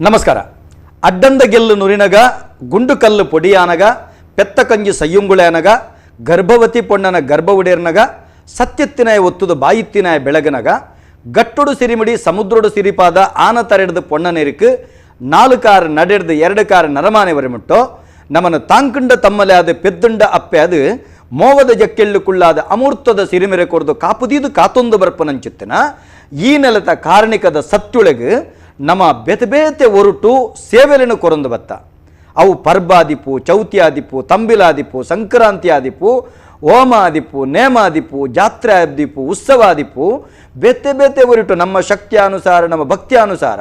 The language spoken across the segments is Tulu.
ನಮಸ್ಕಾರ. ಅಡ್ಡಂದ ಗೆಲ್ಲು ನುರಿನಗ, ಗುಂಡು ಕಲ್ಲು ಪೊಡಿಯಾನಗ, ಪೆತ್ತ ಕಂಜಿ ಸಯ್ಯುಂಗುಳೆನಗ, ಗರ್ಭವತಿ ಪೊಣ್ಣನ ಗರ್ಭವುಡೇರ್ನಗ, ಸತ್ಯತ್ತಿನಾಯ ಒತ್ತುದು ಬಾಯಿತ್ತಿನಾಯ ಬೆಳಗನಗ, ಗಟ್ಟೊಡು ಸಿರಿಮಿಡಿ ಸಮುದ್ರೊಡು ಸಿರಿಪಾದ ಆನ ತರೆಡ್ದು ಪೊಣ್ಣನೆರಿಕ್, ನಾಲು ಕಾರ್ ನಡೆಡ್ದು ಎರಡು ಕಾರ್ ನರಮಾನೆ ವರಿಮುಟ್ಟೋ, ನಮನ ತಾಂಕುಂಡ ತಮ್ಮಲೆ ಅದು ಪೆದ್ದುಂಡ ಅಪ್ಪೆ ಅದು ಮೋವದ ಜಕ್ಕೆಳ್ಳುಕುಳ್ಳಾದ ಅಮೂರ್ತದ ಸಿರಿಮೆರೆ ಕೊರ್ದು ಕಾಪುದೀದು ಕಾತೊಂದು ಬರ್ಪನಂಚಿತ್ತಿನ ಈ ನೆಲತ ಕಾರಣಿಕದ ಸತ್ಯುಳೆಗು ನಮ್ಮ ಬೇತೆ ಬೇತೆ ಒರುಟು ಸೇವೆಲೆನು ಕೊರೊಂದು ಬತ್ತ. ಅವು ಪರ್ಬಾದಿಪ್ಪು, ಚೌತಿ ಆದಿಪ್ಪು, ತಂಬಿಲಾದಿಪ್ಪು, ಸಂಕ್ರಾಂತಿ ಆದಿಪ್ಪು, ಹೋಮ ಆದಿಪ್ಪು, ನೇಮ ಆದಿಪ್ಪು, ಜಾತ್ರೆ ಆದಿಪ್ಪು, ಉತ್ಸವ ಆದಿಪ್ಪು, ಬೇತೆ ಬೇತೆ ಒರಿಟು ನಮ್ಮ ಶಕ್ತಿಯಾನುಸಾರ ನಮ್ಮ ಭಕ್ತಿಯಾನುಸಾರ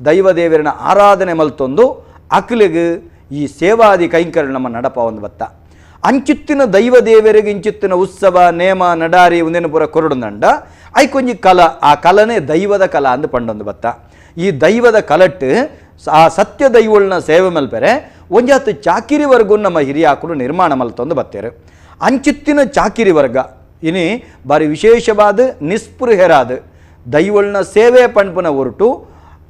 ದೈವದೇವರನ ಆರಾಧನೆ ಮಲ್ತೊಂದು ಅಕ್ಲಿಗೆ ಈ ಸೇವಾದಿ ಕೈಂಕರ್ಯ ನಮ್ಮ ನಡಪ ಒಂದು ಬತ್ತ. ಅಂಚಿತ್ತಿನ ದೈವ ದೇವರಿಗೆ ಇಂಚಿತ್ತಿನ ಉತ್ಸವ ನೇಮ ನಡಾರಿ ಒಂದೇನು ಪೂರ ಕೊರಡುಂದಂಡ ಐಕೊಂಜಿ ಕಲ, ಆ ಕಲನೆ ದೈವದ ಕಲ ಅಂದು ಪಂಡೊಂದು ಬತ್ತ. ಈ ದೈವದ ಕಲಟ್ಟು ಆ ಸತ್ಯ ದೈವಳನ್ನ ಸೇವೆ ಮಲ್ಪೆರೆ ಒಂಜಾತು ಚಾಕಿರಿ ವರ್ಗು ನಮ್ಮ ಹಿರಿಯಾಕುಲು ನಿರ್ಮಾಣ ಮಲ್ತೊಂದು ಬತ್ತೇರು. ಅಂಚಿತ್ತಿನ ಚಾಕಿರಿ ವರ್ಗ ಇನಿ ಬಾರಿ ವಿಶೇಷವಾದ ನಿಸ್ಪೃಹರಾದ ದೈವಳನ್ನ ಸೇವೆ ಪಣ್ಪುನ ಹೊರಟು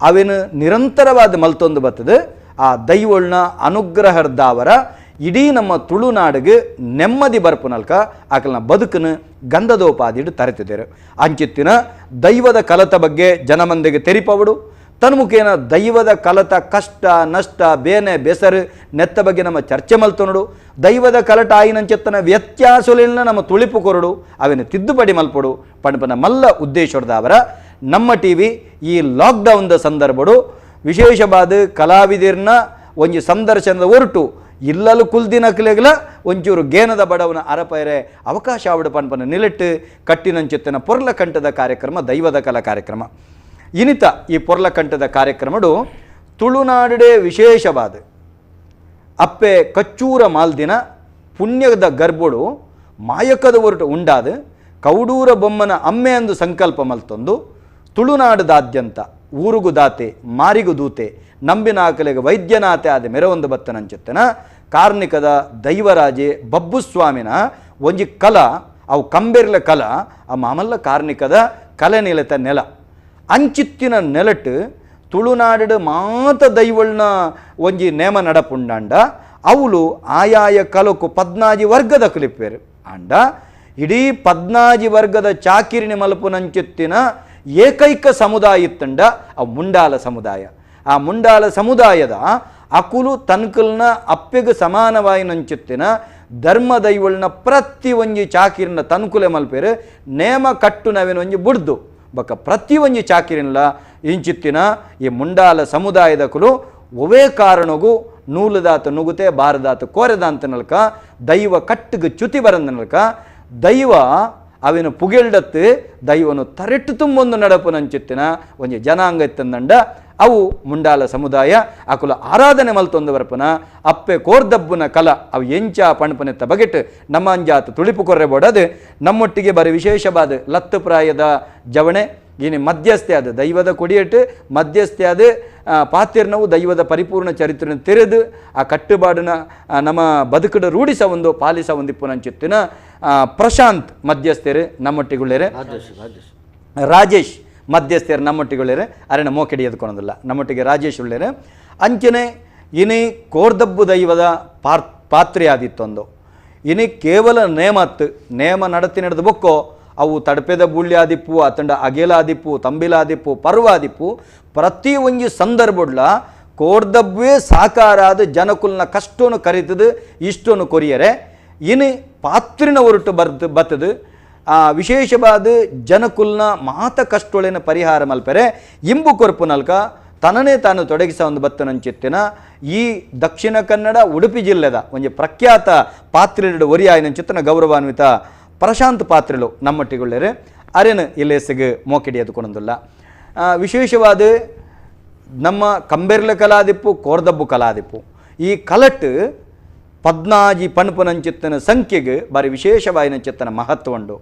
ಅವಿನ ನಿರಂತರವಾದ ಮಲ್ತೊಂದು ಬತ್ತದು. ಆ ದೈವಳನ್ನ ಅನುಗ್ರಹರ್ದಾವರ ಇಡೀ ನಮ್ಮ ತುಳುನಾಡಿಗೆ ನೆಮ್ಮದಿ ಬರ್ಪುನಲ್ಕ ಆಕಲ್ನ ಬದುಕನ್ನು ಗಂಧದೋಪಾದಿಡು ತರೆತಿದ್ದೇರು. ಅಂಚಿತ್ತಿನ ದೈವದ ಕಲತ ಬಗ್ಗೆ ಜನಮಂದಿಗೆ ತೆರಿಪವಡು ತನ್ಮುಖೇನ ದೈವದ ಕಲತ ಕಷ್ಟ ನಷ್ಟ ಬೇನೆ ಬೆಸರು ನೆತ್ತ ಬಗ್ಗೆ ನಮ್ಮ ಚರ್ಚೆ ಮಲ್ತೊನಡು, ದೈವದ ಕಲಟ ಆಯಿನಂచెತ್ತನ ವ್ಯತ್ಯಾಸಲಿನ ನಮ್ಮ ತುಳಿಪು ಕೊರಡು ಅವಿನ ತಿದ್ದುಪಡಿ ಮಲ್ಪಡು ಪಣಪನ ಮಲ್ಲ ಉದ್ದೇಶದಾವರ ನಮ್ಮ ಟಿ ವಿ ಈ ಲಾಕ್ಡೌನ್ದ ಸಂದರ್ಭಡು ವಿಶೇಷವಾದ ಕಲಾವಿದರ್ನ ಒಂಜಿ ಸಂದರ್ಶನದ ಹೊರಟು ಇಲ್ಲಲು ಕುಲ್ದಿನಕ್ಲೆಗ್ಲ ಒಂಚೂರು ಗೇನದ ಬಡವನ ಅರಪೈರೆ ಅವಕಾಶ ಆವಡು ಪನ್ಪನ ನಿಲೆಟ್ಟು ಕಟ್ಟಿನಂಚೆತ್ತನ ಪೊರ್ಲಕಂಠದ ಕಾರ್ಯಕ್ರಮ ದೈವದ ಕಲಾ ಕಾರ್ಯಕ್ರಮ. ಇನಿತ ಈ ಪೊರ್ಲಕಂಠದ ಕಾರ್ಯಕ್ರಮಡು ತುಳುನಾಡುಡೆ ವಿಶೇಷವಾದ ಅಪ್ಪೆ ಕಚ್ಚೂರ ಮಾಲ್ದಿನ ಪುಣ್ಯದ ಗರ್ಭಡು ಮಾಯಕದ ಹೊರಟು ಉಂಡಾದ ಕೌಡೂರ ಬೊಮ್ಮನ ಅಮ್ಮೆ ಎಂದು ಸಂಕಲ್ಪ ಮಲ್ತೊಂದು ತುಳುನಾಡುದಾದ್ಯಂತ ಊರುಗು ದಾತೆ ಮಾರಿಗು ದೂತೆ ನಂಬಿನಾಕಲೆಗೆ ವೈದ್ಯನಾತೆ ಆದ ಮೆರವೊಂದು ಬತ್ತನಂಚೆತ್ತನ ಕಾರ್ಣಿಕದ ದೈವರಾಜೆ ಬಬ್ಬುಸ್ವಾಮಿನ ಒಂಜಿ ಕಲ, ಅವು ಕಂಬೆರ್ಲ ಕಲ, ಆ ಮಾಮಲ್ಲ ಕಾರ್ಣಿಕದ ಕಲೆ ನಿಲತ ನೆಲ ಅಂಚಿತ್ತಿನ ನೆಲಟ್ಟು ತುಳುನಾಡು ಮಾತ ದೈವಳ್ನ ಒಂಜಿ ನೇಮ ನಡಪುಂಡಾಂಡ ಅವಳು ಆಯಾಯ ಕಲಕು ಪದ್ನಾಜಿ ವರ್ಗದ ಕಲಿಪೇರು ಆಂಡ ಇಡೀ ಪದ್ನಾಜಿ ವರ್ಗದ ಚಾಕಿರಿನಿ ಮಲ್ಪುನಂಚಿತ್ತಿನ ಏಕೈಕ ಸಮುದಾಯ ಇತ್ತಂಡ ಅವು ಮುಂಡಾಲ ಸಮುದಾಯ. ಆ ಮುಂಡಾಲ ಸಮುದಾಯದ ಅಕುಲು ತನ್ಕಲ್ನ ಅಪ್ಪೆಗೆ ಸಮಾನವಾಯಿನಂಚಿತ್ತಿನ ಧರ್ಮ ದೈವಳ್ನ ಪ್ರತಿ ಒಂಜಿ ಚಾಕಿರಿನ ತನ್ಕುಲೆ ಮಲ್ಪೇರು ನೇಮ ಕಟ್ಟು ನವಿನ ಒಂಜಿ ಬುಡ್ದು ಬೊಕ್ಕ ಪ್ರತಿ ಒಂಜಿ ಚಾಕಿರಿನ್ಲ ಇಂಚಿತ್ತಿನ ಈ ಮುಂಡಾಲ ಸಮುದಾಯದ ಕುಲು ಒವೇ ಕಾರಣಗೂ ನೂಲುದಾತ ನುಗುತೆ ಬಾರದಾತ ಕೋರೆದಾಂತ ನಲ್ಕ ದೈವ ಕಟ್ಟಿಗೆ ಚ್ಯುತಿ ಬರಂದ ನಲ್ಕ ದೈವ ಅವಿನ ಪುಗೆಲ್ಡತ್ತು ದೈವನು ತರೆಟ್ಟು ತುಂಬೊಂದು ನಡಪುನಂಚಿತ್ತಿನ ಒಂಜಿ ಜನಾಂಗ ಇತ್ತಂದಂಡ ಅವು ಮುಂಡಾಲ ಸಮುದಾಯ ಅಕುಲ ಆರಾಧನೆ ಮಲ್ತೊಂದು ಬರ್ಪುನ ಅಪ್ಪೆ ಕೋರ್ದಬ್ಬುನ ಕಲ ಅವು ಎಂಚ ಪಣಪನೆತ್ತ ಬಗೆಟ್ ನಮ್ಮ ಅಂಜಾತ ತುಳಿಪು ಕೊರ್ರೆ ಬೋಡದು ನಮ್ಮೊಟ್ಟಿಗೆ ಬರಿ ವಿಶೇಷವಾದ ಲತ್ತು ಪ್ರಾಯದ ಜವಣೆ ಇನಿ ಮಧ್ಯಸ್ಥೆ ಅದು ದೈವದ ಕೊಡಿಯಟ್ಟು ಮಧ್ಯಸ್ಥೆ ಅದು ಪಾತಿರ್ನವು ದೈವದ ಪರಿಪೂರ್ಣ ಚರಿತ್ರೆಯನ್ನು ತೆರೆದು ಆ ಕಟ್ಟುಬಾಡಿನ ನಮ್ಮ ಬದುಕಡ ರೂಢಿಸ ಒಂದು ಪಾಲಿಸ ಒಂದು ಇಪ್ಪುನಂಚಿತ್ತಿನ ಪ್ರಶಾಂತ್ ಮಧ್ಯಸ್ಥರು ನಮ್ಮೊಟ್ಟಿಗುಳ್ಳೇರು, ರಾಜೇಶ್ ಮಧ್ಯಸ್ಥರು ನಮ್ಮೊಟ್ಟಿಗುಳ್ಳೇರು, ಅರೆನ ಮೋಕೆಡಿ ಎದ್ಕೊಳೋದಿಲ್ಲ ನಮ್ಮೊಟ್ಟಿಗೆ ರಾಜೇಶ್ ಉಳ್ಳೇರು. ಅಂಚನೆ ಇನಿ ಕೋರ್ದಬ್ಬು ದೈವದ ಪಾತ್ರೆ ಆದಿತ್ತೊಂದು ಇನಿ ಕೇವಲ ನೇಮತ್ತು ನೇಮ ನಡತಿ ನಡೆದು ಬೊಕ್ಕೋ ಅವು ತಡಪೆದ ಬುಳ್ಳಿ ಆದಿಪ್ಪು ಅತಂಡ ಅಗೇಲಾದಿಪ್ಪು ತಂಬಿಲಾದಿಪ್ಪು ಪರ್ವಾದಿಪ್ಪು ಪ್ರತಿ ಒಂಜಿ ಸಂದರ್ಭಡ್ಲ ಕೋರ್ದಬ್ಬೇ ಸಾಕಾರ ಆದ ಜನಕುಲ್ನ ಕಷ್ಟವನ್ನು ಕರಿತದು ಇಷ್ಟನ್ನು ಕೊರಿಯರೆ ಇನಿ ಪಾತ್ರಿನ ಹೊರಟು ಬರ್ದು ಬತ್ತದು ಆ ವಿಶೇಷವಾದ ಜನಕುಲ್ನ ಮಾತ ಕಷ್ಟೊಳೆನ ಪರಿಹಾರ ಮಲ್ಪೆರೆ ಇಂಬು ಕೊರ್ಪು ನಲ್ಕ ತನನೇ ತಾನು ತೊಡಗಿಸ ಒಂದು ಬತ್ತನಂಚಿತ್ತಿನ ಈ ದಕ್ಷಿಣ ಕನ್ನಡ ಉಡುಪಿ ಜಿಲ್ಲೆದ ಒಂಜಿ ಪ್ರಖ್ಯಾತ ಪಾತ್ರೆಡು ಒರಿಯಾಯಿನಂಚಿತ್ತನ ಗೌರವಾನ್ವಿತ ಪ್ರಶಾಂತ್ ಪಾತ್ರೆಲು ನಮ್ಮೊಟ್ಟಿಗುಳ್ಳೇರು ಅರೆನು ಇಲ್ಲೇಸಿಗೆ ಮೋಕೆಡಿ ಎದ್ಕೊಳೊಂದಿಲ್ಲ. ವಿಶೇಷವಾದ ನಮ್ಮ ಕಂಬೆರ್ಲ ಕಲಾದಿಪ್ಪು ಕೋರ್ದಬ್ಬು ಕಲಾದಿಪ್ಪು ಈ ಕಲಟ್ಟು ಪದ್ನಾಜಿ ಪಣಪುನಂಚಿತ್ತನ ಸಂಖ್ಯೆಗೆ ಬಾರಿ ವಿಶೇಷವಾಯಿನಂಚಿತ್ತನ ಮಹತ್ವ ಉಂಡು.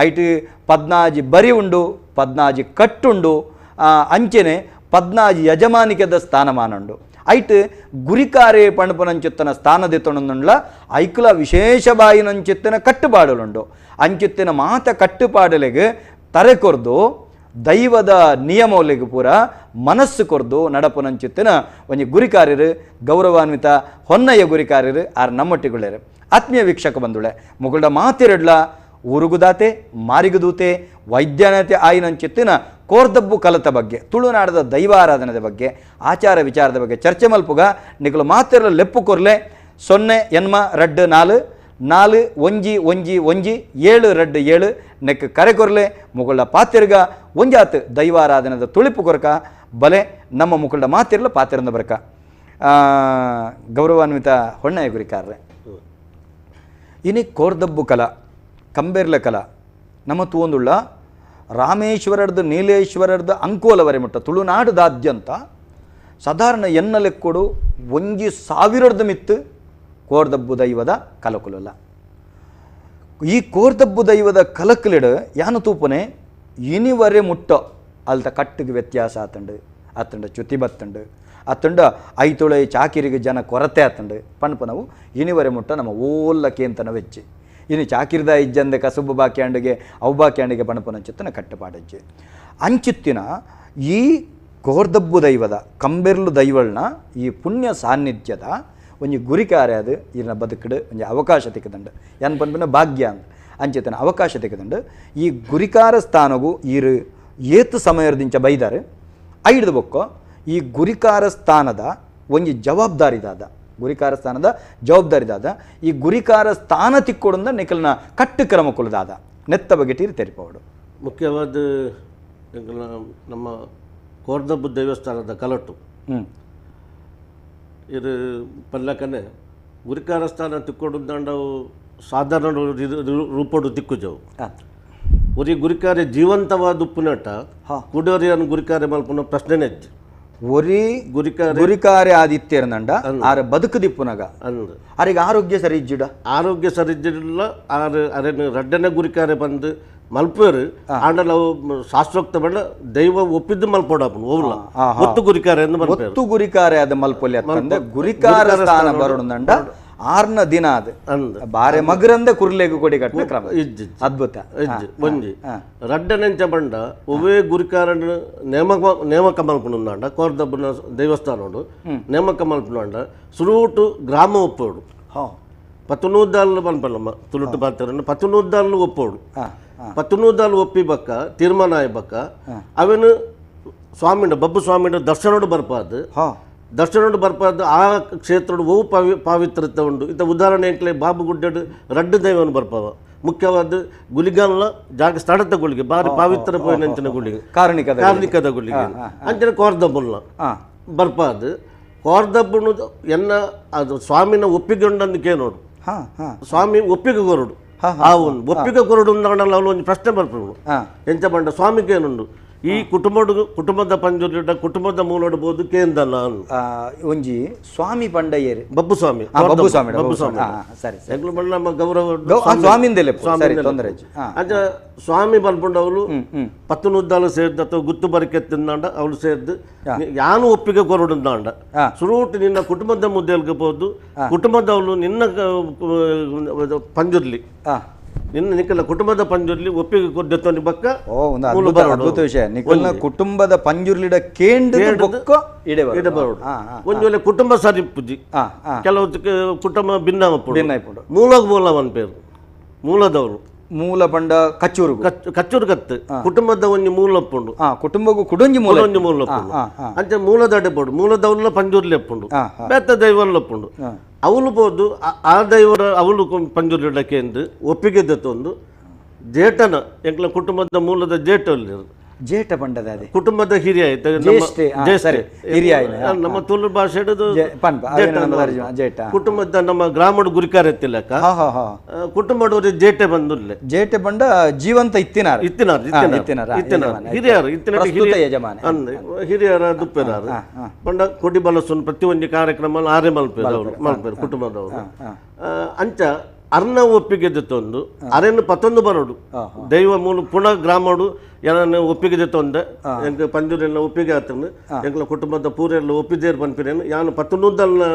ಐಟ್ ಪದ್ನಾಜಿ ಬರಿ ಉಂಡು, ಪದ್ನಾಜಿ ಕಟ್ಟುಂಡು, ಅಂಚೆನೆ ಪದ್ನಾಜಿ ಯಜಮಾನಿಕೆದ ಸ್ಥಾನಮಾನ ಉಂಡು. ಐಟ್ ಗುರಿಕಾರೆ ಪಣಪುನಂಚಿತ್ತನ ಸ್ಥಾನದಿತ್ತೊಂಡುಂಡ್ಲ ಐಕುಲ ವಿಶೇಷವಾಯಿನಂಚಿತ್ತನ ಕಟ್ಟುಪಾಡಲುಂಡು. ಅಂಚಿತ್ತಿನ ಮಾತ ಕಟ್ಟುಪಾಡಲೆಗೆ ತರೆ ಕೊರ್ದು ದೈವದ ನಿಯಮವಲಿಗೆ ಪೂರ ಮನಸ್ಸು ಕೊರ್ದು ನಡಪುನಂಚಿತ್ತಿನ ಒಂಜಿ ಗುರಿಕಾರ್ಯರು ಗೌರವಾನ್ವಿತ ಹೊನ್ನಯ್ಯ ಗುರಿಕಾರ್ಯರು ಆರ್ ನಮ್ಮೊಟ್ಟಿಗುಳ್ಳೇರು. ಆತ್ಮೀಯ ವೀಕ್ಷಕ ಬಂಧುಳೆ, ಮುಗುಳ್ಡ ಮಾತಿರಡ್ಲ ಊರುಗುದಾತೆ ಮಾರಿಗುದೂತೆ ವೈದ್ಯನತೆ ಆಯಿನಂಚಿತ್ತಿನ ಕೋರ್ದಬ್ಬು ಕಲತ ಬಗ್ಗೆ, ತುಳುನಾಡದ ದೈವಾರಾಧನದ ಬಗ್ಗೆ, ಆಚಾರ ವಿಚಾರದ ಬಗ್ಗೆ ಚರ್ಚೆ ಮಲ್ಪುಗ. ನಿಕಲು ಮಾತಿರಲ ಲೆಪ್ಪು ಕೊರ್ಲೆ 0 8 2 4 4 1 1 1 7 2 7 ನೆಕ್ ಕರೆ ಕೊರ್ಲೆ. ಮುಗುಳ್ಡ ಪಾತಿರ್ಗ ಒಂಜಾತ್ ದೈವಾರಾಧನದ ತುಳಿಪು ಕೊರಕ ಬಲೆ ನಮ್ಮ ಮುಗುಳ್ಡ ಮಾತಿರಲ ಪಾತಿರಂದ ಬರಕ. ಗೌರವಾನ್ವಿತ ಹೊಣ್ಣಯ್ಯ ಗುರಿಕಾರ್ರೆ, ಇನಿ ಕೋರ್ದಬ್ಬು ಕಲ ಕಂಬೆರ್ಲ ಕಲ ನಮ್ಮ ತೂವೊಂದುಳ್ಳ ರಾಮೇಶ್ವರರ್ದು ನೀಲೇಶ್ವರರ್ದು ಅಂಕೋಲವರೆ ಮುಟ್ಟ ತುಳುನಾಡುದಾದ್ಯಂತ ಸಾಧಾರಣ ಎನ್ನ ಲೆಕ್ಕೊಡು 1000 ಮಿತ್ತು ಕೋರ್ದಬ್ಬು ದೈವದ ಕಲಕುಲಲ್ಲ. ಈ ಕೋರ್ದಬ್ಬು ದೈವದ ಕಲಕಲಿಡು ಯಾನು ತೂಪನೆ ಇನಿವರೆ ಮುಟ್ಟ ಅಲ್ತ ಕಟ್ಟಿಗೆ ವ್ಯತ್ಯಾಸ ಆತಂಡು, ಆತಂಡ ಚ್ಯುತಿ ಬತ್ತಂಡು, ಆತಂಡ ಐತೊಳೆ ಚಾಕಿರಿಗೆ ಜನ ಕೊರತೆ ಆತಂಡು ಪನ್ಪನವು ಇನಿವರೆ ಮುಟ್ಟ ನಮ್ಮ ಓಲ್ಲ ಕೇಂತನ ವೆಚ್ಚಿ. ಇನ್ನು ಚಾಕಿರ್ದ ಇಜ್ಜಂದೆ ಕಸುಬು ಬಾಕ್ಯಾಂಡಿಗೆ ಅವು ಬಾಕ್ಯಾಂಡಿಗೆ ಪಣಪನಂಚಿತ್ತನ ಕಟ್ಟುಪಾಡಜ್ಜೆ ಅಂಚಿತ್ತಿನ ಈ ಕೋರ್ದಬ್ಬು ದೈವದ ಕಂಬೆರ್ಲು ದೈವಳ್ನ ಈ ಪುಣ್ಯ ಸಾನ್ನಿಧ್ಯದ ಒಂಜಿ ಗುರಿಕಾರ್ಯ ಅದು ಇನ್ನ ಬದುಕಡು ಒಂಜಿ ಅವಕಾಶ ತಿಕ್ಕದಂಡು ಏನ್ ಪನ್ಪಿನ ಭಾಗ್ಯ ಅಂದ್ ಅಂಚಿತನ ಅವಕಾಶ ತಿಕ್ಕದಂಡು. ಈ ಗುರಿಕಾರ ಸ್ಥಾನಗೂ ಈರು ಏತು ಸಮಯದಿಂಚ ಬೈದಾರೆ ಐಡ್ದು ಬೊಕ್ಕೋ ಈ ಗುರಿಕಾರ ಸ್ಥಾನದ ಒಂಜಿ ಜವಾಬ್ದಾರಿದಾದ ಗುರಿಕಾರ ಸ್ಥಾನದ ಜವಾಬ್ದಾರಿದಾದ ಈ ಗುರಿಕಾರ ಸ್ಥಾನ ತಿಕ್ಕೊಡುಂದ ನಿಕಲ್ನ ಕಟ್ಟು ಕ್ರಮ ಕುಲದಾದ ನೆತ್ತ ಬಗ್ಗೆ ಟೀರು ತೆರಿಪವಡು. ಮುಖ್ಯವಾದ ನಮ್ಮ ಕೋರ್ದಬ್ಬು ದೇವಸ್ಥಾನದ ಕಲಟು ಇದು ಪಲ್ಲಕನೆ ಗುರಿಕಾರ ಸ್ಥಾನ ತಿಕ್ಕೊಡುಂದಾಂಡವು ಸಾಧಾರಣ ರೂಪಡು ತಿಕ್ಕುಜವು. ಒರಿ ಗುರಿಕಾರ ಜೀವಂತವಾದ ಉಪ್ಪುನಟ ಕುಡೋರಿಯನ್ನು ಗುರಿಕಾರ ಮಲ್ಪುನ ಪ್ರಶ್ನೆನೇ ಒರಿ ಗುರಿಕಾರ ಗುರಿಕಾರೆ ಆದಿತ್ಯರ್ನಂಡ ಆರ ಬದುಕು ದಿಪ್ಪುನಗ ಆರಿಗೆ ಆರೋಗ್ಯ ಸರಿ ಇಜ್ಜಿಡ ಆರೋಗ್ಯ ಸರಿ ಇಜ್ಜಿಲ್ಲ ಆರು ಅರೆ ರಡ್ಡನೆ ಗುರಿಕಾರೆ ಬಂದು ಮಲ್ಪೇರು ಆಂಡಲ ಅವು ಶಾಸ್ತ್ರೋಕ್ತ ಬಂಡ ದೈವ ಒಪ್ಪಿದ್ದು ಮಲ್ಪೋಡಪ್ಪನು ಓವ್ಲ ಒತ್ತು ಗುರಿಕಾರೆ ಎಂದು ಮಲ್ಪೇರು ಒತ್ತು ಗುರಿಕಾರೆ ಅದ ಮಲ್ಪೊಲಿ ಅಂತಂದೆ ಗುರಿಕಾರ ಸ್ಥಾನ ಬರೋಣಂಡ ಆರ್ನ ದಿನ ಅದು ಬಾರೆ ಮಗರಂದೆ ಕುರ್ಲೆಗು ಕೊಡಿ ಕಟ್ಟನ ಕ್ರಮ ಅದ್ಭುತ ಇಜ್ಜಿ ಒಂಜಿ ರಡ್ಡನೆಂಚ ಬಂಡ ಒವೇ ಗುರಿಕಾರನ ನೇಮಕ ಮಲ್ಪುನುಂದಾಂಡ ಕೋರ್ದಬ್ಬನ ದೇವಸ್ಥಾನೋಡು ನೇಮಕ ಮಲ್ಪುನುಂಡ ಸುರೂಟು ಗ್ರಾಮ ಒಪ್ಪೋಡು ಪತ್ತನೂದ್ದಾಲು ಪನ್ಪಲ್ಲಮ್ಮ ತುಳುಟು ಪಾತ್ರ ಪತ್ತನೂದ್ದಾಲು ಒಪ್ಪೋಡು ಪತ್ತನೂದ್ದಾಲು ಒಪ್ಪಿ ಬಕ್ಕ ತೀರ್ಮಾನ ಆಯ್ಬಕ್ಕ ಅವೇನು ಸ್ವಾಮಿನ ಬಬ್ಬು ಸ್ವಾಮಿನ ದರ್ಶನೋಡು ಬರ್ಪಾದು ದರ್ಶನೋಡು ಬರ್ಪಾದ ಆ ಕ್ಷೇತ್ರೋಡು ಓ ಪಾವಿತ್ರತೆ ಉಂಡು. ಇತ್ತ ಉದಾಹರಣೆ ಎಂಕ್ಲೆ ಬಾಬು ಗುಡ್ಡಡು ರಡ್ಡು ದೈವನು ಬರ್ಪಾವ ಮುಖ್ಯವಾದ ಗುಲಿಗಲ್ಲ ಜಾಗ ಸ್ಥಳದ ಗುಳಿಗೆ ಬಾರಿ ಪಾವಿತ್ರ ಪೋಯಿನಂಚಿನ ಗುಳಿಗೆ ಕಾರ್ಣಿಕದ ಗುಳಿಗೆ ಅಂಚಿನ ಕೋರ್ದಬ್ಬುಲ್ಲ ಬರ್ಪಾದು ಕೋರ್ದಬ್ಬನು ಎನ್ನ ಅದು ಸ್ವಾಮಿನ ಒಪ್ಪಿಗೆ ಉಂಡಂದು ಕೇನೋಡು ಸ್ವಾಮಿ ಒಪ್ಪಿಗೆ ಕೊರಡು ಆ ಒಂದು ಒಪ್ಪಿಗೆ ಕೊರಡು ಅಂದಾಗಲ್ಲ ಅವಳು ಒಂದು ಪ್ರಶ್ನೆ ಬರ್ಪಡು ಎಂಚ ಬಂಡ ಸ್ವಾಮಿಗೆ ಏನುಂಡು ಈ ಕುಟುಂಬದ ಪಂಜುರ್ಲಿಡ ಕುಟುಂಬದ ಮೂಲೋಡಬಹುದು ಕೇಂದಲ್ಲ ಒಂಜಿ ಸ್ವಾಮಿ ಪಂಡಯ್ಯರು ಬಬ್ಬು ಸ್ವಾಮಿ ಬಬ್ಬು ಸ್ವಾಮಿ ಬಬ್ಬು ಸ್ವಾಮಿ ಸರಿ ಎಂಗ್ಲು ಬಣ್ಣ ನಮ್ಮ ಗೌರವ ಸ್ವಾಮಿಂದಲೇ ತೊಂದರೆ ಅಂಚ ಸ್ವಾಮಿ ಬಲ್ಪುಂಡವಳು ಪತ್ತನೂದ್ದಾಲು ಸೇರ್ದು ಅಥವಾ ಗುತ್ತು ಬರಕೆ ತಿಂದಾಂಡ ಅವಳು ಸೇರ್ದು ಯಾನು ಒಪ್ಪಿಗೆ ಕೊರಡುಂದಾಂಡ ಸುರೂಟು ನಿನ್ನ ಕುಟುಂಬದ ಮುದ್ದೆಲ್ಗಬಹುದು ಕುಟುಂಬದವಳು ನಿನ್ನ ಪಂಜುರ್ಲಿ ನಿನ್ನ ನಿಖಲ ಕುಟುಂಬದ ಪಂಜುರ್ಲಿ ಒಪ್ಪಿಗೆ ಕೊಡ್ದೆ ಬಕ್ಕ. ಓ ಒಂದು ಅದ್ಭುತ ವಿಷಯ. ನಿಖಲ್ನ ಕುಟುಂಬದ ಪಂಜುರ್ಲಿಡ ಕೇಂದ್ರ ಬೊಕ್ಕ ಇಡಬಾರದು. ಒಂದು ವೇಳೆ ಕುಟುಂಬ ಸರಿ ಪೂಜಿ ಕೆಲವು ಕುಟುಂಬ ಭಿನ್ನ ಭಿನ್ನ ಮೂಲ ಮೂಲ ಪೇರು ಮೂಲದವರು ಮೂಲ ಪಂಡ ಕಚ್ಚೂರು ಕಚ್ಚೂರು ಕತ್ತು ಕುಟುಂಬದ ಒಂಜಿ ಮೂಲ ಪುಂಡು ಕುಟುಂಬಕ್ಕೂ ಕುಡೊಂಜಿ ಮೂಲ ಒಂಜಿ ಮೂಲ ಪುಂಡು ಅಂಚೆ ಮೂಲದಡೆ ಪೋಡು ಮೂಲದವ್ರಲ್ಲ ಪಂಜುರ್ಲಿ ಎಪ್ಪುಂಡು ಬೇತ ದೈವಲ್ಲ ಪುಂಡು ಅವಳು ಬೋದು ಆ ದೈವರ ಅವಳು ಪಂಜುರ್ಲಿಡಕ್ಕೆ ಎಂದು ಒಪ್ಪಿಗೆ ದತ್ತೊಂದು ಜೇಟನ ಎಂಕ್ಲ ಕುಟುಂಬದ ಮೂಲದ ಜೇಟ ಜೇಟ ಪಂಡದ ಅದೇ ಕುಟುಂಬದ ಹಿರಿಯ ಹಿರಿಯ ನಮ್ಮ ತುಳು ಭಾಷೆ ಜೇಟ ಕುಟುಂಬದ ನಮ್ಮ ಗ್ರಾಮದ ಗುರಿಕಾರ ಎತ್ತಿಲ್ಲಕ್ಕ ಕುಟುಂಬದವರು ಜೇಟೆ ಬಂದುಲ್ಲೆ ಜೇಟೆ ಬಂಡ ಜೀವಂತ ಇತ್ತಿನಾರ ಇತ್ತಿನಾರ ಇತ್ತಿನಾರ ಇತ್ತಿನಾರ ಹಿರಿಯರು ಇತ್ತಿನ ಹಿರಿಯ ಯಜಮಾನ ಹಿರಿಯರ ದುಪ್ಪೆರಾರು ಬಂಡ ಕೊಡಿ ಬಲಸುನ್ ಪ್ರತಿಯೊಂದು ಕಾರ್ಯಕ್ರಮ ಆರೆ ಮಲ್ಪೇರು ಅವರು ಮಲ್ಪೇರು ಕುಟುಂಬದವರು ಅಂಚ ಅರ್ಣ ಒಪ್ಪಿಗೆ ತಂದು ಅರೆನ್ನು ಪತ್ತೊಂದು ಬರೋಡು ದೈವ ಮೂಲ ಪುನಃ ಗ್ರಾಮಡು ಏನನ್ನ ಒಪ್ಪಿಗೆ ತೊಂದೆ ಎಂಕ್ ಪಂಜೂರೆಲ್ಲ ಒಪ್ಪಿಗೆ ಆತಂದು ಎಂಕ್ಲ ಕುಟುಂಬದ ಪೂರೆಲ್ಲ ಒಪ್ಪಿದೇರು ಪನ್ಪಿರೇನು ಯಾನು ಪತ್ತೊಂದಲ್ಲ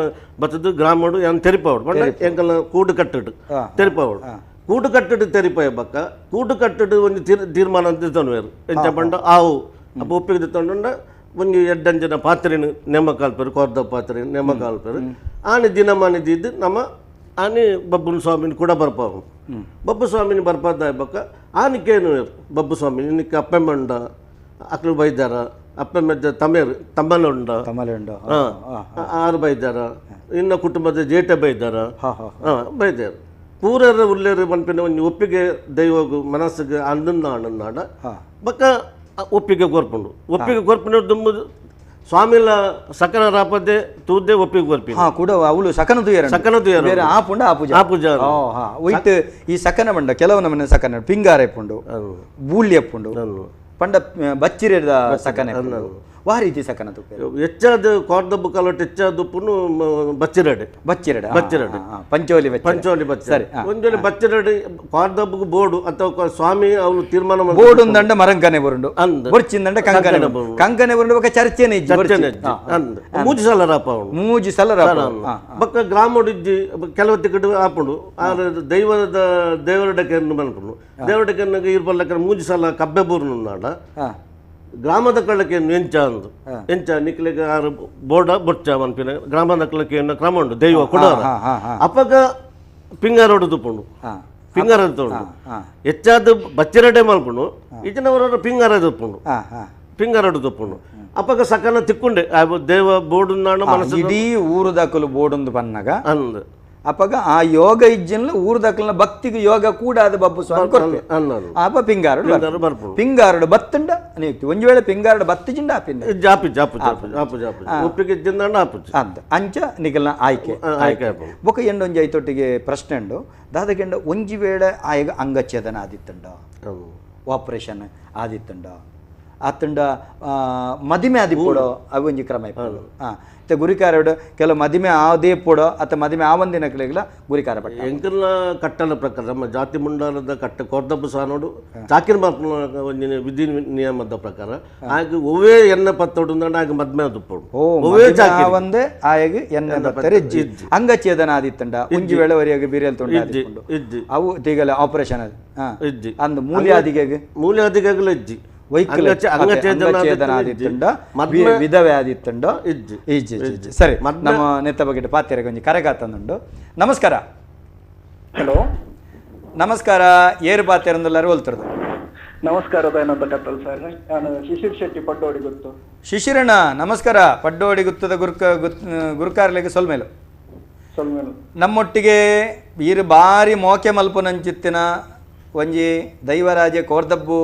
ಬತ್ತದು ಗ್ರಾಮಡು ಯಾನು ತೆರಿಪಾವಡು ಬಟ್ ಎಂಕಲ ಕೂಡು ಕಟ್ಟಡು ತೆರಿಪಾವಡು ಕೂಟು ಕಟ್ಟಡ ತೆರಿಪಾಯ ಬಕ್ಕ ಕೂಟು ಕಟ್ಟಡ ಒಂದು ತೀರ್ಮಾನ ತಿತ್ತೊಂಡು ಎಂಚ ಪಂಡ ಆವು ಅಪ್ಪ ಒಪ್ಪಿಗೆ ತಿತ್ತೊಂಡ ಒಂಜಿ ಎಡ್ಡಂಜನ ಪಾತ್ರೆನು ನೇಮಕ ಅಲ್ಪೇರು ಕೋರ್ದ ಪಾತ್ರೆ ನೇಮಕ ಅಲ್ಪೇರು ಆನೆ ದಿನಮಾನ ಇದ್ದು ನಮ್ಮ ಆನೆ ಬಬ್ಬುನ ಸ್ವಾಮಿನ ಕೂಡ ಬರ್ಪಾವು ಬಬ್ಬು ಸ್ವಾಮಿನ ಬರ್ಪಾದ ಬಕ್ಕ ಆನಿಕೇನು ಬಬ್ಬು ಸ್ವಾಮಿ ನಿನಕ್ಕೆ ಅಪ್ಪೆ ಮಂಡ ಅಕ್ಲು ಬೈದಾರ ಅಪ್ಪೆ ಮೆದ್ದ ತಮೇರು ತಮ್ಮಲೆ ಉಂಡ ತಮ್ಮಲೆ ಉಂಡು ಆರು ಬೈದಾರ ಇನ್ನ ಕುಟುಂಬದ ಜೇಟೆ ಬೈದಾರ ಬೈದಾರ ಪೂರರ ಉಲ್ಲೇರು ಮನ್ಪಿನ ಒಂಜಿ ಒಪ್ಪಿಗೆ ದೈವಗು ಮನಸ್ಸಿಗೆ ಅಂದನ್ನ ಅಣ್ಣನಾಡ ಬಕ್ಕ ಒಪ್ಪಿಗೆ ಕೊರ್ಪುಂಡು ಒಪ್ಪಿಗೆ ಕೊರ್ಪಿನ ದುಂಬು ಸ್ವಾಮಿಲ ಸಕನ ರಾಪದೆ ತೂದೆ ಒಪ್ಪಿಗೆ ಕೊರ್ಪಿ ಕೂಡ ಅವಳು ಸಕನ ತುಯರ ಸಕನ ತುಯರ ಬೇರೆ ಆ ಪುಂಡ ಆ ಪೂಜೆ ಆ ಪೂಜೆ ಒಯ್ಟ್ ಈ ಸಕನ ಬಂಡ ಕೆಲವು ನಮನೆ ಸಕನ ಪಿಂಗಾರೆ ಪುಂಡು ಬೂಳ್ಯ ಪುಂಡು ಪಂಡ ಬಚ್ಚಿರದ ಸಕನ ವಾ ರೀತಿ ಸಕನ ತುಪ್ಪೆ ಹೆಚ್ಚಾದ ಕೋರ್ದಬ್ಬು ಕಲೊಟ್ಟು ಹೆಚ್ಚಾದ ಉಪ್ಪುನು ಬಚ್ಚಿರಡೆ ಬಚ್ಚಿರಡೆ ಬಚ್ಚಿರಡೆ ಪಂಚೋಲಿ ಪಂಚೋಲಿ ಬಚ್ಚಿರಡೆ ಒಂದೊಂದು ಬಚ್ಚಿರಡೆ ಕೋರ್ದಬ್ಬು ಬೋರ್ಡು ಅಥವಾ ಸ್ವಾಮಿ ಅವರು ತೀರ್ಮಾನ ಬೋರ್ಡು ಅಂದಂಡ ಮರಂಕನೆ ಬರುಂಡು ಬೊರ್ಚಿಂದಂಡ ಕಂಕನೆ ಕಂಕನೆ ಬರುಂಡು ಬೊಕ ಚರ್ಚೆನೆ ಚರ್ಚೆನೆ ಅಂದ್ ಮೂಜಿ ಸಲ ರಾಪ ಮೂಜಿ ಸಲ ರಾಪ ಬೊಕ್ಕ ಗ್ರಾಮಡಿಜ್ಜಿ ಕೆಲವು ತಿಕ್ಕಡು ಆಪುಂಡು ಆದ್ರೆ ದೈವದ ದೇವರಡಕ್ಕೆ ಮನ್ಪುಂಡು ದೇವರಡಕ್ಕೆ ಇರ್ಬಲ್ಲಕ್ಕೆ ಮೂಜಿ ಸಲ ಕಬ್ಬೆ ಬೂರ್ನು ನಾಡ ಗ್ರಾಮದ ಕಳ್ಳಕ್ಕೆ ಎಂಚ ಅಂದು ಎಂಚ ನಿಕ್ಲೆಗೆ ಆರು ಬೋರ್ಡ ಬೊಚ್ಚ ಮನ್ಪಿನ ಗ್ರಾಮದ ಕಳ್ಳಕ್ಕೆ ಕ್ರಮ ಉಂಟು ದೈವ ಕೊಡೋರ ಅಪ್ಪಗ ಪಿಂಗಾರೋಡು ತುಪ್ಪುಂಡು ಪಿಂಗಾರ ಉಂಟು ಹೆಚ್ಚಾದ ಬಚ್ಚಿರಡೆ ಮಲ್ಪುಂಡು ಈಚಿನವರ ಪಿಂಗಾರ ತುಪ್ಪುಂಡು ಪಿಂಗಾರೋಡು ತುಪ್ಪುಂಡು ಅಪ್ಪಗ ಸಕಲ ತಿಕ್ಕೊಂಡೆ ದೇವ ಬೋರ್ಡು ಮನಸ್ಸು ಇಡೀ ಊರು ದಾಖಲು ಬೋರ್ಡೊಂದು ಬನ್ನಾಗ ಅಂದು ಅಪ್ಪಗ ಆ ಯೋಗ ಇಜ್ಜಿನ್ಲ ಊರು ದಾಖಲಿನ ಭಕ್ತಿಗೆ ಯೋಗ ಕೂಡ ಅದು ಬಬ್ಬು ಸ್ವಾಮಿ ಅಪ್ಪ ಪಿಂಗಾರಡು ಪಿಂಗಾರಡು ಬತ್ತುಂಡ ನಿಯುಕ್ತಿ ಒಂದು ವೇಳೆ ಪಿಂಗಾರಡು ಬತ್ತಿಜಿಂಡ ಆಪಿಂದ ಜಾಪು ಜಾಪು ಜಾಪು ಜಾಪು ಜಾಪು ಒಪ್ಪಿಗೆ ಇಜ್ಜಿಂದ ಆಪುಜಿ ಅಂದ ಅಂಚ ನಿಗಲ್ನ ಆಯ್ಕೆ ಆಯ್ಕೆ ಬೊಕ ಎಂಡೊಂಜಿ ಐತೊಟ್ಟಿಗೆ ಪ್ರಶ್ನೆ ಉಂಡು ದಾದಗೆಂಡ ಒಂಜಿ ವೇಳೆ ಆಯಗ ಅಂಗಚ್ಛೇದನ ಆದಿತ್ತುಂಡ ಆಪರೇಷನ್ ಆದಿತ್ತುಂಡ ಆತಂಡ ಮದಿಮೆ ಆದಿ ಪೋಡೋ ಅವು ಒಂಜಿ ಕ್ರಮ ಇಪ್ಪುಂಡು ಇತ್ತೆ ಗುರಿಕಾರಡು ಕೆಲವು ಮದಿಮೆ ಆದೇ ಪೋಡೋ ಅಥವಾ ಮದಿಮೆ ಆವಂದಿನ ಕಡೆಗೆಲ್ಲ ಗುರಿಕಾರ ಪಟ್ಟ ಎಂಕಲ್ನ ಕಟ್ಟಲ ಪ್ರಕಾರ ನಮ್ಮ ಜಾತಿ ಮುಂಡಾರದ ಕಟ್ಟ ಕೋರ್ದಬ್ಬು ಸಾನೋಡು ಚಾಕಿನ ಮಾರ್ಪುನ ಒಂಜಿ ವಿಧಿ ನಿಯಮದ ಪ್ರಕಾರ ಆಗ ಒವ್ವೇ ಎನ್ನ ಪತ್ತೋಡು ಆಗ ಮದ್ಮೆ ಆದುಪ್ಪೋಡು ಒವ್ವೇ ಚಾಕಿ ಆಯಗ ಎನ್ನ ಪತ್ತರೆ ಇಜ್ಜಿ ಅಂಗಛೇದನ ಆದಿತ್ತಂಡ ಒಂಜಿ ವೇಳೆ ವರಿಯಾಗ ಬೀರಿಯಲ್ ತೊಂಡ ಇಜ್ಜಿ ಅವು ತೀಗಲ ಆಪರೇಷನ್ ಇಜ್ಜಿ ಅಂದ್ ಮೂಲ್ಯಾದಿಗೆ ಮೂಲ್ಯಾದಿಗೆಲ್ಲ ಇಜ್ಜಿ ವೈಕಲ್ಯಚೇತನ ವಿಧವೆ ಆದಿತ್ತುಂಡು ಇಜ್ಜಿ ಇಜ್ಜಿ ಸರಿ ನಮ್ಮ ನೆತ್ತ ಬಗ್ಗೆ ಪಾತ್ರೆ ಕೊಂಚ ಕರೆಗಾತಂದುಂಡು. ನಮಸ್ಕಾರ. ಹಲೋ ನಮಸ್ಕಾರ. ಏರು ಪಾತ್ರೆಂದುಲ್ಲಾರು ಹೋಲ್ತಿರೋದು. ನಮಸ್ಕಾರ ದಯಾನಂದ ಕತ್ತಲ್ ಸರ್, ನಾನು ಶಿಶಿರ್ ಶೆಟ್ಟಿ ಪಡ್ಡೋಡಿ ಗುತ್ತು. ಶಿಶಿರಣ್ಣ ನಮಸ್ಕಾರ. ಪಡ್ಡೋಡಿ ಗುತ್ತದ ಗುರುಕಾರ್ಲಿಗೆ ಸೊಲ್ಮೇಲು. ನಮ್ಮೊಟ್ಟಿಗೆ ಈರು ಬಾರಿ ಮೋಕೆ ಮಲ್ಪುನಂಚಿತ್ತಿನ ಒಂಜಿ ದೈವರಾಜ ಕೋರ್ದಬ್ಬು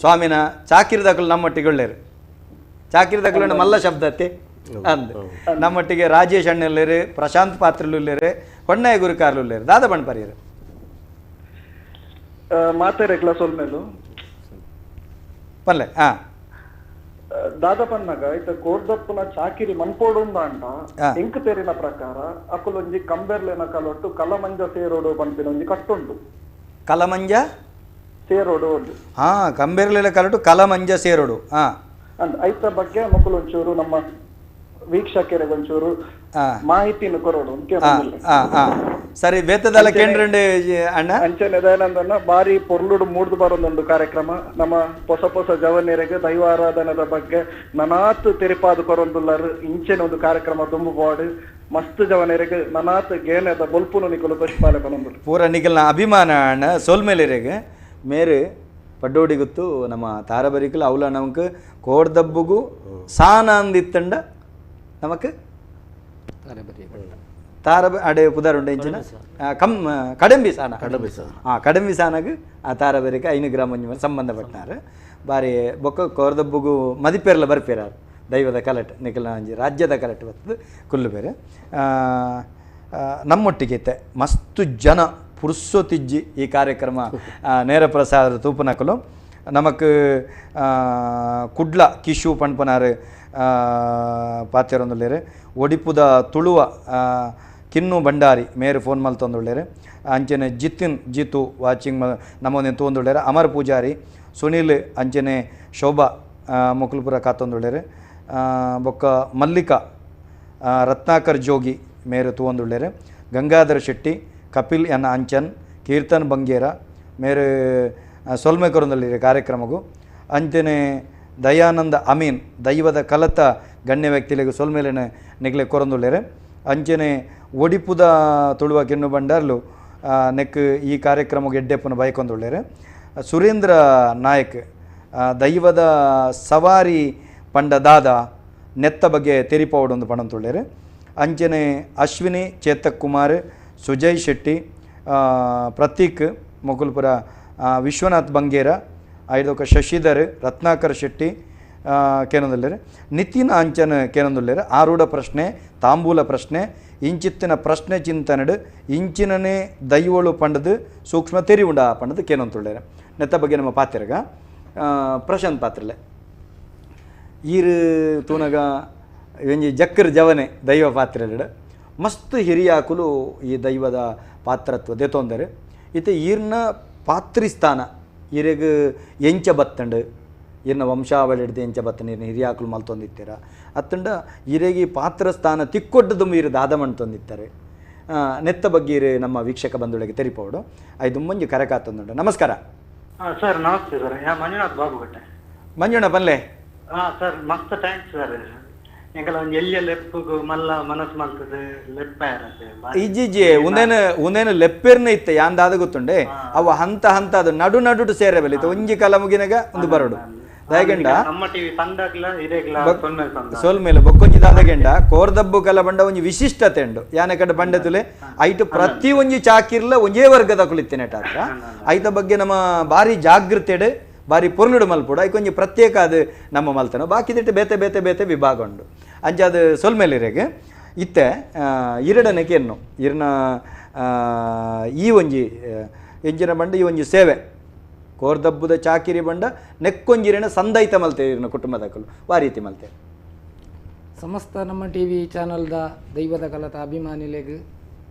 ಸ್ವಾಮಿನ ಚಾಕಿರದಕಲು ನಮ್ಮೊಟ್ಟಿಗೆ ಒಳ್ಳೇರು. ಚಾಕಿರದಕಲು ಮಲ್ಲ ಶಬ್ದ ಅತ್ತೆ ಅಂದ್ ನಮ್ಮೊಟ್ಟಿಗೆ ರಾಜೇಶ್ ಅಣ್ಣಲ್ಲೇರು, ಪ್ರಶಾಂತ್ ಪಾತ್ರಲು ಹೊಣ್ಣಯ್ಯ ಗುರುಕಾರ್ಲು ದಾದ ಬಣ್ಪರಿಯರು ಮಾತಾರೆಗ್ಲ ಸೊಲ್ಮೇಲು ಪಲ್ಲೆ. ಹಾ ದಾದಪನ್ನಾಗ ಇತ್ತ ಕೋರ್ದಪ್ಪನ ಚಾಕಿರಿ ಮನ್ಪೋಡು ಅಂಡ ಎಂಕ್ ತೇರಿನ ಪ್ರಕಾರ ಅಕುಲೊಂಜಿ ಕಂಬೆರ್ಲೆನ ಕಲೊಟ್ಟು ಕಲಮಂಜ ಸೇರೋಡು ಪನ್ಪಿನ ಒಂಜಿ ಕಟ್ಟುಂಡು. ಕಲಮಂಜ ಸೇರೋಡು. ಹಾ ಕಂಬೆರ್ಲೆನ ಕಲೊಟ್ಟು ಕಲಮಂಜ ಸೇರೋಡು. ಹಾ ಅಂದ್ ಐತ ಬಗ್ಗೆ ಮಕ್ಕಳೊಂಚೂರು ನಮ್ಮ ವೀಕ್ಷಕರಿಗೊಂಚೂರು ಮಾಹಿತಿಯನ್ನು ಕೊರೋಡು. ಸರಿ ಬೇತದಲ್ಲ ಕೇಂದ್ರ ಅಣ್ಣ ಅಂಚನೆ ದಯಾನಂದನ ಬಾರಿ ಪೊರ್ಲುಡು ಮೂಡ್ದು ಬರೋದೊಂದು ಕಾರ್ಯಕ್ರಮ. ನಮ್ಮ ಹೊಸ ಹೊಸ ಜವನಿಯರಿಗೆ ದೈವಾರಾಧನದ ಬಗ್ಗೆ ನನಾತ್ ತೆರಿಪಾದು ಕೊರೊಂದುಲ್ಲರು ಇಂಚೆನ ಒಂದು ಕಾರ್ಯಕ್ರಮ ತುಂಬುಬೋಡು ಮಸ್ತ್ ಜವನಿಯರಿಗೆ ನನಾತ್ ಗೇನದ ಬೊಲ್ಪುನು ನಿಕಲು ಪಶುಪಾಲೆ ಬನೊಂದು ಪೂರ ನಿಕಲ್ನ ಅಭಿಮಾನ ಅಣ್ಣ ಸೋಲ್ಮೇಲಿರೆಗೆ ಮೇರು ಪಡ್ಡೋಡಿ ಗೊತ್ತು ನಮ್ಮ ತಾರಬರಿಕಲು ಅವಲ ನಮಕ್ ಕೋಡ್ದಬ್ಬುಗು ಸಾನ ಅಂದಿತ್ತಂಡ ನಮಕ್ ತಾರ ಅಡೆ ಪುದಾರ್ ಉಂಡೆ ಇಂಚಿನ ಕಮ್ ಕಡಂಬಿ ಸಾನ. ಕಡಂಬಿ ಸಾನ. ಹಾಂ ಕಡಂಬಿ ಸಾನಗ್ ಆ ತಾರಬರಿಕ 5 ಗ್ರಾಮ ಒಂಜಿ ಸಂಬಂಧಪಟ್ಟನಾರು ಬಾರಿ ಬೊಕ್ಕ ಕೋರ್ದಬ್ಬುಗು ಮದಿಪೇರ್ಲ ಬರ್ಪೇರಾರು ದೈವದ ಕಲಟ್ ನಿಕಲ್ನ ಒಂಜಿ ರಾಜ್ಯದ ಕಲಟ್ ಬರ್ತದೆ ಕುಲ್ಲು ಬೇರೆ ನಮ್ಮೊಟ್ಟಿಗೆ ಇತ್ತೆ ಮಸ್ತು ಜನ ಪುರುಸೊತಿಜ್ಜಿ ಈ ಕಾರ್ಯಕ್ರಮ ನೇರ ಪ್ರಸಾದ ತೂಪನಕಲು ನಮಕ್ ಕುಡ್ಲ ಕಿಶು ಪಣ್ಪನಾರು ಪಾತ್ಯರೊಂದುಳ್ಳೇರು ಒಡಿಪುದ ತುಳುವ ಕಿನ್ನು ಭಂಡಾರಿ ಮೇರು ಫೋನ್ ಮಲ್ತೊಂದುಳ್ಳೇರು ಅಂಚನೆ ಜಿತಿನ್ ಜಿತು ವಾಚಿಂಗ್ ನಮ್ಮೊಂದಿನ ತೂಂದುಳ್ಳೇರು ಅಮರ್ ಪೂಜಾರಿ ಸುನೀಲ್ ಅಂಚನೆ ಶೋಭಾ ಮುಕುಲ್ಪುರ ಕಾತೊಂದುಳ್ಳೇರು ಬೊಕ್ಕ ಮಲ್ಲಿಕಾ ರತ್ನಾಕರ್ ಜೋಗಿ ಮೇರು ತೂಂದುಳ್ಳೇರು ಗಂಗಾಧರ ಶೆಟ್ಟಿ ಕಪಿಲ್ ಎನ್ ಅಂಚನ್ Keerthan Bangera ಮೇರು ಸೊಲ್ಮೆ ಕೊರೊಂದುಲ್ಲೆರ್ ಕಾರ್ಯಕ್ರಮಗು ಅಂಚನೆ ದಯಾನಂದ ಅಮೀನ್ ದೈವದ ಕಲತ ಗಣ್ಯ ವ್ಯಕ್ತಿಲೆಗ್ ಸೊಲ್ಮೆಲೆನ್ ನಿಕ್ಲೆ ಕೊರೊಂದುಲ್ಲೆರ್ ಅಂಚನೆ ಒಡಿಪುದ ತುಳುವ ಕಿನ್ನು ಬಂಡಾರ್ಲು ನೆಕ್ ಈ ಕಾರ್ಯಕ್ರಮಗ್ ಎಡ್ಡೆಪ್ಪುನ ಬಯಕೊಂದುಲ್ಲೆರ್ ಸುರೇಂದ್ರ ನಾಯಕ್ ದೈವದ ಸವಾರಿ ಪಂಡ ದಾದ ನೆತ್ತ ಬಗ್ಗೆ ತೆರಿಪಾವೊಡೊಂದು ಪಣೊಂದುಲ್ಲೆರ್ ಅಂಚನೆ ಅಶ್ವಿನಿ ಚೇತಕ್ ಕುಮಾರ್ ಸುಜಯ್ ಶೆಟ್ಟಿ ಪ್ರತೀಕ್ ಮೊಕುಲ್ಪುರ ವಿಶ್ವನಾಥ್ ಬಂಗೇರ ಐದೊಕ ಶಶಿಧರ್ ರತ್ನಾಕರ್ ಶೆಟ್ಟಿ ಕೇನೊಂದುಲ್ಲೆರ್ ನಿತಿನ್ ಅಂಚನ್ ಕೇನೊಂದುಲ್ಲೆರ್ ಆರೂಢ ಪ್ರಶ್ನೆ ತಾಂಬೂಲ ಪ್ರಶ್ನೆ ಇಂಚಿತ್ತಿನ ಪ್ರಶ್ನೆ ಚಿಂತನೆಡ್ ಇಂಚಿನನೇ ದೈವಳು ಪಂಡದು ಸೂಕ್ಷ್ಮ ತೆರಿವುಂಡ ಪಂಡದು ಕೇನೊಂದುಲ್ಲೆರ್ ನೆತ್ತ ಬಗ್ಗೆ ನಮ್ಮ ಪಾತೆರಗ ಪ್ರಶಾಂತ್ ಪಾತ್ರಲೆ ಈರು ತೂನಗ ಒಂಜಿ ಜಕ್ಕರ್ ಜವನೆ ದೈವ ಪಾತ್ರೆಲೆಡ್ ಮಸ್ತ್ ಹಿರಿಯಾಕುಲು ಈ ದೈವದ ಪಾತ್ರತ್ವ ದೆತೊಂದೆರ್ ಇತ್ತೆ ಈರ್ನ ಪಾತ್ರಿಸ್ಥಾನ ಈರೆಗ್ ಎಂಚ ಬತ್ತಂಡು ಈರ್ನ ವಂಶಾವಳಿ ಎಂಚ ಬತ್ತಂಡು ಈರ್ನ ಹಿರಿಯಾಕುಲು ಮಲ್ತೊಂದಿತ್ತೀರ ಅತ್ತಂಡ ಈರೆಗ್ ಈ ಪಾತ್ರಸ್ಥಾನ ತಿಕ್ಕೊಡ್ಡದು ಈರು ದಾದ ಮಣ್ತೊಂದಿತ್ತಾರೆ ನೆತ್ತ ಬಗ್ಗೆ ಈರು ನಮ್ಮ ವೀಕ್ಷಕ ಬಂಧುಗಳಿಗೆ ತೆರಿಪೋಡು ಐದು ಮುಂಜಿ ಕರೆಕಾತೊಂದುಂಡು. ನಮಸ್ಕಾರ ಸರ್. ನಮಸ್ತೆ ಸರ್, ಮಂಜುನಾಥ್ ಬಾಬುಗಟ್ಟೆ. ಮಂಜುಣ ಬನ್ಲೆ. ಸರ್ ಮಸ್ತ್ thanks sir. ಎಂಕಲ ಒಂಜಿ ಎಲ್ಲಿಯ ಲೆಪ್ಪುಗು ಮಲ್ಲ ಮನಸ್ಸು ಮಲ್ತದೆ ಲೆಪ್ಪಾಯರತೆ ಇಜ್ಜಿ ಉಂದೇನು ಉಂದೇನು ಲೆಪ್ಪೆರ್ನ ಇತ್ತೆ ಯಾಂದಾದ ಗೊತ್ತುಂಡೆ ಅವ ಹಂತ ಹಂತ ಅದು ನಡು ನಡುಟು ಸೇರಬಲ್ಲ ಇತ್ತೆ ಒಂಜಿ ಕಾಲ ಮುಗಿನಾಗ ಒಂದು ಬರೋಡು ದಾಯಗಂಡ ನಮ್ಮ ಟಿವಿ ತಂದಾಗ್ಲ ಇದೇಗ್ಲ ಸೋಲ್ಮೇಲೆ ಬೊಕ್ಕೊಂಜಿ ದಾದಗೆಂಡ ಕೋರ್ದಬ್ಬು ಕಲ ಬಂಡ ಒಂಜಿ ವಿಶಿಷ್ಟತೆ ಉಂಡು ಯಾನೆ ಕಡೆ ಬಂಡೆ ತುಲೆ ಐಟು ಪ್ರತಿ ಒಂಜಿ ಚಾಕಿರ್ಲ ಒಂಜೇ ವರ್ಗದ ಕುಳಿತೇನೆ ಟಾತ್ರ ಐತ ಬಗ್ಗೆ ನಮ್ಮ ಭಾರಿ ಜಾಗೃತೆಡು ಬಾರಿ ಪೊರ್ಲುಡು ಮಲ್ಪುಡು ಐಕೊಂಜಿ ಪ್ರತ್ಯೇಕ ಅದು ನಮ್ಮ ಮಲ್ತನ ಬಾಕಿದಿಟ್ಟು ಬೇತೆ ಬೇತೆ ಬೇತೆ ವಿಭಾಗ ಉಂಡು ಅಂಚ ಅದು ಸೊಲ್ಮೇಲಿರೆಗ್ ಇತ್ತೆ ಇರಡನೆಗೆ ಎನ್ನು ಇರ್ನ ಈ ಒಂಜಿ ಎಂಜಿನ ಬಂಡ ಈ ಒಂಜಿ ಸೇವೆ ಕೋರ್ದಬ್ಬುದ ಚಾಕಿರಿ ಬಂಡ ನೆಕ್ಕೊಂಜಿರಿನ ಸಂದೈತ ಮಲ್ತೆ ಇರ್ನ ಕುಟುಂಬದಕಲು ವಾ ರೀತಿ ಮಲ್ತೆ. ಸಮಸ್ತ ನಮ್ಮ ಟಿ ವಿ ಚಾನಲ್ದ ದೈವದ ಕಲತ ಅಭಿಮಾನಿಲೆಗ್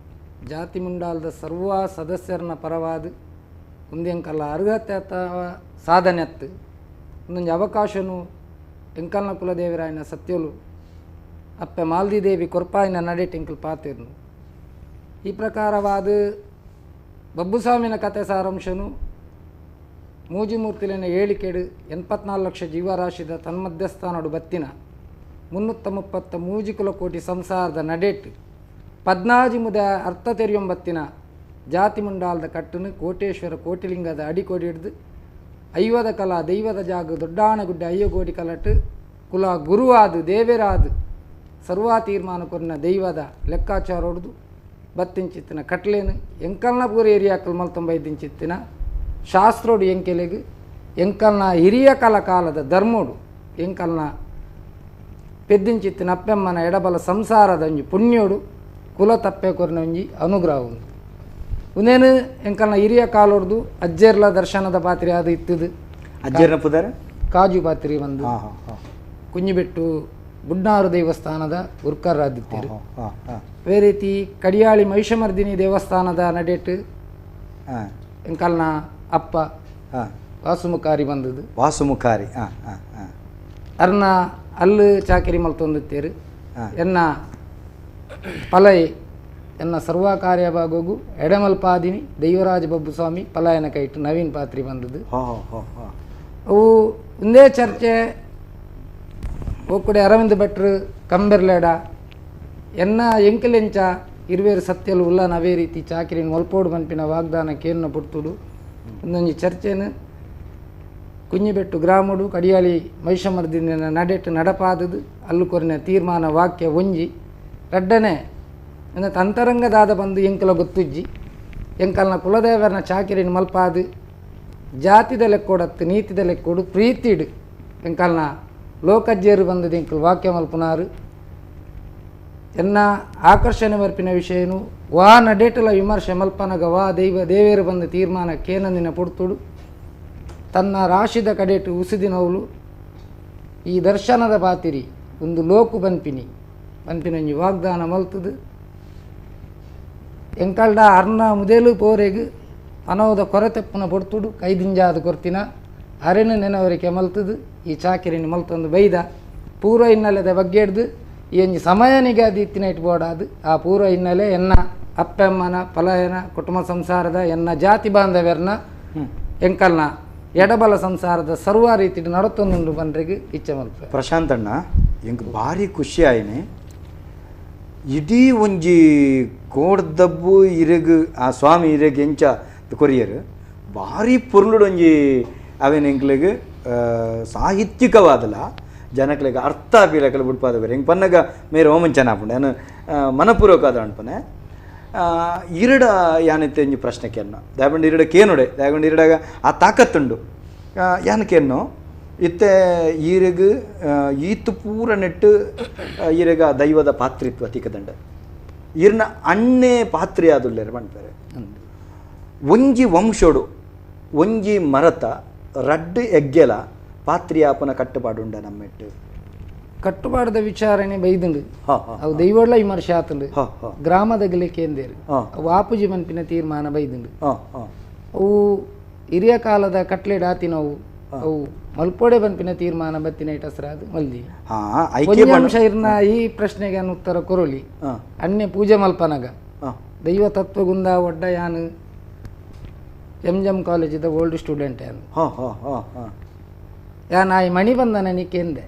ಜಾತಿ ಮುಂಡಾಲದ ಸರ್ವ ಸದಸ್ಯರನ್ನ ಪರವಾದ ಉಂದೆಂಕಲ್ಲ ಅರ್ಹತೆ ಅಥವಾ ಸಾಧನೆ ಅತ್ತು ಒಂದೊಂದು ಅವಕಾಶನು ಎಂಕಲ್ನ ಕುಲದೇವರಾಯನ ಸತ್ಯಲು ಅಪ್ಪೆ ಮಾಲ್ದಿದೇವಿ ಕೊರ್ಪಾಯಿನ ನಡೆಟ್ ಎಂಕಲ್ ಪಾತಿರ್ನು. ಈ ಪ್ರಕಾರವಾದ ಬಬ್ಬುಸ್ವಾಮಿನ ಕತೆ ಸಾರಾಂಶನು ಮೂಜಿಮೂರ್ತಿಲಿನ ಹೇಳಿಕೆಡು 84 ಲಕ್ಷ ಜೀವರಾಶಿದ ತನ್ಮಧ್ಯಸ್ಥಾನಡು ಬತ್ತಿನ 330 ಮೂಜಿ ಕುಲಕೋಟಿ ಸಂಸಾರದ ನಡೆಟ್ 14 ಮುದ ಅರ್ಥ ತೆರಿಯೊಂಬತ್ತಿನ ಜಾತಿ ಮುಂಡಾಲದ ಕಟ್ಟನು ಕೋಟೇಶ್ವರ ಕೋಟಿಲಿಂಗದ ಅಡಿಕೋಡಿ ಹಿಡ್ದು ಐವದ ಕಲಾ ದೈವದ ಜಾಗ ದೊಡ್ಡಾಣಗುಡ್ಡೆ ಅಯ್ಯಗೋಡಿ ಕಲಟು ಕುಲ ಗುರುವಾದ ದೇವರಾದ ಸರ್ವ ತೀರ್ಮಾನ ಕೊರ್ನ ದೈವದ ಲೆಕ್ಕಾಚಾರ ಹೊಡೆದು ಬತ್ತಿಂಚಿತ್ತಿನ ಕಟ್ಲೇನು ಎಂಕಲ್ನ ಪೂರ ಏರಿಯಾಕಲ್ ಮಲ್ತೊಂಬೈದಿಂಚಿತ್ತಿನ ಶಾಸ್ತ್ರೋಡು ಎಂಕೆಲೆಗು ಎಂಕಲ್ನ ಹಿರಿಯ ಕಲ ಕಾಲದ ಧರ್ಮೋಡು ಎಂಕಲ್ನ ಪೆದ್ದಿಂಚಿತ್ತಿನ ಅಪ್ಪೆಮ್ಮನ ಎಡಬಲ ಸಂಸಾರದ ಒಂಜಿ ಪುಣ್ಯೋಡು ಕುಲ ತಪ್ಪೆ ಕೊರ್ನ ಒಂಜಿ ಅನುಗ್ರಹ ಉಂಡು. ಉಂದೇನು ಎಂಕಲ್ನ ಹಿರಿಯ ಕಾಲೋಡ್ದು ಅಜ್ಜೇರ್ಲ ದರ್ಶನದ ಪಾತ್ರೆ ಅದು ಇತ್ತದು. ಅಜ್ಜೇರ್ನ ಪುದಾರ ಕಾಜು ಪಾತ್ರೆ ಬಂದು ಕುಂಜಿಬೆಟ್ಟು ಬುಡ್ನಾರು ದೇವಸ್ಥಾನದ ಉರ್ಕರಾದಿತ್ತೇರು. ಅದೇ ರೀತಿ ಕಡಿಯಾಳಿ ಮಹಿಷಮರ್ದಿನಿ ದೇವಸ್ಥಾನದ ನಡೆಟ್ ಎಂಕಲ್ನ ಅಪ್ಪ ವಾಸುಮುಖಾರಿ ಬಂದದ್ದು. ವಾಸುಮುಖಾರಿ ಅರ್ನ ಅಲ್ಲು ಚಾಕಿರಿ ಮಲ್ತೊಂದಿತ್ತೇರು. ಎನ್ನ ಪಲೈ ಎನ್ನ ಸರ್ವ ಕಾರ್ಯ ಭಾಗವು ಎಡಮಲ್ಪಾದಿನಿ ದೈವರಾಜ ಬಬ್ಬುಸ್ವಾಮಿ ಪಲಾಯನ ಕೈಟು ನವೀನ್ ಪಾತ್ರಿ ಬಂದದ್ದು. ಅವು ಒಂದೇ ಚರ್ಚೆ ಒಕ್ಕಡೆ ಅರವಿಂದ ಭಟ್ರು ಕಂಬೆರ್ಲೇಡ ಎನ್ನ ಎಂಕಲೆಂಚ ಇರುವೇರು ಸತ್ಯಲು ಉಲ್ಲ ನವೇ ರೀತಿ ಚಾಕಿರಿನ ಒಲ್ಪೋಡು ಮನ್ಪಿನ ವಾಗ್ದಾನ ಕೇನ್ನ ಪುಡ್ತುಡು ಒಂದೊಂಜಿ ಚರ್ಚೆನು ಕುಂಜಿಬೆಟ್ಟು ಗ್ರಾಮಡು ಕಡಿಯಾಳಿ ಮಹಿಷಮರ್ದಿನ ನಡೆಟ್ಟು ನಡಪಾದದು ಅಲ್ಲು ಕೊರಿನ ತೀರ್ಮಾನ ವಾಕ್ಯ ಒಂಜಿ ರಡ್ಡನೆ ಅಂತರಂಗದಾದ ಬಂದು ಎಂಕಲ ಗೊತ್ತುಜ್ಜಿ ಎಂಕಲ್ನ ಕುಲದೇವರನ ಚಾಕಿರಿನ ಮಲ್ಪಾದು ಜಾತಿದ ಲೆಕ್ಕೋಡತ್ತು ನೀತಿದ ಲೆಕ್ಕೋಡು ಪ್ರೀತಿಡು ಎಂಕಲ್ನ ಲೋಕಜ್ಜೇರು ಬಂದದ್ದು ಎಂಕಲ್ ವಾಕ್ಯ ಮಲ್ಪುನಾರು ಎನ್ನ ಆಕರ್ಷಣೆ ಬರ್ಪಿನ ವಿಷಯನು ವಾ ನಡೆಟಲ ವಿಮರ್ಶೆ ಮಲ್ಪನಗ ವಾ ದೈವ ದೇವೇರು ಬಂದ ತೀರ್ಮಾನ ಕೇನಂದಿನ ಪುಡ್ತುಡು ತನ್ನ ರಾಶಿದ ಕಡೆಟು ಉಸಿದಿನವಳು ಈ ದರ್ಶನದ ಪಾತಿರಿ ಒಂದು ಲೋಕು ಬನ್ಪಿನಿ ಬನ್ಪಿನೊಂಜಿ ವಾಗ್ದಾನ ಮಲ್ತದು ಎಂಕಲ್ಡ ಅರ್ನ ಮುದೇಲು ಪೋರೆಗ್ ಅನೋದ ಕೊರತೆಪ್ಪನ ಪೊಡ್ತುಡು ಕೈದಿಂಜಾದ ಕೊರ್ತಿನ ಅರೆನು ನೆನವರಿಕೆ ಮಲ್ತದು ಈ ಚಾಕಿರಿನ ಮಲ್ತೊಂದು ಬೈದ ಪೂರ್ವ ಹಿನ್ನೆಲೆದ ಬಗ್ಗೆ ಹಿಡ್ದು ಈ ಒಂಜಿ ಸಮಯ ನಿಗದಿ ಇತ್ತಿನ ಇಟ್ಬೋಡಾದು ಆ ಪೂರ್ವ ಹಿನ್ನೆಲೆ ಎನ್ನ ಅಪ್ಪಮ್ಮನ ಪಲಾಯನ ಕುಟುಂಬ ಸಂಸಾರದ ಎನ್ನ ಜಾತಿ ಬಾಂಧವ್ಯರ್ನ ಎಂಕಲ್ನ ಎಡಬಲ ಸಂಸಾರದ ಸರ್ವ ರೀತಿ ನಡತೊಂದುಂಡು ಬಂದ್ರಿಗೆ ಇಚ್ಛೆ ಮಲ್ಪೆ. ಪ್ರಶಾಂತ್ ಅಣ್ಣ ಎಂಕ್ ಭಾರಿ ಖುಷಿ ಆಯ್ನೆ ಇಡೀ ಒಂಜಿ ಕೋಡ್ದಬ್ಬು ಇರೆಗ್ ಆ ಸ್ವಾಮಿ ಇರೆಗ್ ಎಂಚ ಕೊರಿಯರ್ ಭಾರಿ ಪೊರ್ಲುಡು ಒಂಜಿ ಅವೇನು ಎಂಕ್ಲೆಗ್ ಸಾಹಿತ್ಯಿಕವಾದಲ ಜನಕ್ಲೆಗ್ ಅರ್ಥ ಆಪಿಲಕಲ ಬುಡ್ಪಾದ ಬೇರೆ ಎಂಕ್ ಪನ್ನಗ ಮೇರೆ ಓಮಂಚನ ಆಪುಂಡು ಯಾನು ಮನಪೂರ್ವಕ ಆದ ಅನ್ಪನೆ ಇರಡ ಯಾನಿತ್ತೆ ಒಂಜಿ ಪ್ರಶ್ನೆ ಕೇನ್ನ ದಾಯಗೊಂಡು ಇರಡ ಕೇನುಡೆ ದಾಯಗೊಂಡು ಇರಡಾಗ ಆ ತಾಕತ್ತುಂಡು ಯಾನ್ ಕೇನ್ನು ಇತ್ತೆ ಈರೆಗ್ ಈತು ಪೂರ ನೆಟ್ಟು ಈರೆಗ ದೈವದ ಪಾತ್ರಿತ್ವ ತಿಕ್ಕದಂಡ ಈರ್ನ ಅಣ್ಣೆ ಪಾತ್ರಿ ಆದುಲ್ಲೇರು ಪಣ್ಪೇರೆ ಒಂಜಿ ವಂಶೋಡು ಒಂಜಿ ಮರತ ರಡ್ಡು ಎಗ್ಗೆಲ ಪಾತ್ರಿಯಾಪನ ಕಟ್ಟುಪಾಡುಂಡ ನಮ್ಮೆಟ್ಟು ಕಟ್ಟುಪಾಡದ ವಿಚಾರಣೆ ಬೈದುಂಡು ಅವು ದೈವೊಡ್ಲ ವಿಮರ್ಶೆ ಆತುಂಡು ಗ್ರಾಮದ ಗಿಲಿಕೇಂದೇರು ಅವು ಆಪುಜಿ ಮನ್ಪಿನ ತೀರ್ಮಾನ ಬೈದುಂಡು ಅವು ಹಿರಿಯ ಕಾಲದ ಕಟ್ಲೆಡ್ ಆತಿನವು ಅವು ಮಲ್ಪೋಡೆ ಬನ್ಪಿನ ತೀರ್ಮಾನ ಬತ್ತಿನ ಇಟಸ್ರಾದು ಮಲ್ದಿ ಅಂಶ ಇರ್ನ ಈ ಪ್ರಶ್ನೆಗೆ ಉತ್ತರ ಕೊರೊಲಿ. ಅಣ್ಣೆ ಪೂಜೆ ಮಲ್ಪನಗ ದೈವ ತತ್ವಗುಂದ ಒಡ್ಡ ಯಾನು ಎಂ ಜಮ್ ಕಾಲೇಜಿದ ಓಲ್ಡ್ ಸ್ಟೂಡೆಂಟ್ ಯಾನು ಯಾನ್ ಆಯ್ ಮಣಿಬಂಧನ ಕೇಂದೆ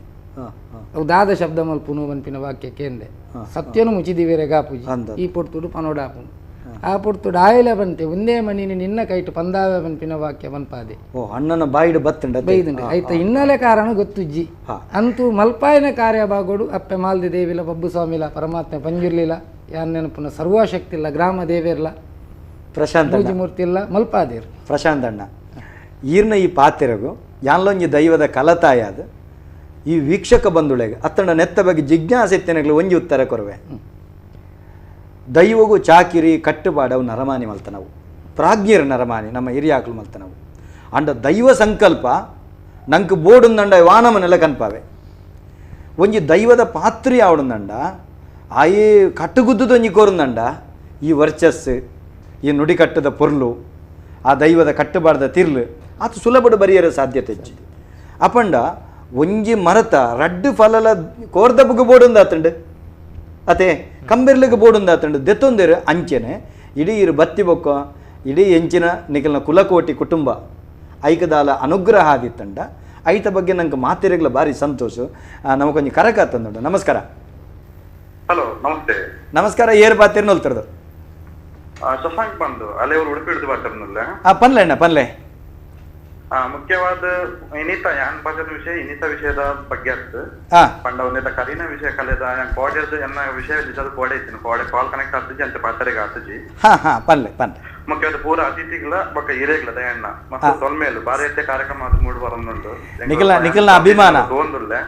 ಅವು ದಾದ ಶಬ್ದ ಮಲ್ಪುನು ಮನ್ಪಿನ ವಾಕ್ಯ ಕೇಂದೆ ಸತ್ಯನು ಮುಚಿದಿವೇರೆ ಗಾಪುಜಿ ಈ ಪೊರ್ತುಡು ಪನೋಡಾಪುನು ಆ ಪೊರ್ತುಡು ಆಯಲ ಬಂತೆ ಒಂದೇ ಮಣಿನಿ ನಿನ್ನ ಕೈಟು ಪಂದಾವೆ ಬನ್ಪಿನ ವಾಕ್ಯ ಬನ್ಪಾದೆ ಅಣ್ಣನ ಬಾಯಿಡು ಬತ್ತುಂಡ ಬೈದುಂಡು ಆಯ್ತ ಹಿನ್ನೆಲೆ ಕಾರಣ ಗೊತ್ತುಜ್ಜಿ ಅಂತೂ ಮಲ್ಪಾಯನ ಕಾರ್ಯ ಬಾಗೋಡು ಅಪ್ಪೆ ಮಾಲ್ದಿ ದೇವಿಲ ಬಬ್ಬು ಸ್ವಾಮಿಲ ಪರಮಾತ್ಮ ಪಂಜುರ್ಲಿಲ್ಲ ಯಾನ್ ನೆನಪುನ ಸರ್ವಶಕ್ತಿ ಇಲ್ಲ ಗ್ರಾಮ ದೇವಿರ್ಲ ಪ್ರಶಾಂತ್ ಮೂರ್ತಿ ಇಲ್ಲ ಮಲ್ಪಾದೇರು. ಪ್ರಶಾಂತ್ ಅಣ್ಣ ಈರ್ನ ಈ ಪಾತಿರಗು ಯಾನ್ಲೊಂಜಿ ದೈವದ ಕಲತಾಯ ಅದು ಈ ವೀಕ್ಷಕ ಬಂಧುಳೆಗೆ ಅತ್ತಣ್ಣ ನೆತ್ತ ಬಗ್ಗೆ ಜಿಜ್ಞಾಸೆ ಇತ್ತೇನಗ್ಲು ಒಂಜಿ ಉತ್ತರ ಕೊರವೆ. ದೈವಗೂ ಚಾಕಿರಿ ಕಟ್ಟುಪಾಡವು ನರಮಾನಿ ಮಲ್ತನವು ಪ್ರಾಜ್ಞರ ನರಮಾನಿ ನಮ್ಮ ಹಿರಿಯಾಕ್ಲು ಮಲ್ತನವು ಅಂಡ ದೈವ ಸಂಕಲ್ಪ ನಂಗೆ ಬೋಡುಂದಂಡ ವಾನಮನೆಲ್ಲ ಕನ್ಪಾವೆ ಒಂಜಿ ದೈವದ ಪಾತ್ರಿ ಆವಡುಂದಂಡ ಆಯಿ ಕಟ್ಟುಗುದ್ದುದೊಂಜಿ ಕೋರುಂದಂಡ ಈ ವರ್ಚಸ್ಸು ಈ ನುಡಿಕಟ್ಟದ ಪೊರ್ಲು ಆ ದೈವದ ಕಟ್ಟುಬಾರ್ದ ತಿರ್ಲು ಆತ ಸುಲಭಡು ಬರಿಯರ ಸಾಧ್ಯತೆ ಹೆಚ್ಚು. ಅಪಂಡ ಒಂಜಿ ಮರತ ರಡ್ಡು ಫಲಲ ಕೋರ್ದಬ್ಬಗೆ ಬೋಡುಂದ ಆತಂಡು ಅತೆ ಕಂಬೆರ್ಲಿಗೆ ಬೋಡುಂದ ಆತಂಡು ದೆತ್ತೊಂದೇರು ಅಂಚೆನೆ ಇಡೀ ಇರು ಬತ್ತಿ ಬೊಕ್ಕ ಇಡೀ ಎಂಚಿನ ನಿಖಲ್ನ ಕುಲಕೋಟಿ ಕುಟುಂಬ ಐಕದಾಲ ಅನುಗ್ರಹ ಆದಿತ್ತಂಡ ಐತ ಬಗ್ಗೆ ನಂಗೆ ಮಾತಿರಗ್ಲ ಭಾರಿ ಸಂತೋಷ. ನಮಗೊಂಜಿ ಕರಕ ತಂದುಂಡು. ನಮಸ್ಕಾರ. ಹಲೋ ನಮಸ್ತೆ. ನಮಸ್ಕಾರ. ಏರ್ ಬಾತಿರ್ ನೋಲ್ತಿರ್ದು ಶಶಾಂಕ್ ಬಂದು ಅಲ್ಲೇ ಅವರು ಉಡುಪಿ ಹಿಡಿದು ಬಾತಿರ್ನಲ್ಲ. ಪನ್ಲೆ ಅಣ್ಣ ಪನ್ಲೆ. ಮುಖ್ಯವಾದ ಇನ್ನಿತ ಯಾನ್ ಭಾಷದ ವಿಷಯ ಇನ್ನಿತ ವಿಷಯದ ಬಗ್ಗೆ ಅತ್ತು ಪಂಡ ಒಂದಿತ ಕರಿನ ವಿಷಯ ಕಲಿದ ಯಾನ್ ಕೋಡೆದ ಎನ್ನ ವಿಷಯ ನಿಜದ ಕೋಡೆ ಇತ್ತಿನ ಕೋಡೆ ಕಾಲ್ ಕನೆಕ್ಟ್ ಆಗ್ತಜಿ ಅಂತ ಪಾತರಿಗೆ ಆಗ್ತಜಿ. ಪನ್ಲೆ ಪನ್ಲೆ. ಮುಖ್ಯವಾದ ಪೂರ ಅತಿಥಿಗಳ ಬೊಕ್ಕ ಹಿರೇಗಳ ದಯಣ್ಣ ಮತ್ತು ತೊಲ್ಮೇಲು ಬಾರಿ ಎತ್ತೆ ಕಾರ್ಯಕ್ರಮ ಅದು ಮೂಡ್ ಬರೋದುಂಟು ನಿಖಲ್ನ ಅಭಿಮಾನ ತೋಂದುಲ್ಲೆ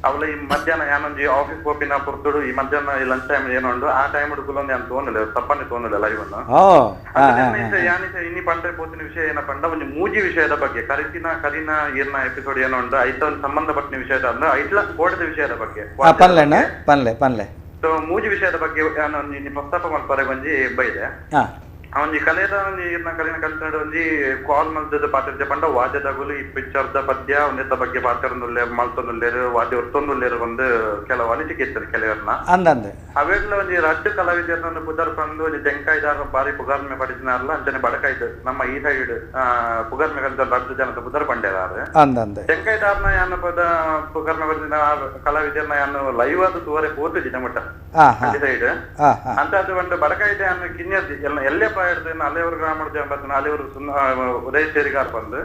ಅವಳ ಈ ಮಧ್ಯಾಹ್ನ ಯಾನೊಂಜಿ ಆಫೀಸ್ ಪೋಪಿನ ಪುರ್ತುಡು ಈ ಮಧ್ಯಾಹ್ನ ಈ ಲಂಚ್ ಟೈಮ್ ಏನೋ ಆ ಟೈಮ್ ಹುಡುಕುಲೊಂದು ಯಾನ್ ತೋಂದಿಲ್ಲ ತಪ್ಪನೆ ತೋಂದಿಲ್ಲ ಲೈವ್ ಅನ್ನು. ಯಾನಿಸ ಇನ್ನಿ ಪಂಡ ಪೋತಿನ ವಿಷಯ ಏನಪ್ಪ ಅಂಡ ಒಂದು ಮೂಜಿ ವಿಷಯದ ಬಗ್ಗೆ ಕರಿತಿನ ಕರಿನ ಈರ್ನ ಎಪಿಸೋಡ್ ಏನೋ ಉಂಟು ಐತ ಒಂದು ಸಂಬಂಧಪಟ್ಟ ವಿಷಯದ ಅಂದ್ರೆ ಐಟ್ಲ ಕೋಟದ ವಿಷಯದ ಬಗ್ಗೆ ಪನ್ಲೆ ಪನ್ಲೆ ಪನ್ಲೆ. ಸೊ ಮೂಜಿ ವಿಷಯದ ಬಗ್ಗೆ ಯಾನೊಂಜಿ ಪ್ರಸ್ತಾಪ ಮಲ್ಪರೆ ಒಂಜಿ ಬೈದೆ ಒಂಜಿ ಕಲೆದ ಒಂಜಿ ಇರ್ನ ಕಲಿನ ಕಲ್ತಂಡ ಒಂಜಿ ಕಾಲ್ ಮಲ್ತದ ಪಾತ್ರ ಪಂಡ ವಾದ್ಯದಗುಲು ಈ ಪಿಕ್ಚರ್ದ ಪದ್ಯ ಒಂದೆತ್ತ ಬಗ್ಗೆ ಪಾತ್ರೊಂದುಲ್ಲೆ ಮಲ್ತೊಂದುಲ್ಲೇರು ವಾದ್ಯ ಒತ್ತೊಂದುಲ್ಲೇರು ಒಂದು ಕೆಲವು ಅನಿಸಿಕೆ ಇತ್ತದ ಕೆಲವರ್ನ ಅವೆಲ್ಲ ಒಂಜಿ ರಡ್ಡು ಕಲಾವಿದರನ್ನ ಪುದರ್ ಬಂದು ಒಂಜಿ ತೆಂಕಾಯ್ದಾರ ಬಾರಿ ಪುಗಾರ್ಮೆ ಪಡಿಸಿನಾರಲ್ಲ ಅಂಚನೆ ಬಡಕಾಯ್ದು ನಮ್ಮ ಈ ಸೈಡ್ ಪುಗಾರ್ಮೆ ಕಲ್ತ ರಡ್ಡು ಜನದ ಪುದರ್ ಪಂಡೇದಾರು ತೆಂಕಾಯ್ದಾರನ ಯಾನ ಪದ ಪುಗಾರ್ಮೆ ಪಡಿಸಿನ ಕಲಾವಿದರನ್ನ ಯಾನು ಲೈವ್ ಆದ ತೋರೆ ಪೋತು ಜಿನಮಟ್ಟ ಅಲ್ಲಿ ಸೈಡ್ ಅಂತ ಅದು ಒಂದು ಬಡಕಾಯ್ದೆ ಅನ್ನ ಕಿನ್ಯದಿ ಎಲ್ಲ ಎಲ್ಲೇ ಅಲೆಯವರು ಗ್ರಾಮದ ಅಲೆಯವರು ಉದಯ ಸೇರಿಗಾರ್ ಬಂದು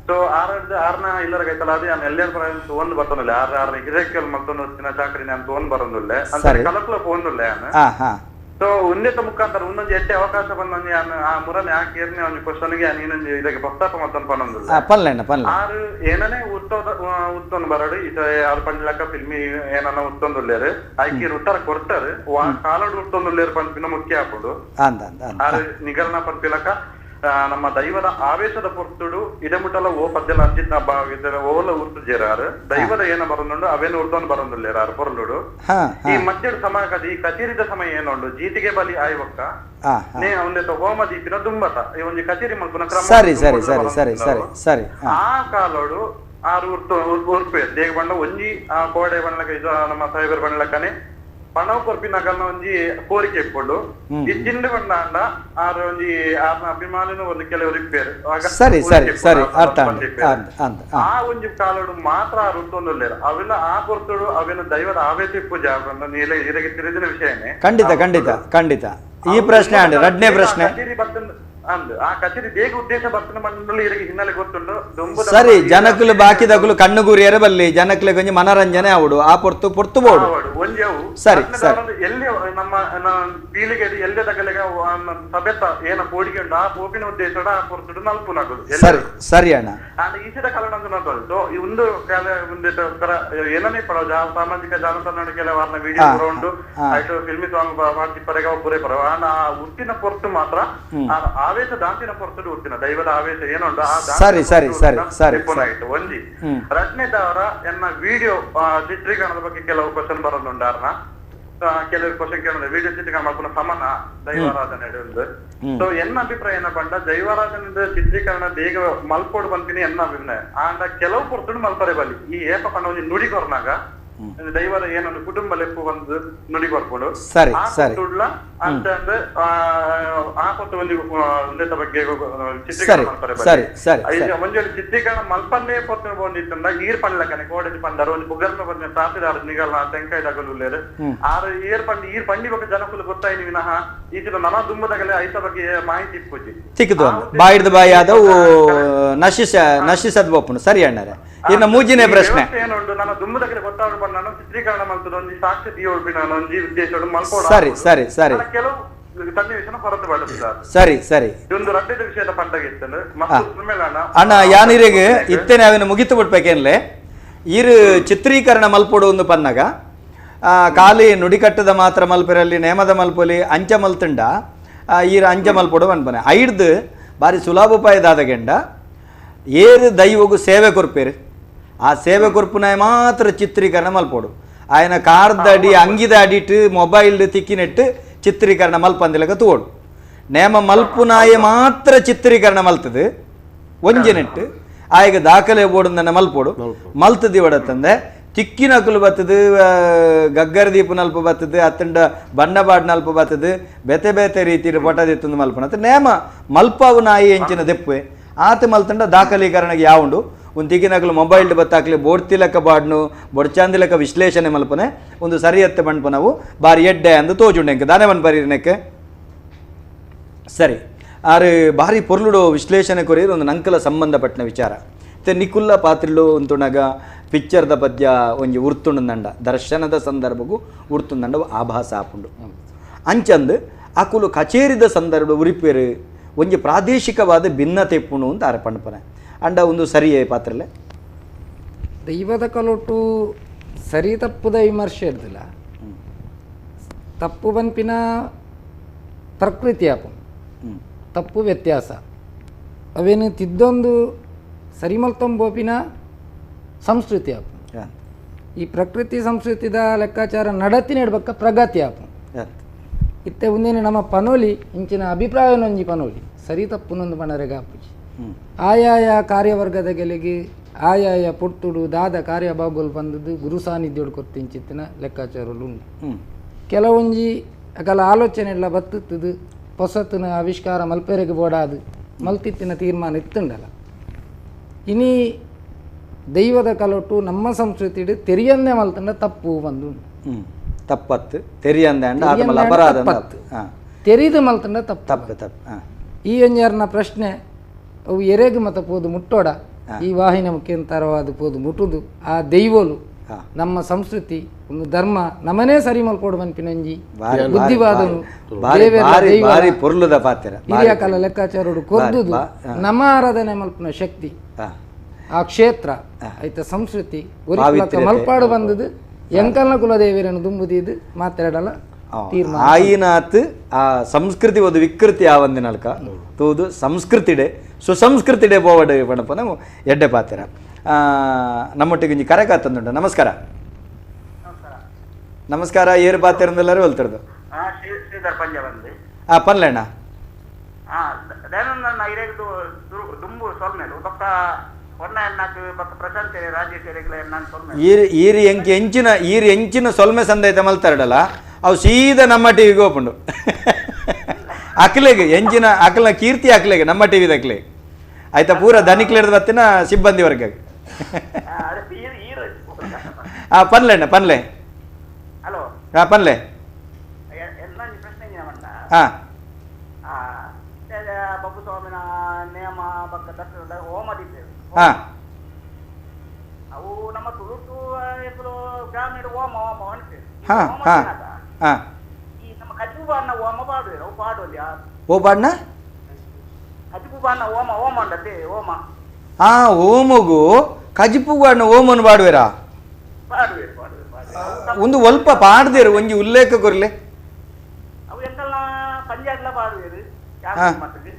ಸೊ ಆರ್ನ ಇಲ್ಲರ ಕೈತಲ್ಲ ಅದೇ ಎಲ್ಲರ ತೋನ್ ಬರ್ತೊಂದಿಲ್ಲ ಆರ್ ಆರ್ನ ಹಿರೇಕೆಲ್ ಮಲ್ತೊಂದು ಚಾಕ್ರಿ ನಾನು ತೋನ್ ಬರೋದಿಲ್ಲ ಅಂತ ಕಲಕ್ಲ ಫೋನ್ ನಾನು. ಸೊ ಉನ್ನತ ಮುಖಾಂತರ ಒಂದೊಂದು ಎಟ್ಟೆ ಅವಕಾಶ ಬಂದ ಆ ಮುರನೆ ಹಾಕಿ ಏರ್ನೆ ಒಂದು ಕ್ವಶನ್ಗೆ ನೀನೊಂದು ಇದಕ್ಕೆ ಪ್ರಸ್ತಾಪ ಮತ್ತೊಂದು ಪನ್ನೊಂದಿಲ್ಲ ಆರು ಏನನೇ ಉತ್ತೊಂದು ಬರಡು ಇತ ಆರು ಪಂಡ್ಲಕ್ಕ ಫಿಲ್ಮಿ ಏನನ್ನ ಉತ್ತೊಂದುಲ್ಲೇರು ಆಯ್ಕೆ ಉತ್ತರ ಕೊಡ್ತಾರೆ ಕಾಲಡು ಉತ್ತೊಂದುಲ್ಲೇರು ಪಂಪಿನ ಮುಖ್ಯ ಹಾಕೋದು ಆರು ನಿಗಲ್ನ ಪಂಪಿಲಕ ನಮ್ಮ ದೈವದ ಆವೇಶದ ಪೊರ್ತುಡು ಇಡಮುಟ್ಟಲ ಓ ಪದ್ಯಲ ಅಂಚಿತ್ ಓಲ ಉರ್ತು ಜೇರಾರು ದೈವದ ಏನ ಬರೋದುಂಡು ಅವೇನು ಉರ್ತೊಂದು ಬರೋದಿಲ್ಲೇರಾರು ಪೊರ್ಲುಡು ಈ ಮಧ್ಯದ ಸಮಯ ಈ ಕಚೇರಿದ ಸಮಯ ಏನೋಂಡು ಜೀತಿಗೆ ಬಲಿ ಆಯ್ವಕ್ಕ ನೇ ಅವನ ಹೋಮ ದೀಪಿನ ದುಂಬತ ಈ ಒಂದು ಕಚೇರಿ ಮಲ್ಪುನ ಕ್ರಮ ಸರಿ ಸರಿ ಸರಿ ಸರಿ ಸರಿ ಸರಿ ಆ ಕಾಲೋಡು ಆರು ಉರ್ತು ಉರ್ಪು ದೇಗ ಬಣ್ಣ ಒಂಜಿ ಆ ಕೋಡೆ ಬಣ್ಣಲಕ್ಕ ಇದು ನಮ್ಮ ಸಾಹೇಬರ ಬಣ್ಣಲಕ್ಕನೆ ಪಣವು ಕೊರ್ಪಿನಗಲ್ನ ಒಂಜಿ ಕೋರಿಕೆ ಇಪ್ಪೊಂಡು ಇಜ್ಜಿಂದ ಬಂದಾಂಡ ಆರ್ ಒಂಜಿ ಆರ್ನ ಅಭಿಮಾನಿನ ಒಂದು ಕೆಲವರು ಇಪ್ಪೇರು. ಸರಿ ಸರಿ ಸರಿ ಅರ್ಥ ಆ ಒಂಜಿ ಕಾಲೋಡು ಮಾತ್ರ ಆ ವೃತ್ತೊಂದುಲ್ಲೇರು ಅವೆಲ್ಲ ಆ ಕೊರ್ತುಡು ಅವೆಲ್ಲ ದೈವದ ಆವೇಶ ಪೂಜೆ ಇರಗೆ ತಿಳಿದಿನ ವಿಷಯನೇ. ಖಂಡಿತ ಖಂಡಿತ ಖಂಡಿತ. ಈ ಪ್ರಶ್ನೆ ಅಂಡ್ ರಡ್ನೇ ಪ್ರಶ್ನೆ ಆ ಕಚೇರಿ ಬೇಗ ಉದ್ದೇಶ ಬರ್ತನ ಮಂಡಳಿ ಇರಗೆ ಹಿನ್ನೆಲೆ ಗೊತ್ತುಂಡು. ಸರಿ, ಜನಕುಲು ಬಾಕಿದಕುಲು ಕಣ್ಣುಗೂರಿಯರ ಬಲ್ಲಿ ಜನಕುಲೆ ಕೊಂಚ ಮನರಂಜನೆ ಆವಡು ಆ ಪೊರ್ತು ಪೊರ್ತು ಬೋಡು. ಸರಿ ಸರಿ. ಎಲ್ಲಿ ನಮ್ಮ ಪೀಳಿಗೆ ಎಲ್ಲೇ ತಗಲೆಗ ಸಭೆತ ಏನ ಕೋಡಿಗೆ ಉಂಟು ಆ ಪೋಪಿನ ಉದ್ದೇಶ ಆ ಪೊರ್ತುಡು ನಲ್ಪುನಾಗುದು. ಸರಿ ಸರಿ ಅಣ್ಣ. ಈಸಿದ ಕಾಲಣ ಒಂದು ಏನನೇ ಪಡೋ ಸಾಮಾಜಿಕ ಜಾಲತಾಣ ಕೆಲವು ವಿಡಿಯೋ ಉಂಟು ಆಯ್ತು ಫಿಲ್ಮಿ ಸಾಂಗ್ ಮಾಡ್ತಿಪ್ಪರೆಗ ಪುರೇ ಪರವ ಆ ಹುಟ್ಟಿನ ಪೊರ್ತು ಮಾತ್ರ ಆವೇಶ ದಾಂತಿನ ಪೊರ್ತುಡು ಹುಟ್ಟಿನ ದೈವದ ಆವೇಶ ಏನುಂಟು ಆ ಸರಿ ಸರಿ ಸರಿ ಸರಿ ಒಂಜಿ. ರಡ್ನೇದವರ ಎನ್ನ ವಿಡಿಯೋ ಚಿತ್ರೀಕರಣದ ಬಗ್ಗೆ ಕೆಲವು ಕ್ವಶನ್ ಬರೋದುಂಡು. ಅರ್ನ ಕೆಲವು ಕ್ವಶನ್ ಕೇಳಿದ್ರೆ ವಿಡಿಯೋ ಚಿತ್ರೀಕರಣ ಮಾಡ್ಕೊಂಡು ಸಮಾನ ದೈವಾರಾಧನೆ ಉಂಟು. ಸೊ ಎನ್ನ ಅಭಿಪ್ರಾಯ ಏನಪ್ಪ ಅಂಡ ದೈವಾರಾಧನೆ ಚಿತ್ರೀಕರಣ ಬೇಗ ಮಲ್ಪೋಡು ಬಂತೀನಿ ಎನ್ನ ಅಭಿಪ್ರಾಯ. ಆಂಡ ಕೆಲವು ಪೊರ್ತುಡು ಮಲ್ಪರೆ ಬಲ್ಲಿ ಈ ಏಪ ಪಂಡ ಒಂಜಿ ನುಡಿ ಕೊರ್ನಾಗ ದೈವದ ಏನೊಂದು ಕುಟುಂಬ ಲೆಪ್ಪು ಬಂದು ನುಡಿ ಕೊರ್ಪುಂಡು. ಸರಿ ಸರಿ ಅಂತ ಅಂದ್ರೆ ಆ ಪೊತ್ತು ಒಂದು ಉಂದೆತ ಬಗ್ಗೆ ಚಿತ್ರೀಕರಣ ಮಾಡ್ತಾರೆ. ಒಂಜಿ ಚಿತ್ರೀಕರಣ ಮಲ್ಪನ್ನೇ ಪೊತ್ತು ಬಂದಿತ್ತಂದ ಈರ್ ಪಂಡ್ಲಕನೆ ಕೋಡಜಿ ಪಂಡಾರ ಒಂಜಿ ಬುಗರ್ನ ಬಂದ ತಾಪಿದಾರ ನಿಗಲ್ಲ ತೆಂಕಾಯ್ದಾಗಲು ಉಲ್ಲೇರು ಆರು ಏರ್ ಪಂಡಿ ಈರ್ ಪಂಡಿ ಬಗ್ಗೆ ಜನಕುಲು ಗೊತ್ತಾಯ್ನಿ ವಿನಃ ಈಚಿನ ನನ ದುಂಬದಾಗಲೇ ಐತ ಬಗ್ಗೆ ಮಾಹಿತಿ ಇಪ್ಪುಜಿ ಚಿಕ್ಕದು ಬಾಯಿಡ್ದು ಬಾಯಿ ಆದವು ನಶಿಸ ನಶಿಸದ್ ಬೋಪುಂಡು. ಸರಿ ಅಣ್ಣಾರೆ, ಇನ್ನು ಮೂಜಿನೇ ಪ್ರಶ್ನೆ ಏನುಂಟು ನನ್ನ ದುಂಬದಾಗಲೇ ಗೊತ್ತಾಗ ನಾನು ಚಿತ್ರೀಕರಣ ಮಲ್ತದ ಒಂಜಿ ಸಾಕ್ಷಿ ದಿಯೋಳ್ಬಿ ನಾನು ಒಂಜಿ ಉದ್ದೇಶ ಮಲ್ಪೋಡು. ಸರಿ ಸರಿ ಸರಿ. ಕೆಲವು ಸನ್ನಿವೇಶನ ಹೊರತು ಪಡುತ್ತ. ಸರಿ ಸರಿ. ಒಂದು ರಡ್ಡದ ವಿಷಯದ ಪಂಡಗಿತ್ತು ಅಣ್ಣ ಯಾನಿರಿಗೆ ಇತ್ತೇನೆ ಅವಿನ ಮುಗಿತು ಬಿಡ್ಬೇಕೇನ್ಲೆ ಈರು ಚಿತ್ರೀಕರಣ ಮಲ್ಪೋಡು ಒಂದು ಪನ್ನಗ ಖಾಲಿ ನುಡಿಕಟ್ಟದ ಮಾತ್ರ ಮಲ್ಪಿರಲ್ಲಿ ನೇಮದ ಮಲ್ಪೊಲಿ ಅಂಚ ಮಲ್ತುಂಡ ಈರು ಅಂಚ ಮಲ್ಪೋಡು ಅನ್ಪನೆ ಐಡ್ದು ಬಾರಿ ಸುಲಭೋಪಾಯದಾದ ಗೆಂಡ ಏರು ದೈವಗು ಸೇವೆ ಕೊರ್ಪೇರು ಆ ಸೇವೆ ಕೊರ್ಪುನಾಯ ಮಾತ್ರ ಚಿತ್ರೀಕರಣ ಮಲ್ಪೋಡು ఆయన ಕಾರ್ದ ಅಡಿ ಅಂಗಿದ ಅಡಿಟ್ಟು ಮೊಬೈಲ್ ತಿಕ್ಕಿನೆಟ್ಟು ಚಿತ್ರೀಕರಣ ಮಲ್ಪಂದಿಲಕ ತೋಡು ನೇಮ ಮಲ್ಪುನಾಯ ಮಾತ್ರ ಚಿತ್ರೀಕರಣ ಮಲ್ತದು ಒಂಜಿನೆಟ್ಟು ಆಯಗ ದಾಖಲೆ ಬೋಡುಂದನ್ನ ಮಲ್ಪೋಡು ಮಲ್ತದಿ ಒಡತ್ತಂದೆ ತಿಕ್ಕಿನಕುಲು ಬತ್ತದು ಗಗ್ಗರ ದೀಪ ನಲ್ಪ ಬತ್ತದು ಅತ್ತಂಡ ಬಣ್ಣ ಬಾಡ್ ನಲ್ಪ ಬತ್ತದು ಬೇತೆ ಬೇತೆ ರೀತಿಯ ಪೊಟದಿತ್ತಂದು ಮಲ್ಪನ ಅತ್ತ ನೇಮ ಮಲ್ಪವು ನಾಯಿ ಎಂಚಿನ ದೆಪ್ಪೆ ಆತ ಮಲ್ತಂಡ ದಾಖಲೀಕರಣಕ್ಕೆ ಯಾವುಂಡು ಒಂದು ತಿಕ್ಕಿನಕಲು ಮೊಬೈಲ್ ಬತ್ತಾಕ್ಲಿ ಬೋಡ್ತಿಲಕ್ಕ ಬಾಡ್ನು ಬೊಡ್ಚಾಂದಿಲಕ್ಕ ವಿಶ್ಲೇಷಣೆ ಮಲ್ಪನೆ ಒಂದು ಸರಿಯತ್ತೆ ಬಣ್ಪನವು ಬಾರಿ ಎಡ್ಡೆ ಅಂದು ತೋಜುಂಡೆಂಕ ದಾನೆ ಬನ್ ಬರೀರ್ನೆಕ್ಕೆ. ಸರಿ, ಆರು ಭಾರಿ ಪೊರ್ಲುಡು ವಿಶ್ಲೇಷಣೆ ಕೊರಿಯರು ಒಂದು ನಂಕಲ ಸಂಬಂಧಪಟ್ಟಿನ ವಿಚಾರ ಮತ್ತೆ ನಿಕುಲ್ಲ ಪಾತ್ರಿಲು ಅಂತುಣಗ ಪಿಕ್ಚರ್ದ ಪದ್ಯ ಒಂಜಿ ಉರ್ತುಂಡಂಡ ದರ್ಶನದ ಸಂದರ್ಭಗೂ ಉರ್ತುಂದಂಡ ಆಭಾಸ ಆಪುಂಡು ಅಂಚಂದು ಅಕುಲು ಕಚೇರಿದ ಸಂದರ್ಭ ಉರಿಪೇರು ಒಂಜಿ ಪ್ರಾದೇಶಿಕವಾದ ಭಿನ್ನತೆ ಇಪ್ಪುಂಡು ಅಂತ ಆರ ಪಂಡಪನೆ ಅಂಡ ಒಂದು ಸರಿಯೇ ಪಾತ್ರಲೆ ದೈವದ ಕಲೊಟ್ಟು ಸರಿ ತಪ್ಪುದ ವಿಮರ್ಶೆ ಇರ್ದಿಲ್ಲ ತಪ್ಪು ಬನ್ಪಿನ ಪ್ರಕೃತಿ ಆಪು ತಪ್ಪು ವ್ಯತ್ಯಾಸ ಅವೇನು ತಿದ್ದೊಂದು ಸರಿ ಮಲ್ತೊಂಬೋಪಿನ ಸಂಸ್ಕೃತಿ ಆಪು ಈ ಪ್ರಕೃತಿ ಸಂಸ್ಕೃತಿದ ಲೆಕ್ಕಾಚಾರ ನಡತಿ ನೆಡ್ಬಕ್ಕ ಪ್ರಗತಿ ಆಪು ಇತ್ತೆ ಒಂದೇನು ನಮ್ಮ ಪನೋಲಿ ಇಂಚಿನ ಅಭಿಪ್ರಾಯನೊಂಜಿ ಪನೋಲಿ ಸರಿ ತಪ್ಪುನೊಂದು ಪಣರೆಗ ಆಪುಜಿ ಆಯಾಯ ಕಾರ್ಯವರ್ಗದ ಗೆಲೆಗೆ ಆಯಾಯ ಪೊರ್ತುಡು ದಾದ ಕಾರ್ಯಭಾಗಲು ಬಂದದ್ದು ಗುರು ಸಾನ್ನಿಧ್ಯೋಡು ಕೊರ್ತಿಂಚಿತ್ತಿನ ಲೆಕ್ಕಾಚಾರಲು ಉಂಟು ಕೆಲವೊಂಜಿ ಅಕಲ ಆಲೋಚನೆ ಎಲ್ಲ ಬತ್ತುತ್ತದು ಹೊಸತನ ಆವಿಷ್ಕಾರ ಮಲ್ಪೆರೆಗೆ ಬೋಡಾದು ಮಲ್ತಿತ್ತಿನ ತೀರ್ಮಾನ ಇತ್ತುಂಡಲ್ಲ ಇನಿ ದೈವದ ಕಲೊಟ್ಟು ನಮ್ಮ ಸಂಸ್ಕೃತಿ ತೆರಿಯಂದೆ ಮಲ್ತಂಡ ತಪ್ಪು ಬಂದು ತಪ್ಪತ್ತು ತೆರಿಯಂದೆ ಅಪರಾಧ ತೆರಿದು ಮಲ್ತಂಡ ತಪ್ಪು ತಪ್ಪು ತಪ್ಪು ಈ ಒಂಜಾರನ ಪ್ರಶ್ನೆ ಅವು ಎರೆಗೆ ಮತ ಪೋದು ಮುಟ್ಟೋಡ ಈ ವಾಹಿನ ಮುಖ್ಯಂತರವಾದ ಪೋದು ಮುಟ್ಟುದು ಆ ದೈವಲು ನಮ್ಮ ಸಂಸ್ಕೃತಿ ಒಂದು ಧರ್ಮ ನಮನೇ ಸರಿ ಮಲ್ಪೋಡು ಮನ್ಪಿನಂಜಿ ಬುದ್ಧಿವಾದನು ಹಿರಿಯ ಕಾಲ ಲೆಕ್ಕಾಚಾರೋಡು ಕೊರ್ದುದು ನಮ್ಮ ಆರಾಧನೆ ಮಲ್ಪಿನ ಶಕ್ತಿ ಆ ಕ್ಷೇತ್ರ ಆಯ್ತ ಸಂಸ್ಕೃತಿ ಮಲ್ಪಾಡು ಬಂದದ್ದು ಎಂಕಲ್ನ ಕುಲದೇವಿಯರನ್ನು ದುಂಬುದಿದ್ದು ಮಾತಾಡಲ್ಲ ತೀರ್ಮಾನ ಆಯಿನಾತ್ ಆ ಸಂಸ್ಕೃತಿ ಒಂದು ವಿಕೃತಿ ಆ ಒಂದಿನಲ್ಕ ತೂದು ಸಂಸ್ಕೃತಿಡೆ ಸುಸಂಸ್ಕೃತಿಡೆ ಬೋವಡೆ ಪಣಪನ ಎಡ್ಡೆ ಪಾತ್ರ ನಮ್ಮೊಟ್ಟಿಗೆ ಒಂಜಿ ಕರೆ ಕಾತಂದುಂಟು. ನಮಸ್ಕಾರ. ನಮಸ್ಕಾರ. ಏರು ಪಾತಿರಂದೆಲ್ಲರೂ ಹೇಳ್ತಿರ್ದು ಆ ಪನ್ಲೇಣ್ಣ ಈರು ಈರು ಎಂಚಿ ಎಂಚಿನ ಈರು ಎಂಚಿನ ಸೊಲ್ಮೆ ಸಂದೈತ ಮಲ್ತಾರಡಲ್ಲ ಅವು ಸೀದಾ ನಮ್ಮ ಟಿವಿಗೆ ಹೋಪುಂಡು ಅಕ್ಲೆಗ್ ಎಂಜಿನ ಅಕ್ಲನ ಕೀರ್ತಿ ಅಕ್ಲೆಗ್ ನಮ್ಮ ಟಿವಿದ ಅಕ್ಲೆಗ್ ಆಯ್ತಾ ಪೂರ ದನಿಕ್ಲೆಡ್ದು ಬತ್ತಿನ ಸಿಬ್ಬಂದಿ ವರ್ಗ ಆ ಪನ್ಲೆ ಅಣ್ಣ ಪನ್ಲೆ ಹಲೋ ಹಾ ಪನ್ಲೆ ಹಾ ಬಬ್ಬುಸ್ವಾಮಿನ ನೇಮ ಬಕ್ಕ ಹೋಮ ಹಾ ಅವು ನಮ್ಮ ತುಳುಟು ಗ್ರಾಮೀಣ ಹೋಮ ಹೋಮ ಅನ್ಸೆ ಹಾ ಹಾ ಹಾ ಈ ನಮ್ಮ ಕಜಿಬು ಬಾಣ ಹೋಮ ಪಾಡುವೆ ಅವು ಪಾಡೋಲಿ ಓ ಬಾಡ್ನ ಕಜಿಬು ಬಾಣ ಹೋಮ ಹೋಮ ಉಂಡತೆ ಹೋಮ ಹಾ ಹೋಮಗು ಕಜಿಪು ಬಾಣ ಹೋಮನ್ನು ಪಾಡುವೆರಾ ಪಾಡುವೆ ಪಾಡುವೆ ಒಂದು ಒಲ್ಪ ಪಾಡ್ದೇರು ಒಂಜಿ ಉಲ್ಲೇಖ ಕೊರ್ಲೆ ಅವು ಎಂತೆಲ್ಲ ಪಂಜಾಡ್ಲ ಪಾಡುವೇರು ಮಟ್ಟಿಗೆ